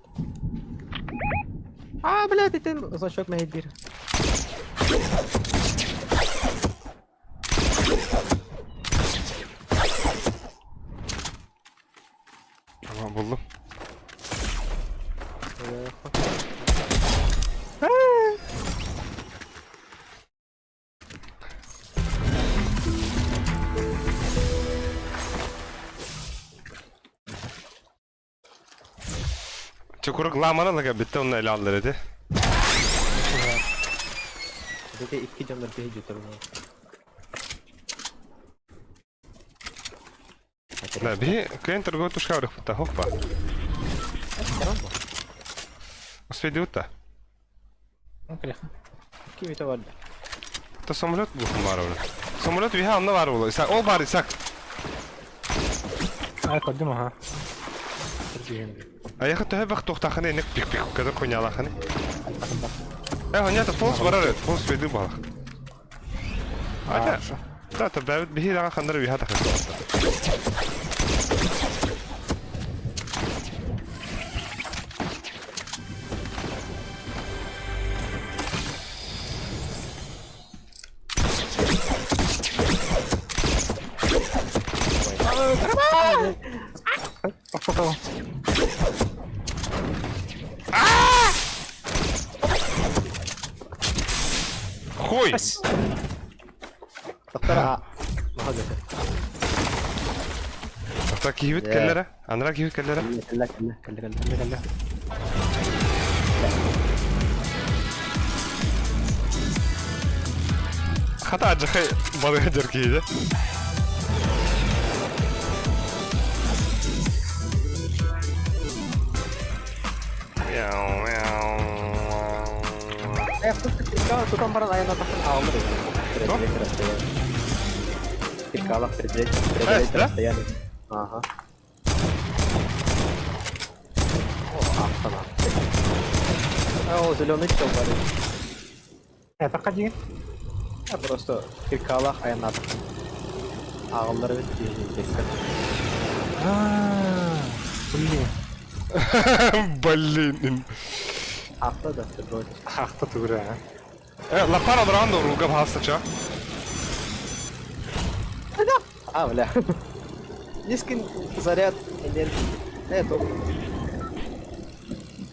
А, блядь, это значок мейдир. Tamam buldum. Çukuruk lamana laga bitti onun ele aldı dedi. Dedi iki candır bir hücre Да, би клиент торговый тушка врых хопа. Успели-то. Kim ite var? То самолет был бар Самолет виха анна бар было. Исак, ол бар Исак. Ай, коддым аха. А я хотел бы тухтаханы нек пик пик когда коня лаханы. Э, нет, фолс барар, фолс веду балах. А, да, да, бэвит бихи дага хандар виха тахы. Пошел. Хуй! Доктора. Так киһибит кэллэрэ, анара киһибит кэллэрэ. Кэллэ, кэллэ, кэллэ, кэллэ, кэллэ. Хата аджахай балыга дьэр киһиде. Мяу, мяу. Тутан баран айына тахын алыр. Киркалах предель, предель расстояние. Ага. О, автона. О, зеленый чел парень. Это ходи. Я просто киркалах айына тахын. Ağılları бит А, блин. Блин. Ахта да, вроде. Ахта тугра. Э, лапара брандо руга бхаста ча. А, бля. Низкий заряд энергии. Это.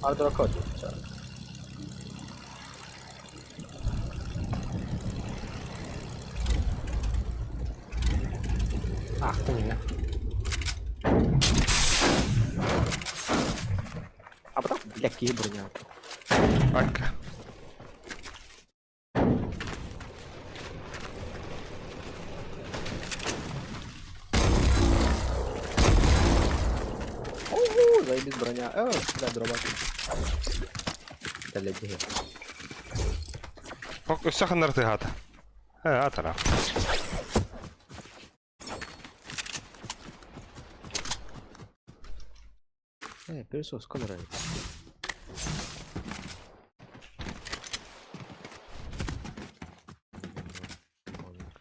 Ардрокод. Аахтым ини. А потом, бля, киһи броня. Айка. Ого, заебись броня. Бля, дробак. Да, блядь, беги. Өссө ханнар тыһаата. Э, атара. Пылесос, сколько нравится?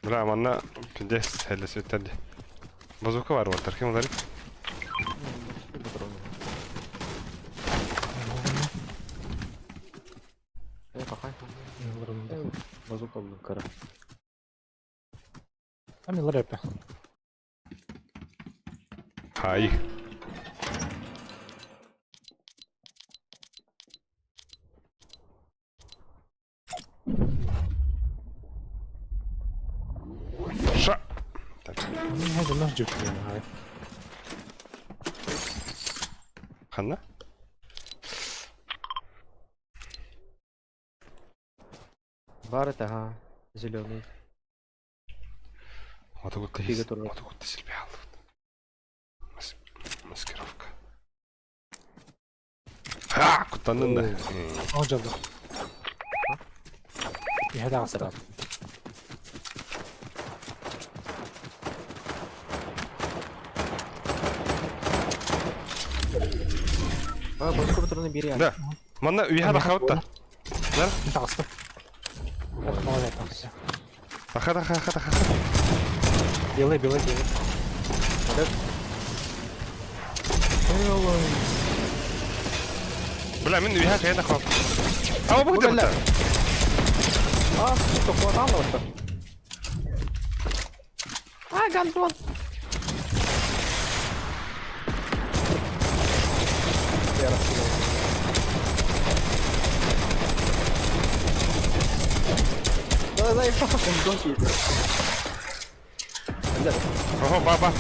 Бля, манна пиздец, хеллесүттэр дии. Базука бар буолтар, ким уларый? Базука булдум кара. Там рэпе. Хай. Ша. Так. Ханна? Бар это, ага, зеленый. Вот ты себе Маскировка. Ха, кутанын да. О, жабды. Иһэ даҕаста. А, базука патроны бери. Да. Манна үйэ тахабытта. Да? Таҕыста. Таха таха таха таха. Белый, белый, белый. Бля, мин үйэ кайда тахабыт. А, бу бу. А, что, хватало что? А, гандон! Я раскидал. Да, да, гандон пиздец. Ого, баба.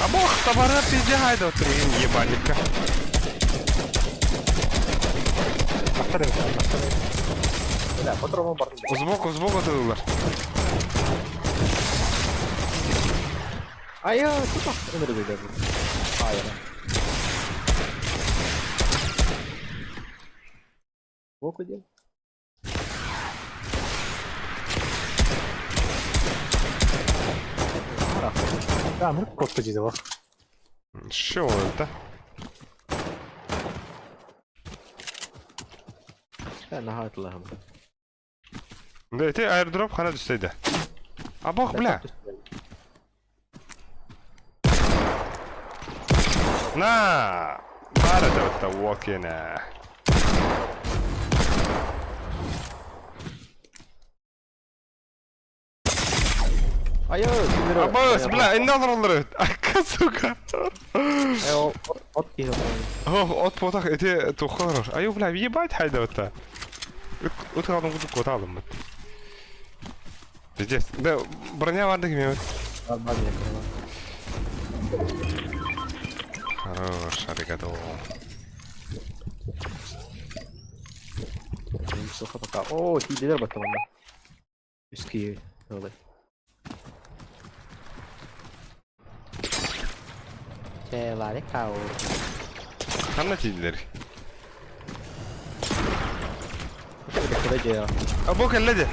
А бог, табара пизде хайда трин ебаника. Бля, патроны бардым. Сбоку, сбоку тылылар. А я, сука, өмір даже. А, я. Боку дел. Да, ну кот подидела. Что это? Да, нога отлага. Да, ты аирдроп хана түстейді. А бог, бля. На! Бар это вот. А я, Абас, бля, инназар олдыры. Ака, сука. От киһи. Ох, от потах эти тухар. Аю, бля, ебать хайда вот. Ут қалдым кудук кота алдым. Пиздец. Да, броня бардык мен. Нормально, Хорош, аригато. Сухо пока. О, тиделер баттым анда. Үские. Олай. Челаре кау. Ханна тиделер. Куда А бог элледи.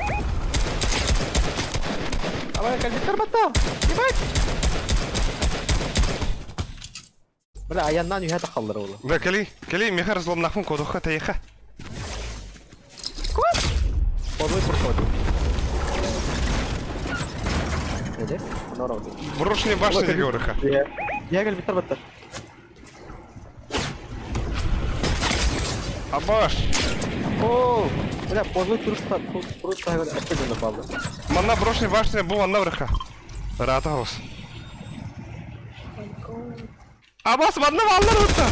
Давай, кальбитер баттам. Ебать. Бля, аяннан үйе тақалдыр олы. Да, кели, кели, мехар зломнахун кодуха тайха. Подвой проходит. Неде? Норм. Брошенные башни договорыха. Я кальбитер баттар. Абаш. О, бля, подвой туруста, туруста әккеден қалды. Манна брошенные башни бу манна браха. Рата хос. Абас манна баллар утта.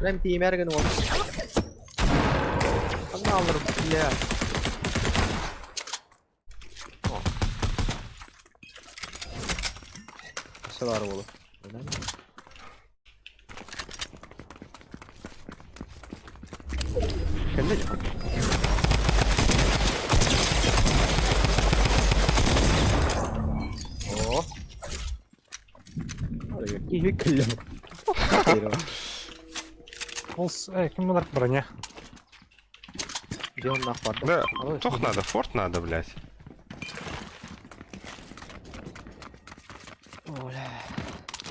Прям тиийимээр гын уол. Ханна аллар бля. Өссө баар уолу. Кэллэ дьэ. Оо. Киһи кэллэ. Ол ким булар броня? Где он нахуй? Да, тох надо, форт надо, блядь. Оля.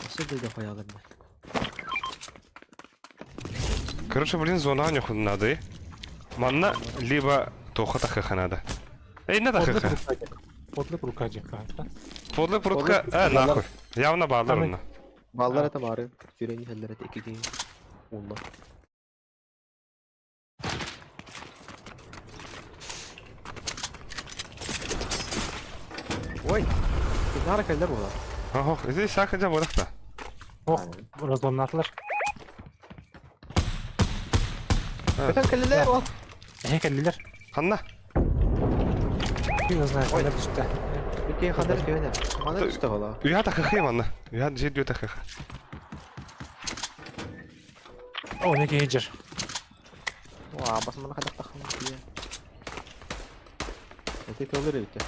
Все дойду хуя Короче, блин, зона нюху надо. Манна либо тоха тахыха надо. Эй, надо хыха. Подлый рука дьиха. Подлый прутка, э, нахуй. Явно баалар онно. Баллар это бары. Сүүрэн иһэллэр это икки киһи. Уунна. Ой! Кинаара кэллэр буолар. Охох, ити саакыдьа буолах да. Ох, разломнатылар. Көтөн кэллилэр ол. Эһэ кэллилэр. Ханна? Ким знает, ханна түстэ. Бүтүн ханна түһэнэ. Ханна түстэ хола. Үйа тахыхы манна. Үйа жер дүйө тахыхы. О, не киһи Уа, басманы хайдах таххана тиийэ. Эти тыллар эбит.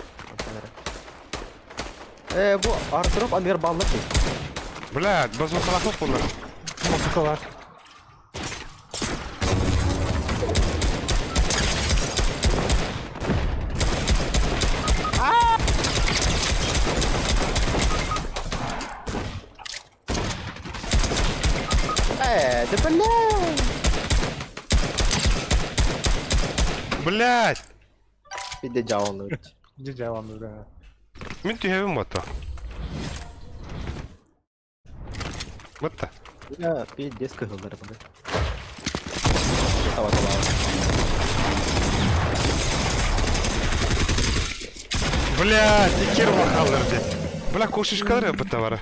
Э, бу Артур аныгар баллар дии. Блядь, базукалахов буолар. Музыкалар. Э, да блядь! Блядь! Биде жааланыр. Дьэ дьааланыр да. Мин түһэбин буотта. Бытта. Бля, пиздец кыһыллар бары. Таба таба. Блядь, икер бахаллар дии. Бля, кошечкалар бытта бары.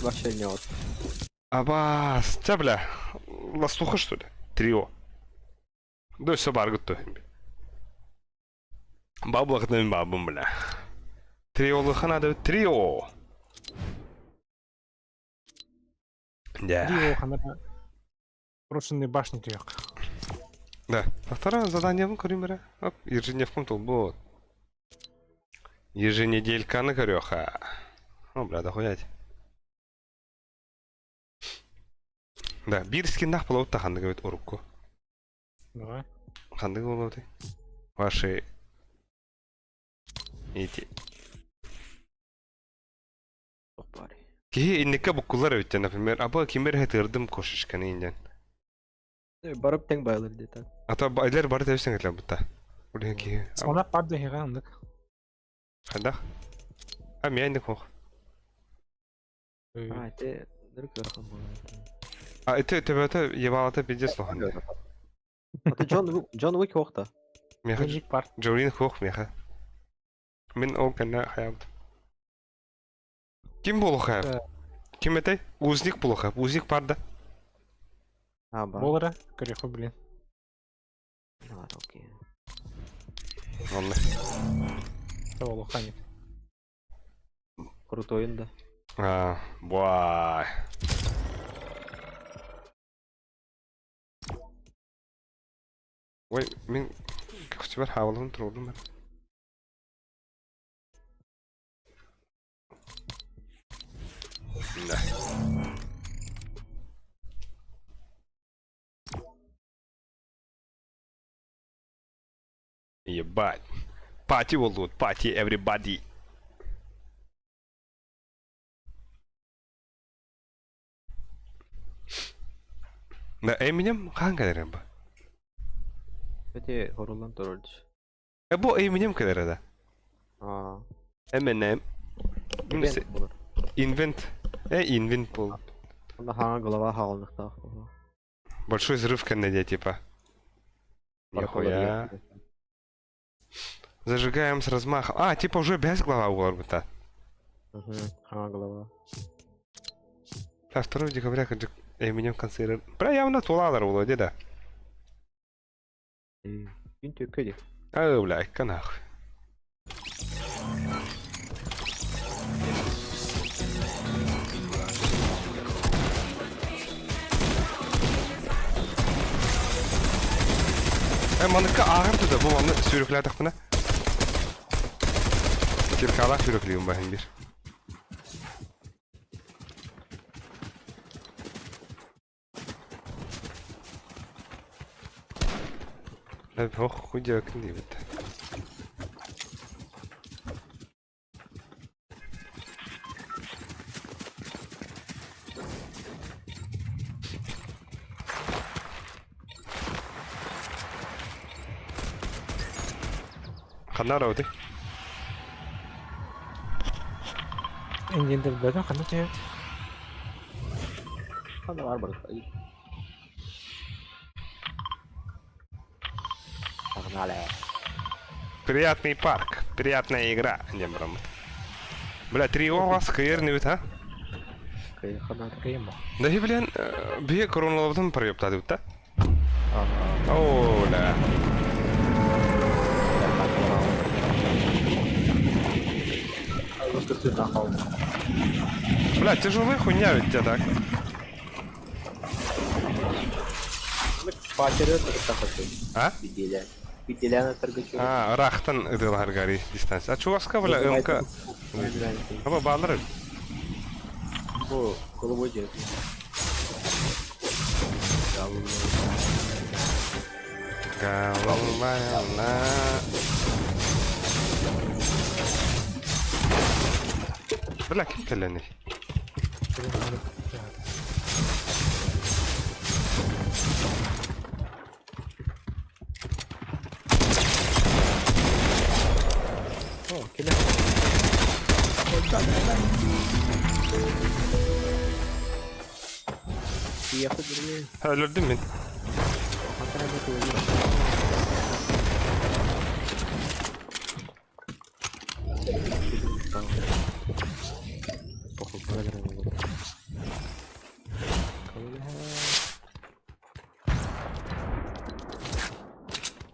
Вообще не вот. Абас, чэ бля, ластуха что ли? Трио. Да все баргыт Баблахтын бабым, бля. Триолыха надо трио. Да. Трио ханара брошенные башни tuyок. Да. Второе задание көрейін бәрі. Оп, ежедневкам толбот. Еженедельканы көрөха. О, бля, дохуять. Да, биир скиннах буолабыт ханнык эбит урукку. Давай. Ханнык буолабытый? Ваши эти Киһи инникке буккулар эбит например, аба кимер хэтырдым кошечканы инден. Барып тең байлар где-то. А то байлар бары тэбисең этилер бутта. Улиһин киһи. Она падда хига андык. Хайдах? А миэнник хох. А, это дырк А это төбөтө ебалата пиздец лохан. Это Джон Джон Уик хохта. Меха Джик пар. Джолин хох меха. Мин ол кэннэ хайабыт. Ким буолуохай? Ким этэй? Узник буолуохай. Узник парда. А, ба. Болара, кореху, блин. Окей. Онно. Того лоханит. Крутой да. А, бай. Ой, мин көстүбэр хаалым турдум мен. Да. Ебать. Пати болут, пати everybody. Да, Eminem хаан кэлэр бу? Эти хорулан турар. Э, бу Eminem кэлэр да. А. Eminem. Invent болар. Invent. Э, invent был. Онда хаңа голова хаалныктаах. Большой взрыв кэннэ типа. Нихуя. Зажигаем с размахом. А, типа уже без глава буолар Угу, хаңа голова. 2 декабря кырдьык Эминем концеры. Бля, явно тулалар буолуо дии да. Күн түөккэ дии. Аа, бля, икка нахуй. Э, маныкка ааҕар да бу манны сүүрүклээтэхпинэ. Киркалаах сүүрүклүүм баһын бир. Ох, хуй диэбэккин диэбит. Ханна барабытый? Индиан билбэтим ханна түһэбит? Ханна бар барыта. Погнали. Приятный парк, приятная игра, диэн бараммыт. Бля, три оҕас кыйыр нибит, а? Кыйын ханна. Кыйын бу. Да и, блин, бие короналабытын проептадыбыт да? Ага. О, да. Бля, тяжелая хуйня ведь тебя так. А? А, рахтан ытылар дистанция. А чуваска, бля, МК. Аба баллар. Бу голубой дед. Голубая луна. Бля, ким кэллэний? О, кэлэ. Өлөрдүм мин.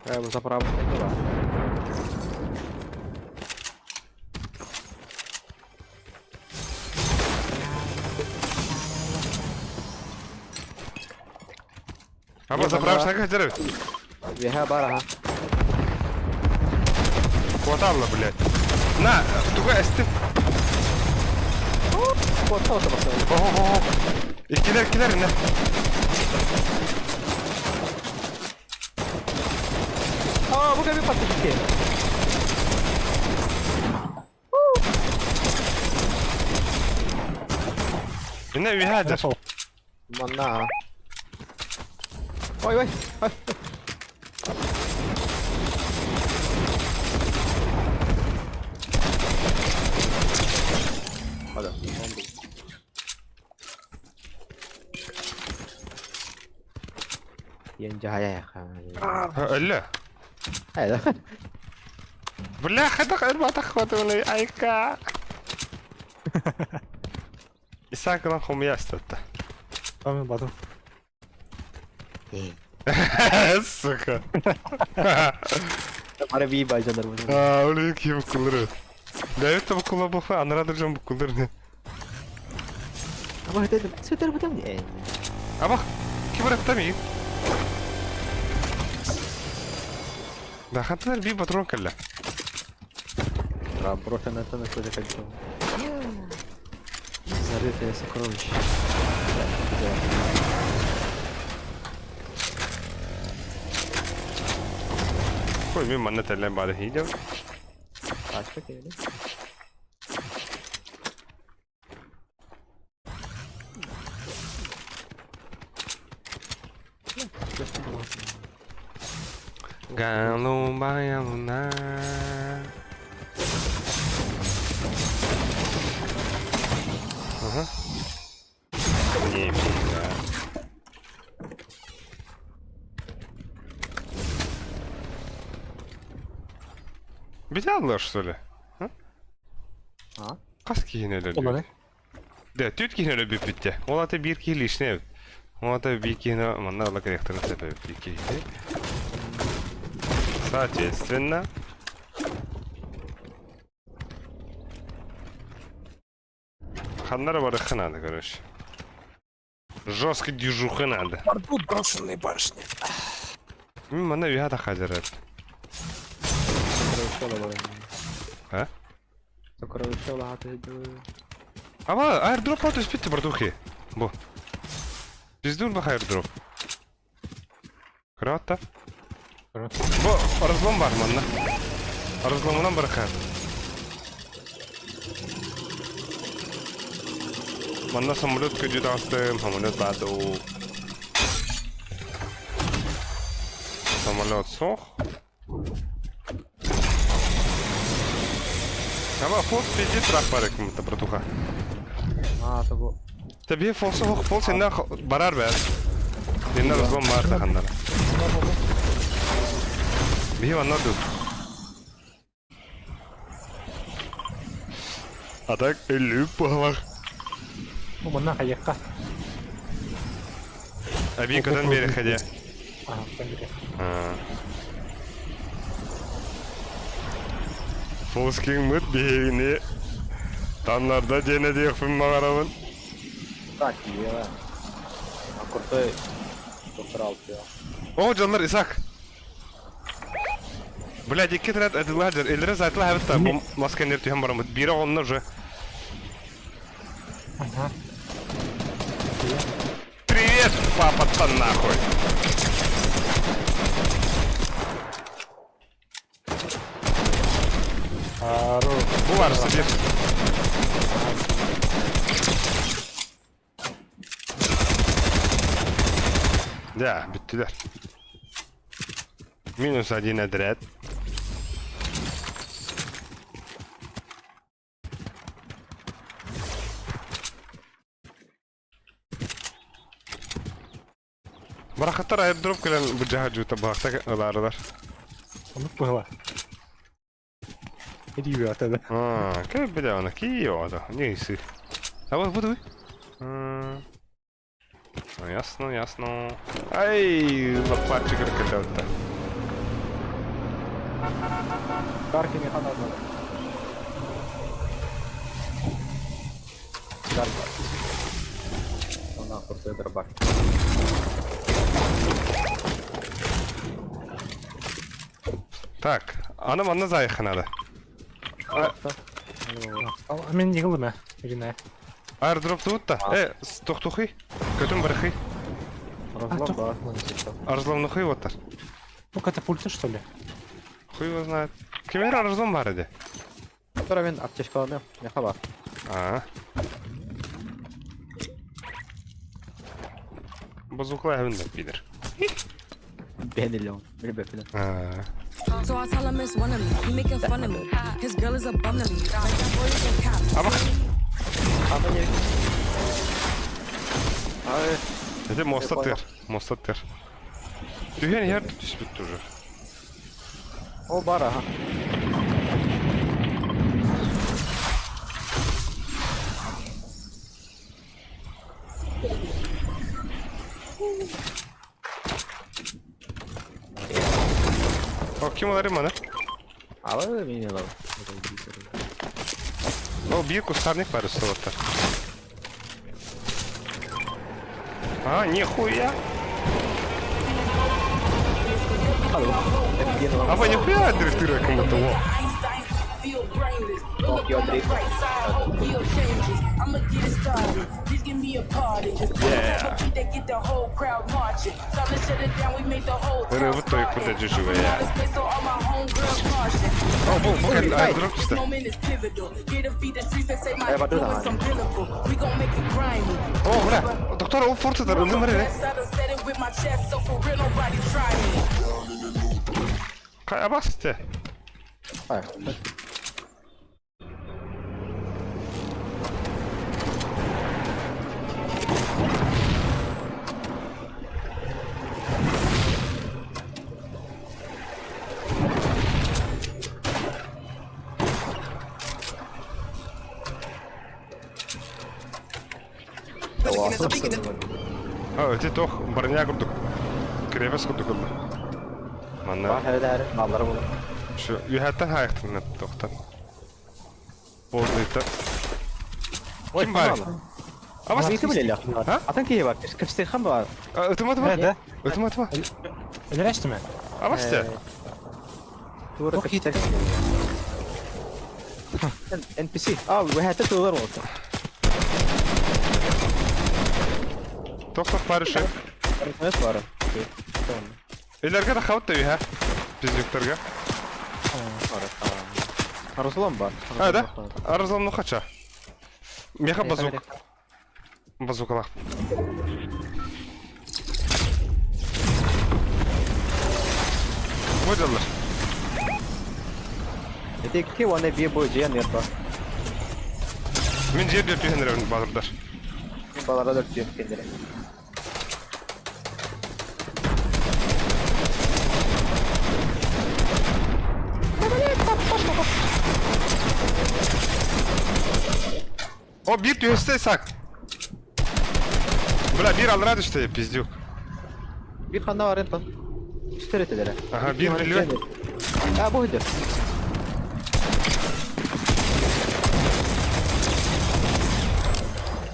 Э, заправка дела. Аба заправочка хадыры. Веха бар, ага. Хватало, блядь. На, туга эстин. Хватало, Ого-го. Иккилер, килер, не. А, бу кэми паттыки. Инне үһэ хадыр. Манна. Ой, ой, ой. Hadi. Өллө. Хайда. Бля, хадах ырбатах хватывали, айка. Исаак ылан хомуйа астатта. Tamam бадым. Сука. Бары бии байжандар бу. А, блин, ким кулыры. Давид та букула буха, анара жон букулыр не. Аба хөтөдүм. Сөтөр бутам. Аба, ким бараттам и? Да ханталар би патрон кэллэ. Брофен это на что кольцо. Зарытое сокровище. Кой мен манна тэллэн баада хидем. Тачка келди. Голубая луна. Ага. Не, да. Битяллар, что ли? А? Хас киһини Олары. Да, түөрт киһини өлөрбүппүт дьэ. Ол аата биир киһи лишний эбит. Ол аата биир киһини манна ыла кэлиэхтэрин сөп эбит биир киһи. Соответственно, ханна эрэ барыахха наада, короче. Жесткий движуха надо. Порту брошенные башни. Манна үһэ тахадырар. А? Ава, аирдроп от түспүт бардухи. Бу. Пиздур бах аирдроп. Кыраатта. Бу разлом бар манна. Разломунан барахар. Манна самолет көдүү таҕыстым, самолет баады уу. Самолет суох. Ама фолс пиздец рах бар ким-то, братуха. А, того. Тебе фолса хох фолс инна барар бэр. Инна разлом бар таханнар. Биһи манна ду. А так өлүү буолар. Бу манна хайыахха. Аби көтөн биэрэххэ диэ. Аа, көтөн биэриэх. Фолскиҥмыт биһигини таннарда диэн этиэхпин баҕарабын. Так, ева. А крутой доктор Алтио. О, дьоннор Исаак. Блядь, икки отряд атылаадыр. Эллэрэ заатла хабытта бу масканер түһэн бараммыт. Биирэ оҕонно уже. Ага. Привет, папа-то нахуй. Ару. Бу бар сидит. Да, бүттүлэр. Минус один отряд. Барахаттар аирдроп кэлэн быдьаһа дьуута баахта ылаарылар. Оннук быһыла. Ребята, да. А, как бля, она Киева, не исы. А вот буду. Ну ясно, ясно. Ай, лапарчик ракеталта. Дарки механа Дарк. Она крутой дробак. Так, аны манна заехать надо. Мен не қылдым, Ирина. Аирдроп тут та. Тохтухи. Көтөн барахи. Разлом, да. Разломнухи вот так. Ну, катапульты, что ли? Хуй его знает. Кемер разлом бар иди. Который мен аптечкалады. Меха бар. А. Базукла әбін пидор. Бенелен. Билбеппин. А. So I tell him it's one of me. He making fun of me. His girl is a bum to me. Like that boy is a cap. Аба. Ама не. Ай, Это моста тыр. Моста тыр. Түһэн иһэр түспүт тоже. о бар аха. О, ким олар маны? Ала мен ала. О, биир кустарник бар үстү А, нихуя! Аба, нихуя дрифтирует как будто, во. Токио дрифт. Yeah. Ырыбыт тойукпут эдьи үчүгэй О, бу, бу аирдроп түстэ. Э, баты да. О, бля, доктор, ол форцадар, ылдым бар Кай абасты. Ай. А, эти тох броня курдук. Крепость курдук ылла. Манна. Бар хәләр, маллары булыр. Şu ühәттен хайықтын тоқтан. Болдыйта. Ким бар? Абас. Ким билелер? А? Атын киһи бар. Кипстехан бар. Ытыма тыма. Да, да. Ытыма тыма. Өлөрөстүмэ? Абас те. Тура кипстехан. NPC. А, үһәтте тылар болду. Тох-тох барышы. Арысмес бар. Илерге да хавт да үһә. Пиздюктерге. Арыслан бар. А, да? Арызлан ну хача. Меха базук. Базукалах. Выдаллар. Эти ки уонна бие бу дьиэн бар. Мин жер дөп түһэнэрэ баҕардар. Балара да түйен кендере. О, биир түһэстэ сак. Бля, биир аллара түстэ, пиздюк. Биир ханна бар ентон. Үстер этелере. Аха, биир билбэт. А, бу иде.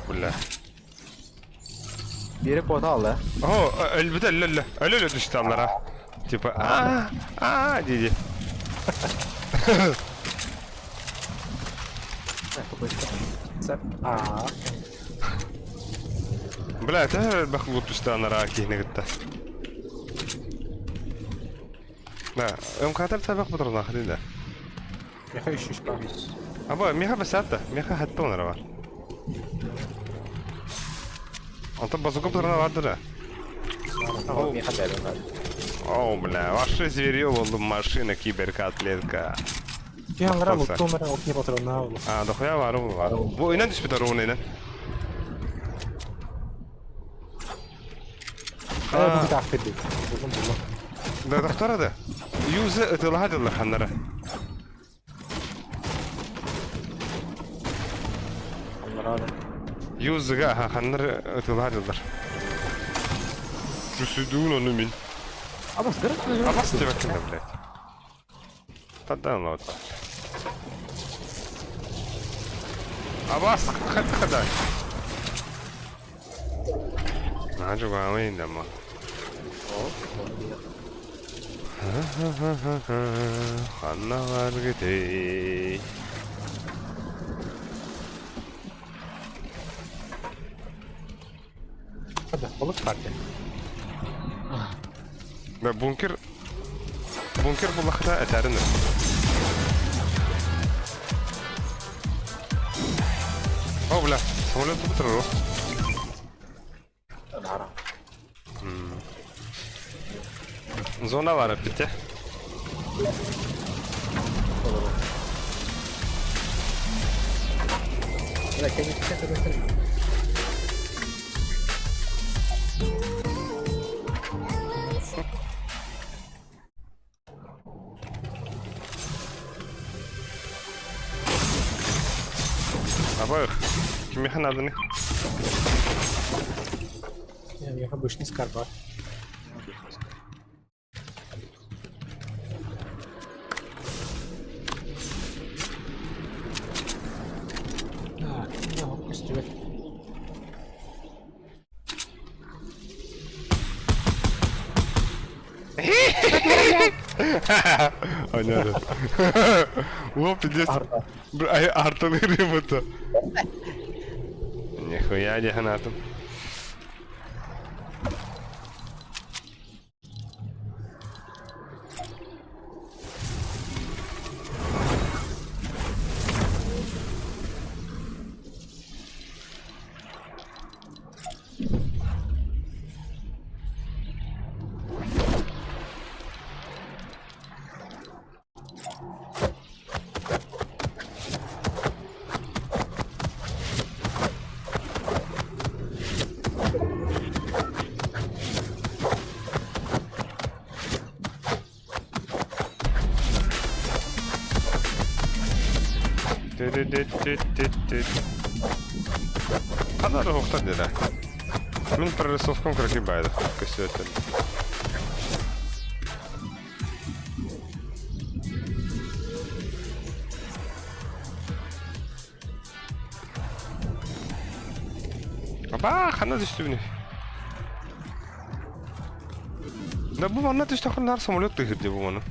Бля. Бири кота алды. О, өлбүтэ өллө өлө өлө түстэ аллара. Типа, а а диди. Аа. Бля, это элбэх лут түстэ анараа киһини кытта. Да, МК-тар табах патронах да. Меха үш үш бар. Аба, меха басатта, меха хатта онара бар. Онтон базука патрона бардыр да. О, меха бәрін. О, бля, ваше зверье болду машина киберкотлетка. Киһи луттуумара ол киһи патроннаа буолла. А, дохуя бар бу бар. Бу инен түспүт оруун инен. Э, бу таах кирдик. Булдум булдум. Да, доктора да. Юзы ытылаха дыллар ханнара. Юзыга ха ханнар ытылаха дыллар. Түсүдүүн ону мин. Абас, гырык. Абас деп кимде, блядь. Тадан лот. Абас, хат хада. Наажу гамын дама. Ханна баргыты. Да, болуп партия. Да, бункер... Бункер буллахта этәрин. О, бля, самолет бутырыр. Зона бар бите. Бля, конечно, Абай, кимихан адыны? Меха бышный скар бар. Так, көстүбэт. Понятно. О, пиздец. Бля, артаны рыба-то. Нихуя не гранату. Дү-дү-дү-дү-дү-дү. Ханна да уһуктар диэтэ. Мин прорисовкам кыракый баайда. Көстүбэттэр. Аба, ханна түстүбүнүй? Да бу манна түстэххин наар самолет тыһыр дии бу маны.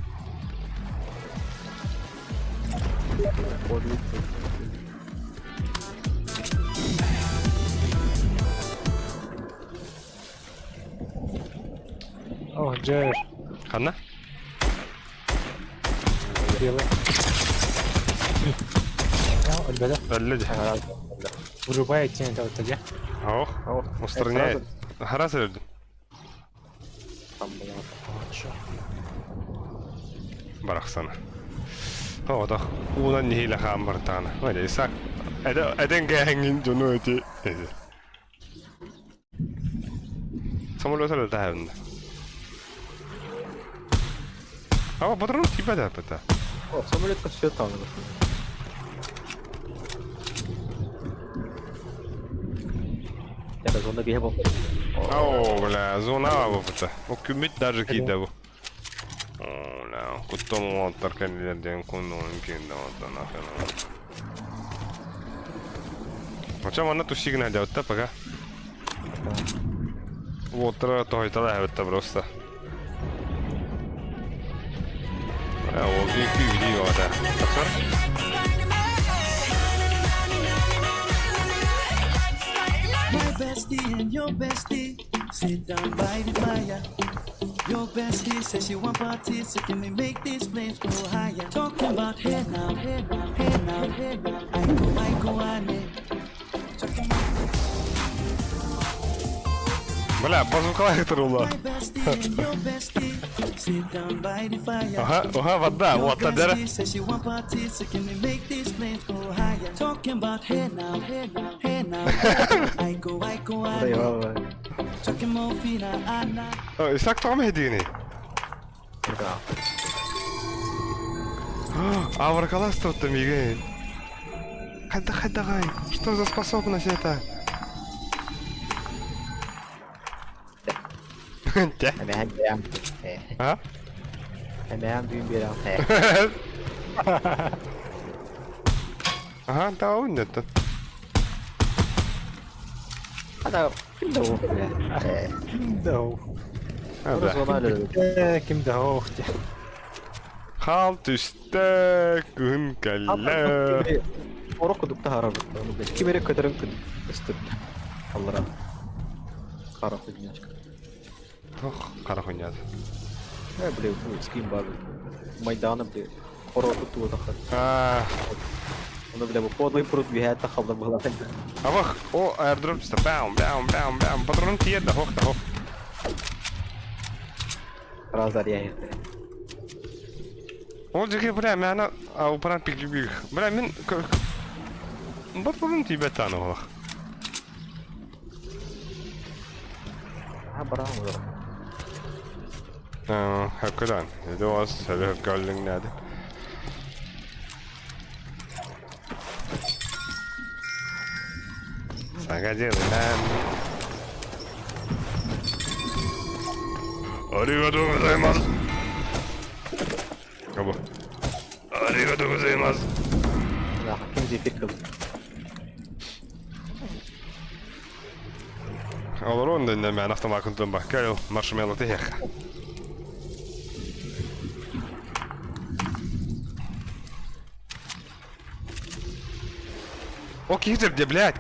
О, Джер. Ханна? Белый. Өлбөтө. Өллө дии. Вырубай тень это дьэ. Ох, устраняет. Харас өлдүм. Барахсана. Оҕотох уунан нэһиилэ хаан бартаҕына. Ой, Исаак, эдэн кээһэҥҥин дьону эти. Самолет эле таһабында. Ава, патрон тиийбэт аппыта. О, самолетка все там. Я зона биһэ болду. Оо, бля, зона буолбута. Ол күммүт даже киирдэ бу. Оо, бля, куттан уолаттар кэллилэр диэн куннугун киирдэ оттон нахрен. Оча манна тусигин сылдьабыт пока. Уолаттара тоһуйталаа эбит просто. Ол күүгүдүү оҕото. Тахсар. My bestie and your bestie sit down by the fire. Your bestie says she want parties, so can we make these flames go higher? Talking about hey now, hey now, hey now, hey now. I go, I go, I need. Talking about Бля, базукалаах турула. my bestie and your bestie sit down by the fire. Аха, аха, вода, Your вот дere. bestie says she want parties, so can we make these flames go higher? Talking about hey now, hey now, hey now. I go, I go, I need. Talking more fina, I Исаак тоҕо мэһэдииний? Авракалас тут мигэн. Хайда хайдагай. Что за способность это? Те. Эмэһэн биэрэн. А? Эмэһэн бүгүн биэрэн. Ага, да, он нет. Ата ким да ол? Ким да ол? Ким да ол? Хаал түстэ, күн кэллэ. Орох кудук таһаарабыт. Ким эрэ көтөрөн көстөр. Аллара. Хара хуйняшка. Ох, хара хуйнят. Э, блин, скин бар. Майдана, блин. Хоро кутуу тахар. Аа. Оны бля, бу подлый пруд биһээт тахаллар быһылаах. Авах, о, airdrop түстэ. Бам, бам, бам, бам. Патрон тиийэр да, хох да хох. Разар яйықты. Ол жеке, бля, мээнэ упаран пик Бля, мин патрон тиийбэт аны олох. А, баран олар. Hakikaten. Det var så gölling näde. Саҥа дьылынан. Аригато гозаймас. Кабы. Аригато гозаймас. Да, ким зефир кыл. Олорон дэннэ мэн автомакын тумба. Кэл маршмеллоу тиһиэх. О, киһи где, блядь?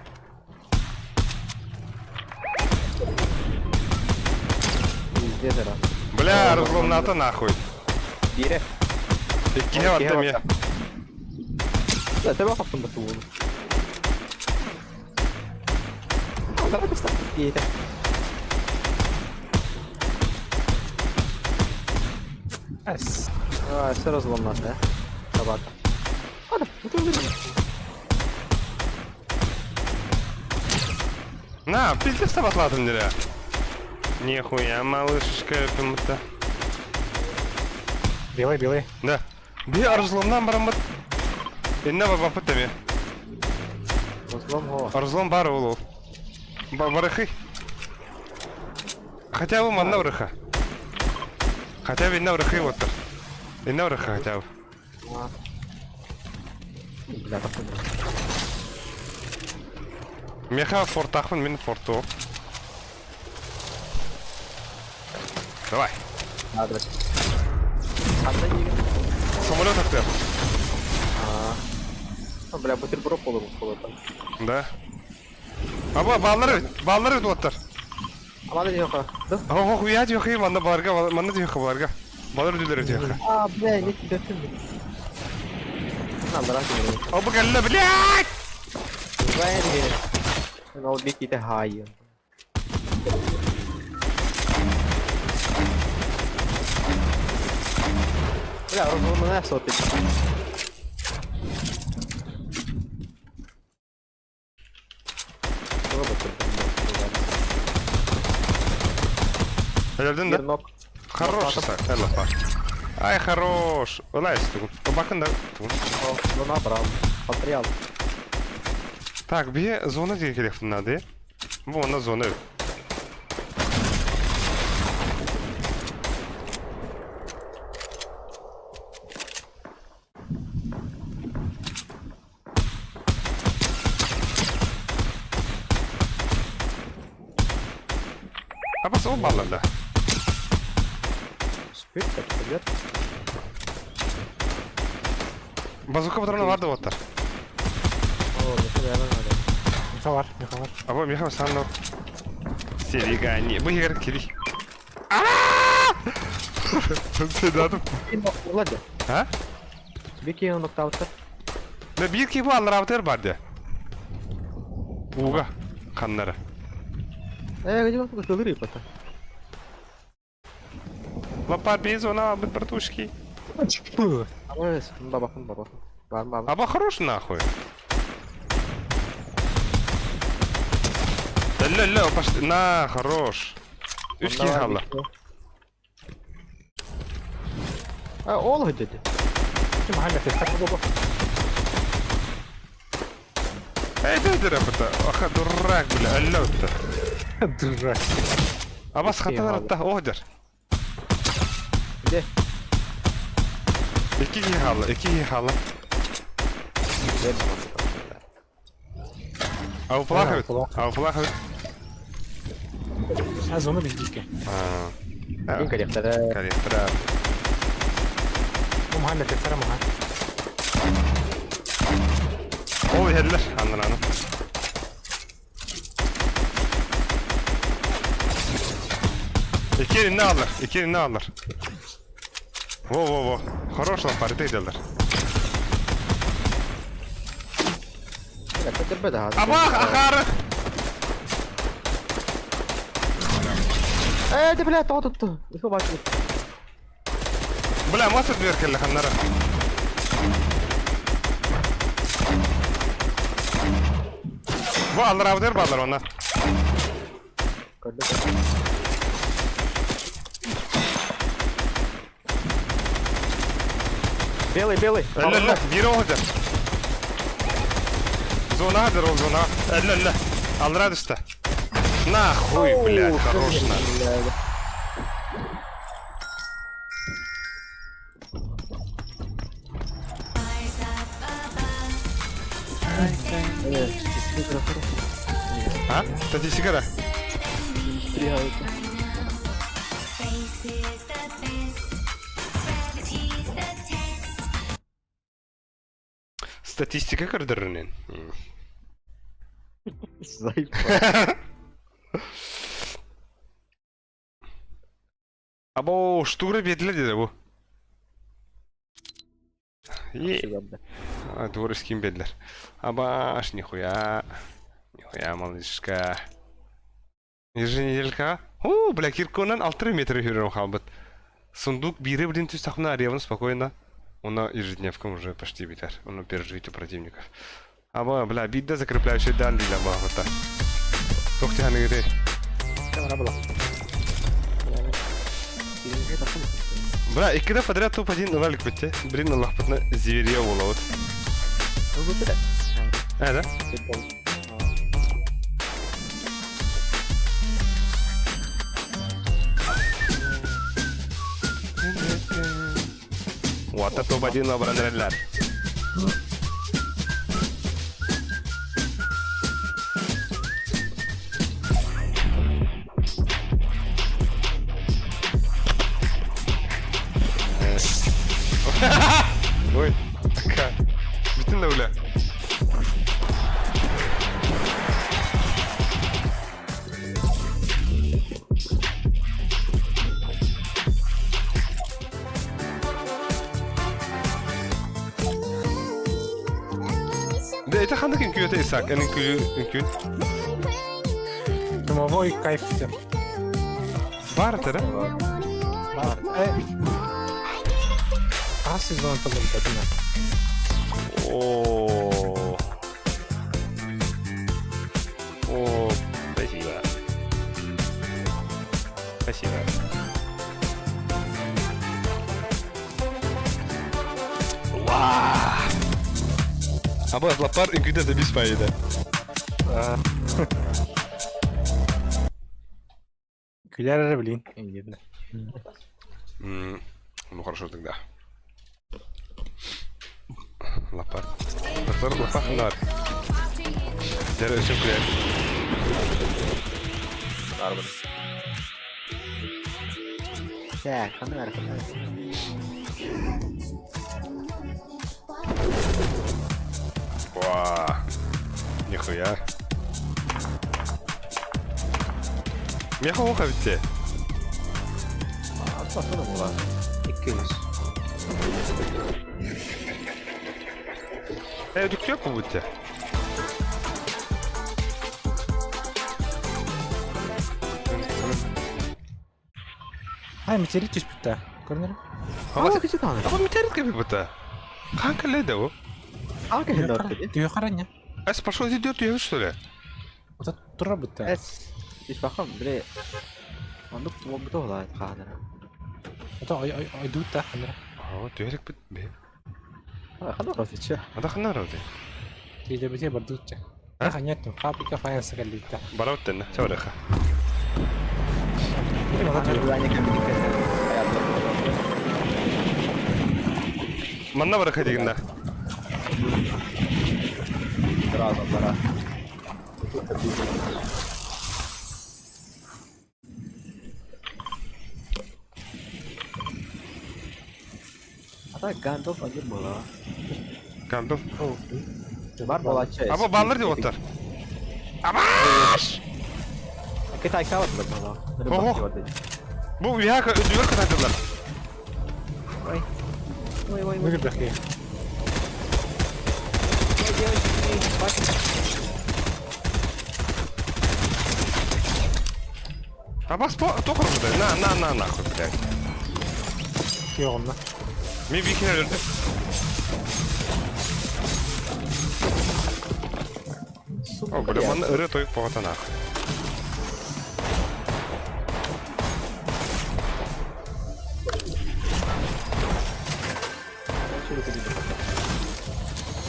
Везде жара. Бля, разломната нахуй. Бире. Иккиһи барда эмиэ. Да, тебе хаптым бу тугу. Давай поставь Бире. Эс. А, все разломната, Собака. А, да, На, пиздец табатлатым дирэ. Нихуя, малышечка, пымыта. Белый, белый. Да. Би разломнан бараммыт. Иннэ барбаппыт эмиэ. Разлом го. Разлом бар ол ол. Барыхы. Хотя бы манна барыха. Хотя бы инна барыхы оттар. Инна барыха хотя бы. Бля, такой. Меха фортахпын мин форту. Давай. Надо. Ханна диген. Самолет аттыр. А, бля, бутерброд болur болur. Да. Аба баллар баллар өтүп оттар. Амада диэхэ. Да? Ох, уя диэхэ манна баларга манна диэхэ баларга. Балар үдүлэр диэхэ. А, бля, не тебе На, брат, Оба кэллэ, блядь! Ол биките хай. Бля, разломана сотик. Өлөрдүн да? Нок. Хорош, Элла. Ай, хорош. Ылайс тугун. Бакын да тугун. Ну набрал. Потрял. Так, бие зона диye келефтин нады. Бу онда зона. Абас ол балларда. Спит, так, привет. Базука патрона барды оттар. О, не надо. Миха бар, миха бар. Аба Миха санно. Серигани. Бу егер кири. Седатым. Владя. А? Бики он ноктаутер. Ne bir ki bu alır барды. Уга каннары. Э, где он тут кылыры пота? Лапар без она бит братушки. Арыс, бабахын бабахын. Бар бар. Аба хорош нахуй. Ля ля пошли. На, хорош. Үч киһи хаалла. А, ол деді. Ким халя тестак Эй, ты это. Аха, дурак, бля, алло. Дурак. Абас хаталар атта, оһдер. Где? Икки киһи хаалла, икки киһи хаалла. Ау плахают. Ау плахают. А зона биздики. А. Кин коллектора. Коллектора. Бу махалля тестара маха. Ол иһэллэр аннараны. Икки инне аллар, икки инне аллар. Во, во, во. Хорош лапар, дейделер. Абах, ахары! Э, ты, бля, то тут. Их бачу. Бля, маса дверкелле ханнара. Бу аллар абдер баллар онна. Белый, белый. Элле, элле, бири оһдер. Зона хадыр ол зона. Элле, элле. Аллара түсті. Нахуй, блядь, хорош на. А? Статистика, Статистика көрдөрүнен. Заебал. Або штура бедлер dedi bu. Е, дворецким бедлер. Аба, аж нихуя. Нихуя, малышка. Еженеделька. О, бля, кирконан 6 метр жүрөрүм халбыт. Сундук бири блин түс тахна аревн спокойно. Она ежедневкам уже почти битер. Он переживет у противников. Аба, бля, бидда закрепляющий дан для бахата. Тохти ханы Камера была. Бля, иккиде подряд топ-1 ылалик битте. Блин, Аллах бытна зверье була вот. Э, да? Уота топ-1 обран эрэллэр. Ой, такая. Бүтүн да үлэ. Да это ханнык үҥкүү Исаак? Эн үҥкүү үҥкүү. Домовой кайф диэн. Баар этэ да? Баар. Э. Хас сезон тыллыбыта О. О, спасибо. Спасибо. Вау! Аба лапар үҥкүүтэ да бис пайда. Күлэр эрэ билин. Ну хорошо тогда. Лапар. Лапар, лапар ханар. Дәрі өсіп күлер. Так, ханар, ханар. Уа. Нихуя. Меха оха битте. Атпасына була. 200. Э, дүктүөк бу битте. Ай, метеорит түспүт да. Көрүнөр. Ага, Ага, кычы таны. Ага, метеорит кеби бутта. Хаан кэллэ бу? Ага, кэллэ орты. Түйө харанья. Эс, пошел идет, я что ли? Ота тура бутта. Эс. Иш бахам, биле. Оннук буолбута буолаа хаанара. Ото ой ой ой дута ханара. Ага, түһэрик бит. Бе. Ханна орты. Ада ханна орты. Тиде бите бардутча. А? Ханят фабрика фаянса кэллита. Барауттен, чавреха. Манна бараха дигинна. Сразу пора. А так Гандалф один была. Гандалф. Бар была часть. Аба баллар деп оттар. Абаш! Китайка вот была. Ого. Бу вияка өдүгөр кытайдылар. Ой. Ой, ой, ой. Выгодахи. Ой, девочки, хватит. Абас по тохор буда. На, на, на, нахуй, блядь. Киогонна. Мен бикине өлдү. О, бля, ман ыры тойук погата нахуй.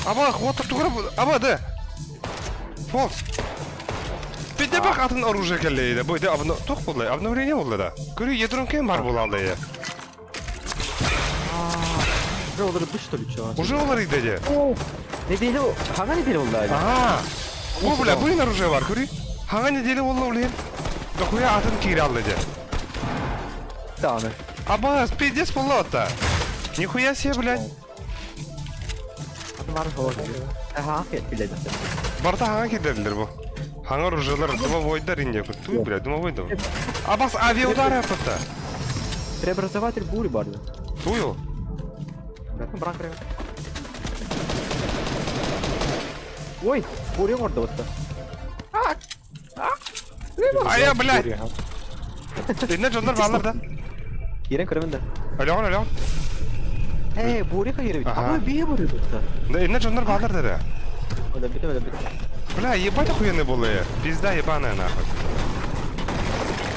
Аба, вот тугра, аба, да. Фолс. Бите бак атын оружие келлейdi. Бу иде абны тух булды, обновление булды да. Көрү ядрон кем бар булалды. Уже олар бу что ли чё? Уже олар иде. Неделю, хага неделю oldu Ага. О, бля, бу оружие бар, көрү. Хага неделе болду улен. Дохуя атын кире алды. Таны. Аба, пиздец болду атта. Нихуя себе, блядь. Атын бар холод. Ага, биледи. Барта хага кидердилер бу. Хаңа оружиелар дымовойдар инде. Туй, блядь, дымовойдар. Абас авиаудар апта. Преобразователь бури барды. Туй. Брак прям. Ой, бури орда вот. Ая, блядь. Инне жондар балар да. Ирен көрөмүн да. Алён, алён. Эй, бури хайыр бит. Ага. Аба бие бури бутта. Да инне жондар балар да. Ода бите, ода бите. Бля, ебать охуенный болды. Пизда ебаная нахуй.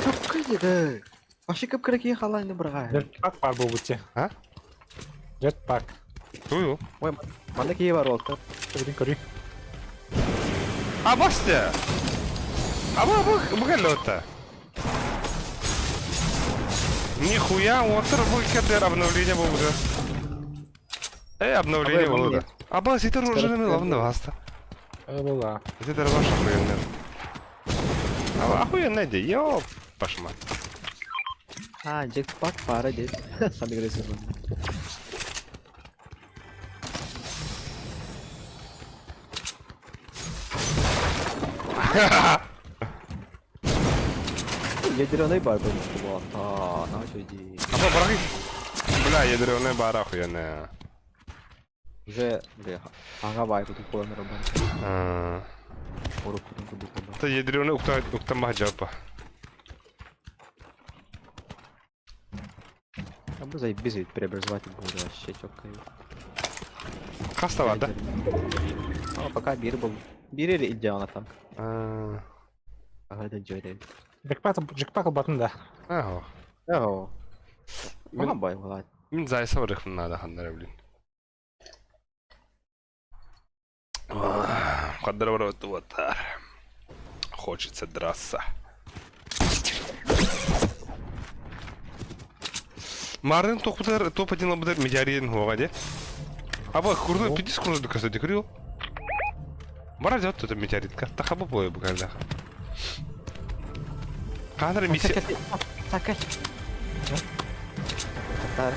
Çok kıydı. Башы кып кіреке халайны бірға. Jetpack бар бу бутте. А? Jetpack. Туй. Ой, манда кие бар олты. Көрүн көрү. Абасты. Аба, бу, бу келле Нихуя, отыр бу кедер обновление болды. Э, обновление Абы было да. Аба, ситер оружие лавында баста. Была. Ситер ваш охуенный. А охуенный де, ёп, пошма. А, джекпот пара дед. Сам игры сезон. Ядерный бар был. А, на очереди. Аба, барахи. Бля, ядерный бар охуенная. Уже, бля, ага, бай, тут полный работа. А. Уруккутун курдук буолла. Та ядерный укта укта махджапа. А бу заебись ведь преобразователь был вообще чётко. Хаста бар да? А пока бир был. Бир или идеально танк. А. Ага, это джой Джекпак, джекпак батын да. Ага. О. Мин, Мага бай буолла. мин зайса барыхпын надо ханнара, блин. Хаддар барабат Хочется драться. Марын топутар топ один лабыдар медиарин хуага де. Аба курду пидис курду каса декрил. Бара жат тут метеоритка. Тахаба болой бугальда. Кадр миссия. Такай. Тар.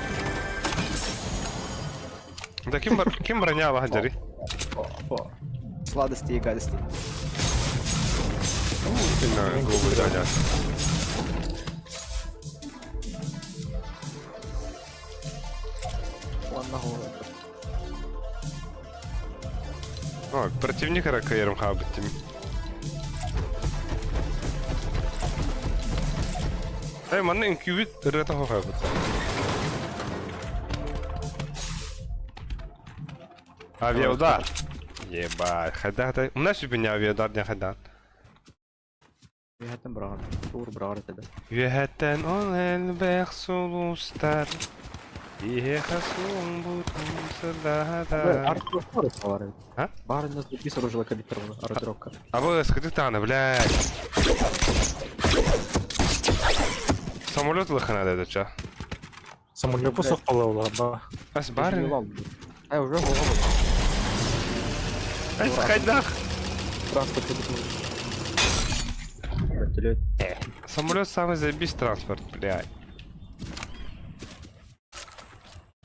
Да ким бар ким броня алахан жари? Сладости и гадости. Глубый дядя. Ладно, голову. О, противник ракаером хабыттим. Эй, манна инкюбит рета хабыт. Авиаудар. Ебать, хайда хада. У нас у меня авиаудар не хайда. Үөһэттэн быраҕар. Тур быраҕар этэ да. Үөһэттэн ол элбэх сулустар Иһиэхэ суҥбутун сырдаһатар Арт-дроп бар эбит. А? Баарына бис оружие кабиттер буну, арт-дропка. Абы скажи таны, блядь. Самолет лыхана деді ча. Самолету сохпала ба. Ас бары. Ай, уже голову. Ас хайдах. Транспорт кабит. Вертолет. Самолет самый заебись транспорт, блядь.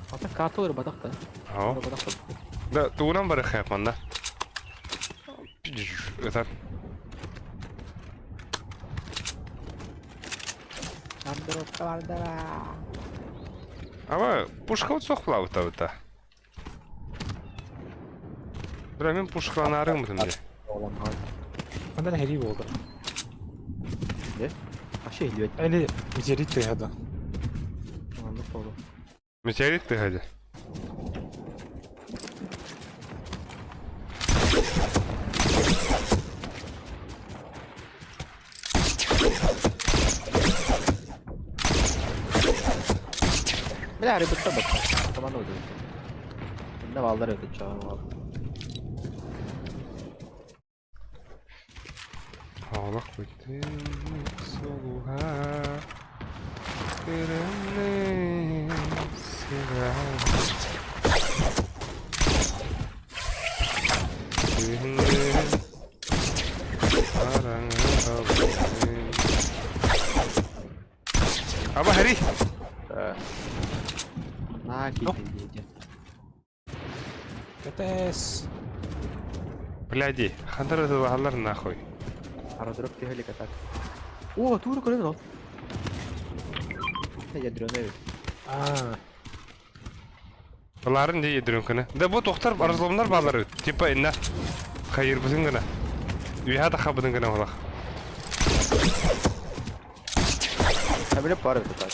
Ата катылыр батақта. О. Батақта. Да, тугунан бары хэпман, да. Это Арт-дропка бар Аба, пушка вот сохла вот та. Бля, мен пушкаланы арымдым де. Манда хери болды. Вообще идет. Или метеорит тыгада. Ну, полу. Метеорит ты хади. Бля, рыба табак. Команду өтө. Да балдар өтө чаа. Олох бүтүн сулуга Кырымны сыга Күнү караңы Аба хари На киди. КТС. Бляди, хантар халлар нахуй. Аэродроп тихолик атак. О, тур көрөмүн ол. Ядреный. А, Баларын де едрүн Да бу тохтар арзломнар балары. Типа инна хайыр бузун гына. Үйа да хабыдын гына олах. Абиле пар өтө так.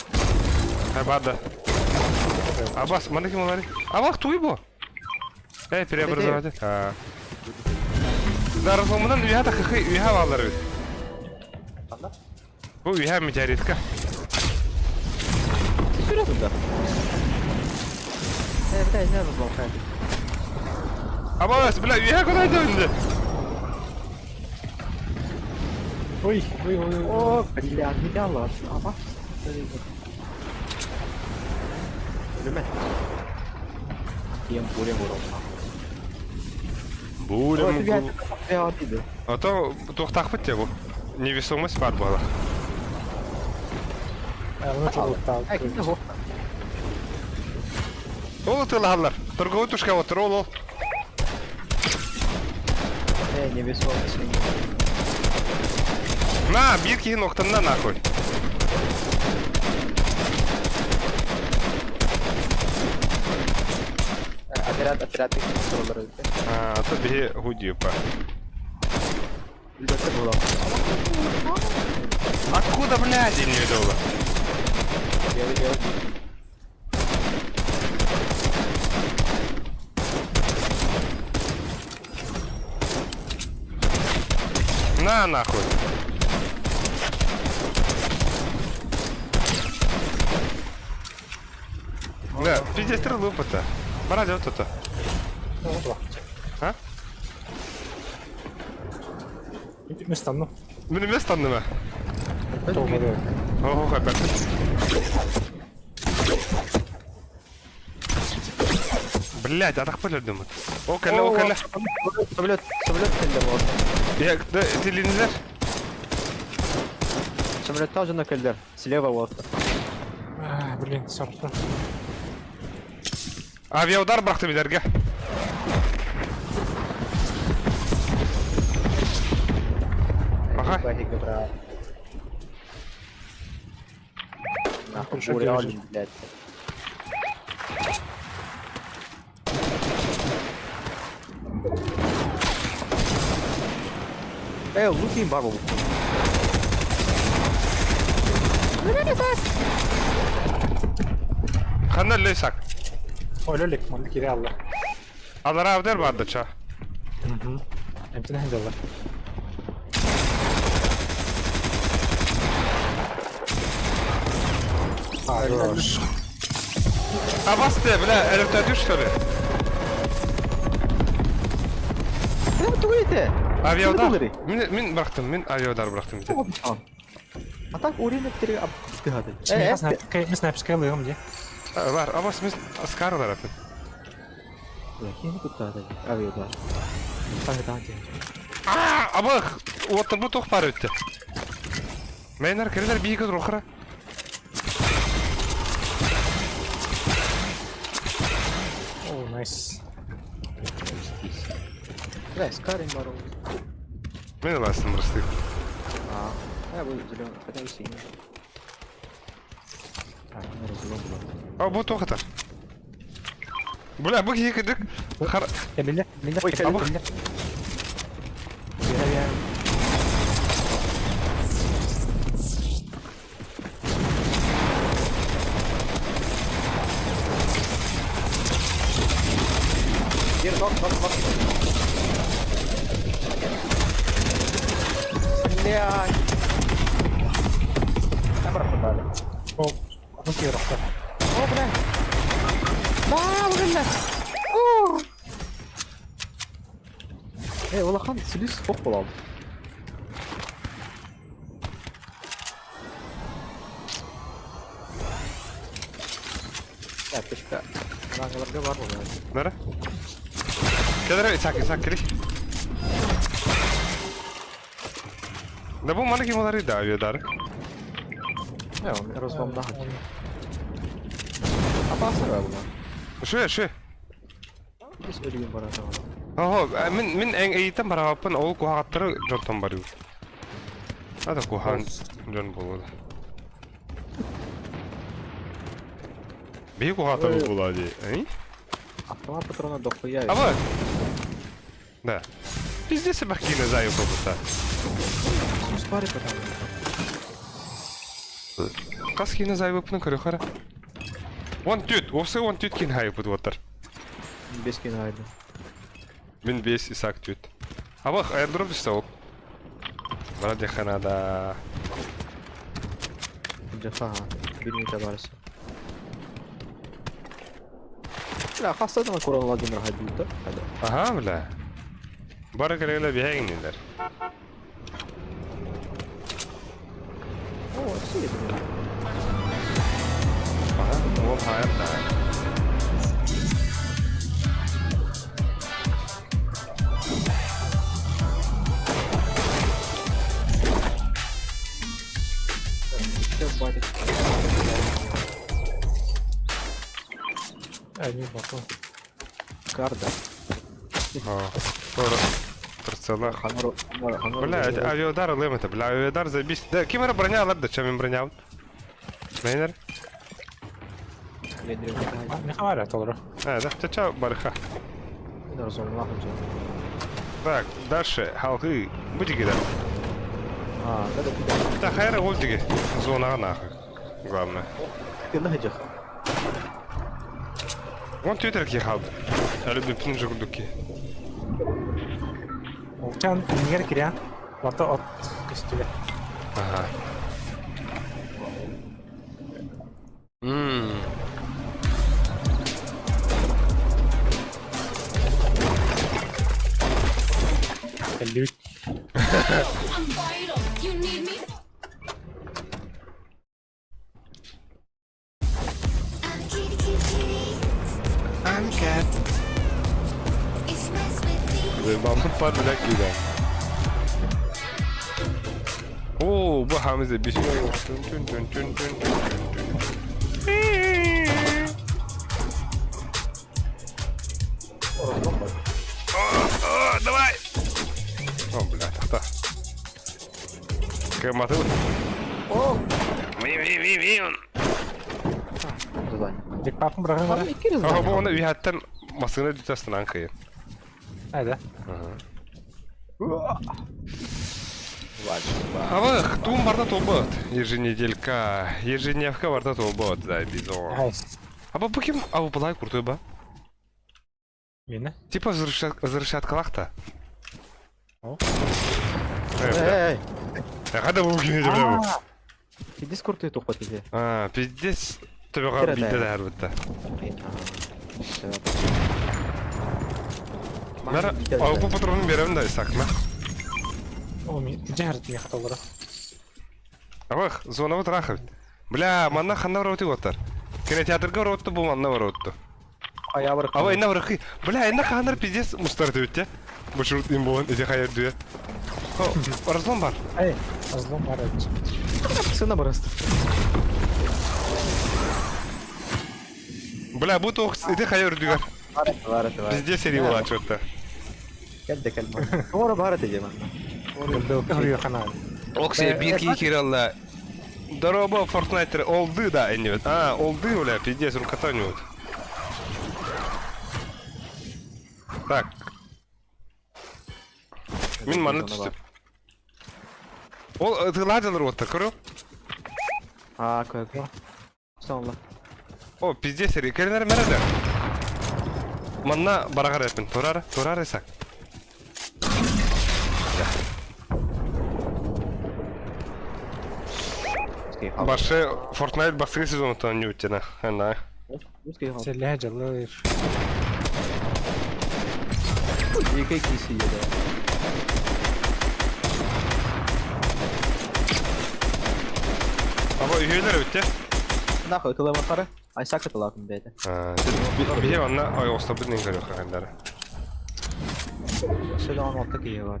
Хай бада. Абас, мана ким олары? Абах туй бу. Эй, преобразователь. А. Да разломынан үйа да хы үйа балары. Бу үйа метеоритка. Серьезно да? Э, бля, не разлом хайды. Абас, бля, үйа куда идём? ой, ой, ой, ой. О, бля, не дала. Аба. Үлүмэ. Тиийэн буря буолуохтаах. Буря. А то туохтаахпыт дии бу. Невесомость баар буолар. Ол ытыалаһаллар. Торговый тушка вот ол ол. Э, невесомость. На, биир киһи нохтанна нахуй. Отряд, отряд туралар эбит. А, то биһи худипа. Билбэттэр буолан. Откуда, блядь, не видела? Белый, белый. На, нахуй. Да, пиздец лупа-то. Бара вот это. А? Мистанну. Мин место ма? Ого, опять. Блять, а так думаю. О, кэллэ, о, кэллэ. Самолет, самолет кэллэ буолла. Я, да, ты линзер? Самолет тоже на кэллэр. Слева вот. А, блин, сорто. Авиаудар бырахты билэргэ. Ага. Ага. Нахуй, буря, блядь. Э, луки бар буолбут. Ханна лейсак. Өлөлік, манды кире алла. Алара авдер барды ча. Эмтин хәндәлләр. Хорош. А басты, бля, электро что ли? Не тугуйте. Авиаудар. Мин мин бырахтым, мин авиаудар бырахтым. А так урина тере аптыгады. Э, снайперская лыгым де. Бар, а бас мин скарлар апын. Кини туттады. Авиаудар. А, абах, вот бу тух бар өтті. Мейнер кирилер бийге рухра. О, найс. Бля, скарин бар. Мен ластым рысты. А, я буду зеленый, хотя бы синий. А, наверное, зеленый был. А бу тух это. Бля, бу киһи Хар... Кәлиле, кәлиле, Ой, кәлиле. Бир, нок, нок, нок. Блядь. Там пропадали. О, ну кире О, бля. Да, бля. Э, улахан сүлүс хох болам. Я, пешка. Аналарга бар була. Нара? Кедер Исаак, Исаак, кели. Да бу маны ким олар да авиаудар. Э, он разломда. Опасно була. Шуя, шуя. Бис өлүгүн барата була. Ого, мин мин эн эйтен бараппын ол кухаттары жонтон барып. Ада кухан жон болду. Би кухаттары була ди. Эй? Автомат патрона дохуя. А вот. Да. Пиздец бахкина заю побута. Спари потом. Кас кина заю бупны көрө хара. Он түт, осы он түт кин хайы бут оттар. Бес кин айды. Мин бес Исаак түт. Абах, аэродроп түсті ол. Бара деханада. Жаха, бир минута барысы. Бля, хастадан Корон Владимир хайдута. Ага, бля. Бара керегеле бихэгиннилер. О, все Ага, ол хайыр да. Эмиэ боту. Карда. Тора. Прицела. Бля, авиаудар ылыам этэ. Бля, авиаудар заебись. Да, ким эрэ броня ылар да, чем мен броня Мейнер? Меха бар толору. А, да, ча-ча, барыха. Так, дальше, халгы, будиги да. А, да, да, да. Да, хайра олдиги. Зонаға нахуй. Главное. Он твиттер ки халды. Әлі пин жұрдуки. Улчан инигер кириан. Ото от көстүбэ. Ага. Ммм. Кэллибит. I'm vital. You need me. I'm a kitty, kitty, kitty. I'm a cat. If you mess with me. Заебал, пар, бля, кида. О, бу хамызы биш. О, давай! О, бля, та-та. Кематы. О! Ми-ми-ми-ми. Дик папын быраҕын бара. Ага, бу оны үйәттен масына дүтәстен аңқайын. Айда. Абых, туум барда толбот. Еженеделька. Ежедневка барда толбот, да, бизон. Айс. Аба бу ким? Абы былай крутой ба? Мені? Типа взрывчаткалах-то. О. Э, Эй, бля. Қада бұл ким бля бу? Пиздец крутой тухпат иде. А, пиздец. Төбеға Кіре битті да. дәр бітті. Нара, ауы патронын беремін да, Исаак, ма? О, мен жәрді мен хаталары. Абых, зона вот рахып. Бля, манна ханна барып оттар. Кинотеатрга барып отты, бу манна барып отты. Аба, инна барып Бля, инна ханнар пиздец мустар төбітте. Маршрут им болан, эти хайыр дүе. О, разлом бар. Эй, разлом бар әйтші. Сына барасты. Бля, бу тоқ, эти хайыр дүгер. Бар, бар, бар. Пиздец сери була чё-то. Кәлде, кәлде. Ора бар ете мен. Окси, бир киралла. Здорово, Fortnite олды, да, эннибет. А, олды, бля, пиздец, рукотанивают. Так. Мин маны түстүм. Ол ытыладылар отта, көрө? А, көр. Соңла. О, пиздец, кәренер мәрәді. Манна барағар әпін. Турар, турар Исак. Башы Fortnite басқы сезонуттан не өттені. Ана. Селле жылы. Екі киси еді. Аба үйелер өтте. Нахуй, тылама қара. Айсак тылатын бәді. Бие онна ой остабын ең көрі қағандары. Сөйлі 16 кие бар.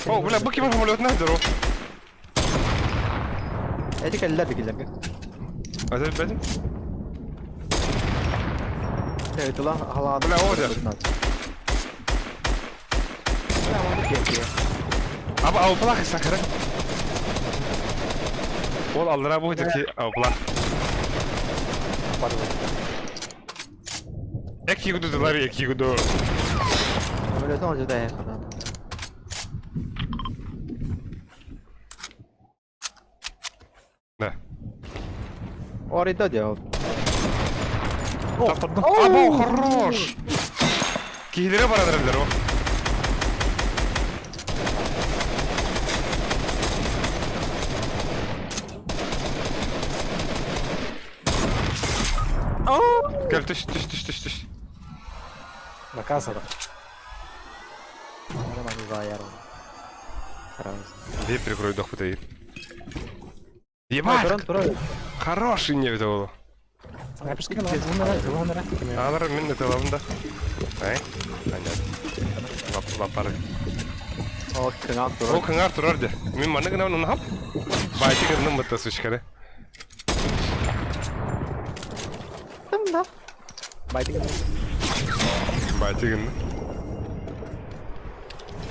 О, бля, бу ким самолетна здорово. Эти кәлләр дигеләр. Азер бәдим? Тылан халады. Бля, о, Аба ау плах сахара. Ол алдыра бу ки ау плах. Эки гуду дылар эки гуду. Самолетын ол жерде аяқадан. Да. Орида дел. Або хорош. Кихилере барадыр о. Кел түш түш түш түш түш. Наказано. Бе прикрой дох бутайын. Ебать! Хороший не видел. Алар мен это да. Ай, понятно. Лап лапар. О, кыңар турар. О, кыңар турар де. Мен маны гына оны хап. Байте гына мытта сучкары. Байтыгын. Байтыгын.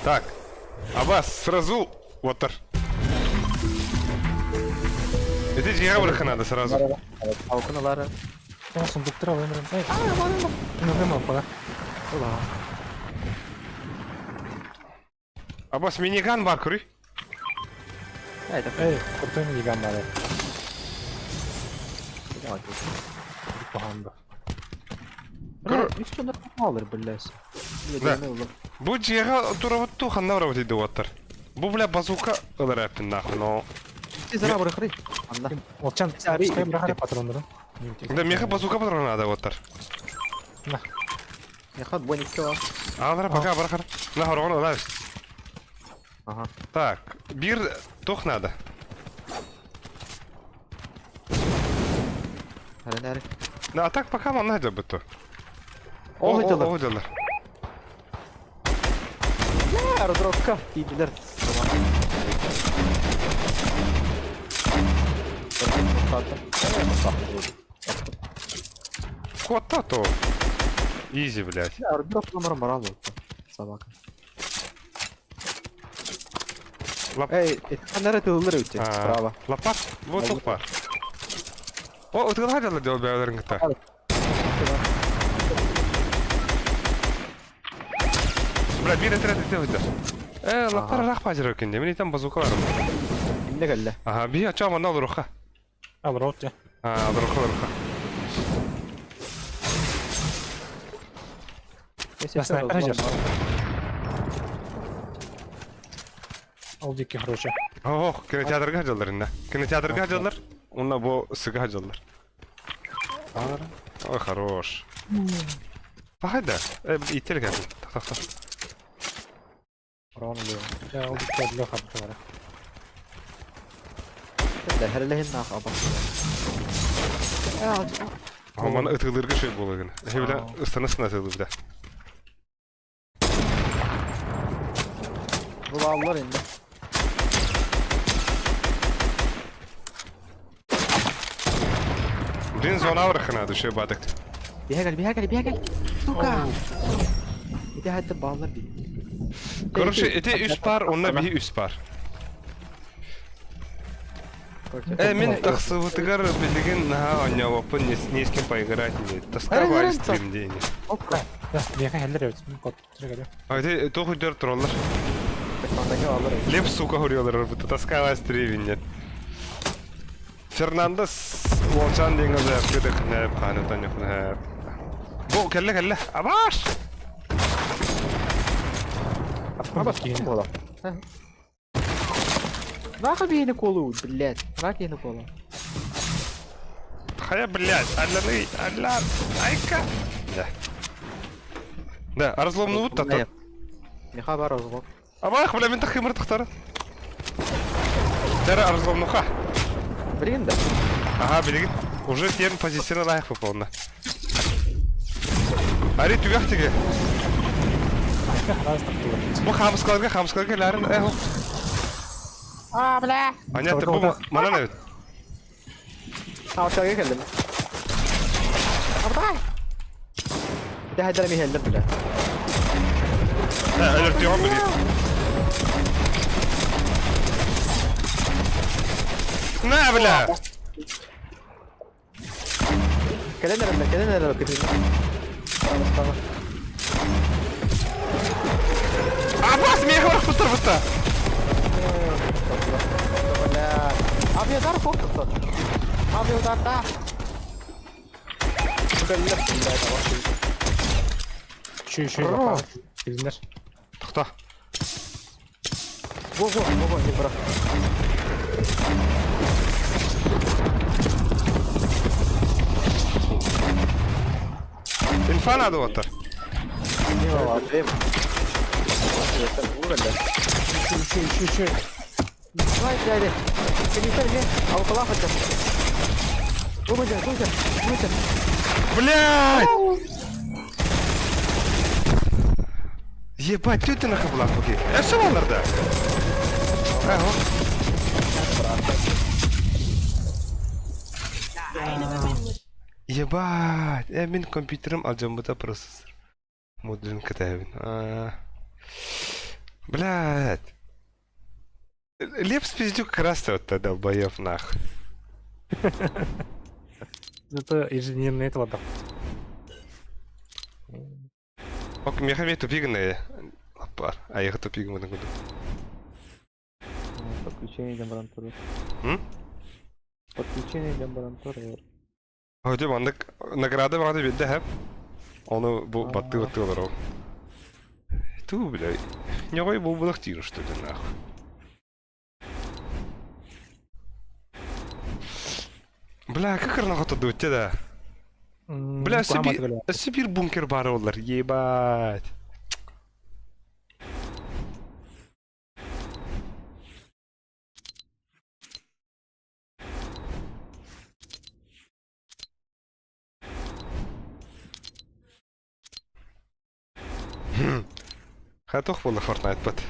Так. Абас, сразу отыр. Это дьиэҕэ барыхха надо сразу. Алкын ылары. О, сундуктар алайын. Эй, ну, мапа. Абас, миниган бар, көрүй. Эй, крутой миниган бар. Паханда. Үс жондар алыр, блядь. Да. Бу дьиэҕэ турабыт ханна барабыт дейді уоттар. Бу, бля, базука ылар эппин нахуй, но... Зара барыхры. Анда. Олчан, пускай брахары патроннарын. Да, меха базука патрон надо уоттар. На. Меха двойник кела. Алара, пока, барахар. На, хорон, ылар. Ага. Так, бир тух надо. Әрін Да, а так пока ман надо бы то. Ол айталар. Ол айталар. Аэродропка. Тиделер. Кота то. Изи, блядь. Аэродроп номер морал Собака. Лап... Эй, это наверное, ты өте справа. Лопат? Вот тупа. О, ты хотел делать бәлеріңді. Бля, бир этрет делать. Э, лапар рах пажыр екен де. Мен там базука бар. Имне келді. Ага, би ача мана руха. Ал рот я. А, руха, руха. Я снайпер жер. Ол дикий хороший. Ох, кинотеатрга жалдар инна. Кинотеатрга жалдар. Онна бу сыга жалдар. Ой, хорош. Пахайда. Э, итер кәпін. Так, так, так. Рон Я ол дикий для хорошего. Да, хәрләһен нах аба. Мана ытылырга шөй болыгын. Хебля ыстана ытылыр да. Бұл аллар енді. Блин, зона врахана душой бадык. Бігел, бігел, бігел. Сука. Иди хәтта баллар би. Короче, эти үс пар, онна би үс пар. Э, мен тахсыбытыгар билеген наха аннявапын не с кем поиграть не. Тоска стрим день. Да, бияха хәлләр өт. Кот түргәдә. А это тоху дер троллар. Лев, сука, хурьолар, будто тоска стрим нет. Фернандес волчан деген за кыдык не ханы танюх не. Бу келле келле. Абаш! Абаш була. Нахуй бейni колу, блядь. Нахуй бейni колу. Хая, блядь, алланы, алла, айка. Да. Да, разломну вот тата. Миха бар разлом. Абах, бля, мен тахымыр тахтар. Тера разломнуха. Блин, да. Ага, билигин. Уже терн позиция лайк выполнена. Ари түгәх теге. Бу хамскаларга, хамскаларга ләрин, эх. А, бля. Аня, бу мана не бит. Хамскаларга келдим. Абдай. Де хәдәр михәлдер, бля. Өлөртүгән билигин. На, бля! Келенер, бля, келенер, бля. Абас, меха барах бутар бута. Бля. Авиадар фокус. Авиадар да. Чүй, чүй, Билинер. Тохта. Го, го, го, го, не брат. Инфа надо оттар. Чүй, чүй, чүй. Давай, дядя. Блядь! Ебать, ты нахуй была хуки. Э, что аларда? Ага. Ебать, э мин компьютерым алдьаммыта процессор. Модулин кэтэһэбин. Аа. Блядь. Лепс пиздюк красный вот долбоёб нах. Зато инженерные этого Ок, меха ме тупигны. Аппар. А я тупигмы на году. Подключение для барантуры. М? Подключение для барантуры. Hocam anlık награда баҕаны билдэ хэп. Ону бу баттыы баттыы олоров. Туу, бля. Ньоҕой буолбутах диир что ли нахуй. Бля, как ырнаҕа да. Бля, өссө биир бункер баар олар, ебать. Хатох буолла Fortnite-быт.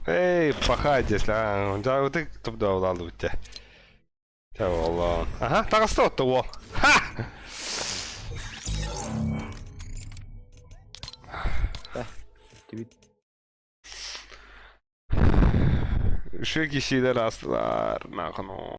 Эй, паха если а, да, вот ты топ-да те. Та Ага, таҕыста отто уол. Ха! Үчүгэй киһилэр аастылар, нахуй.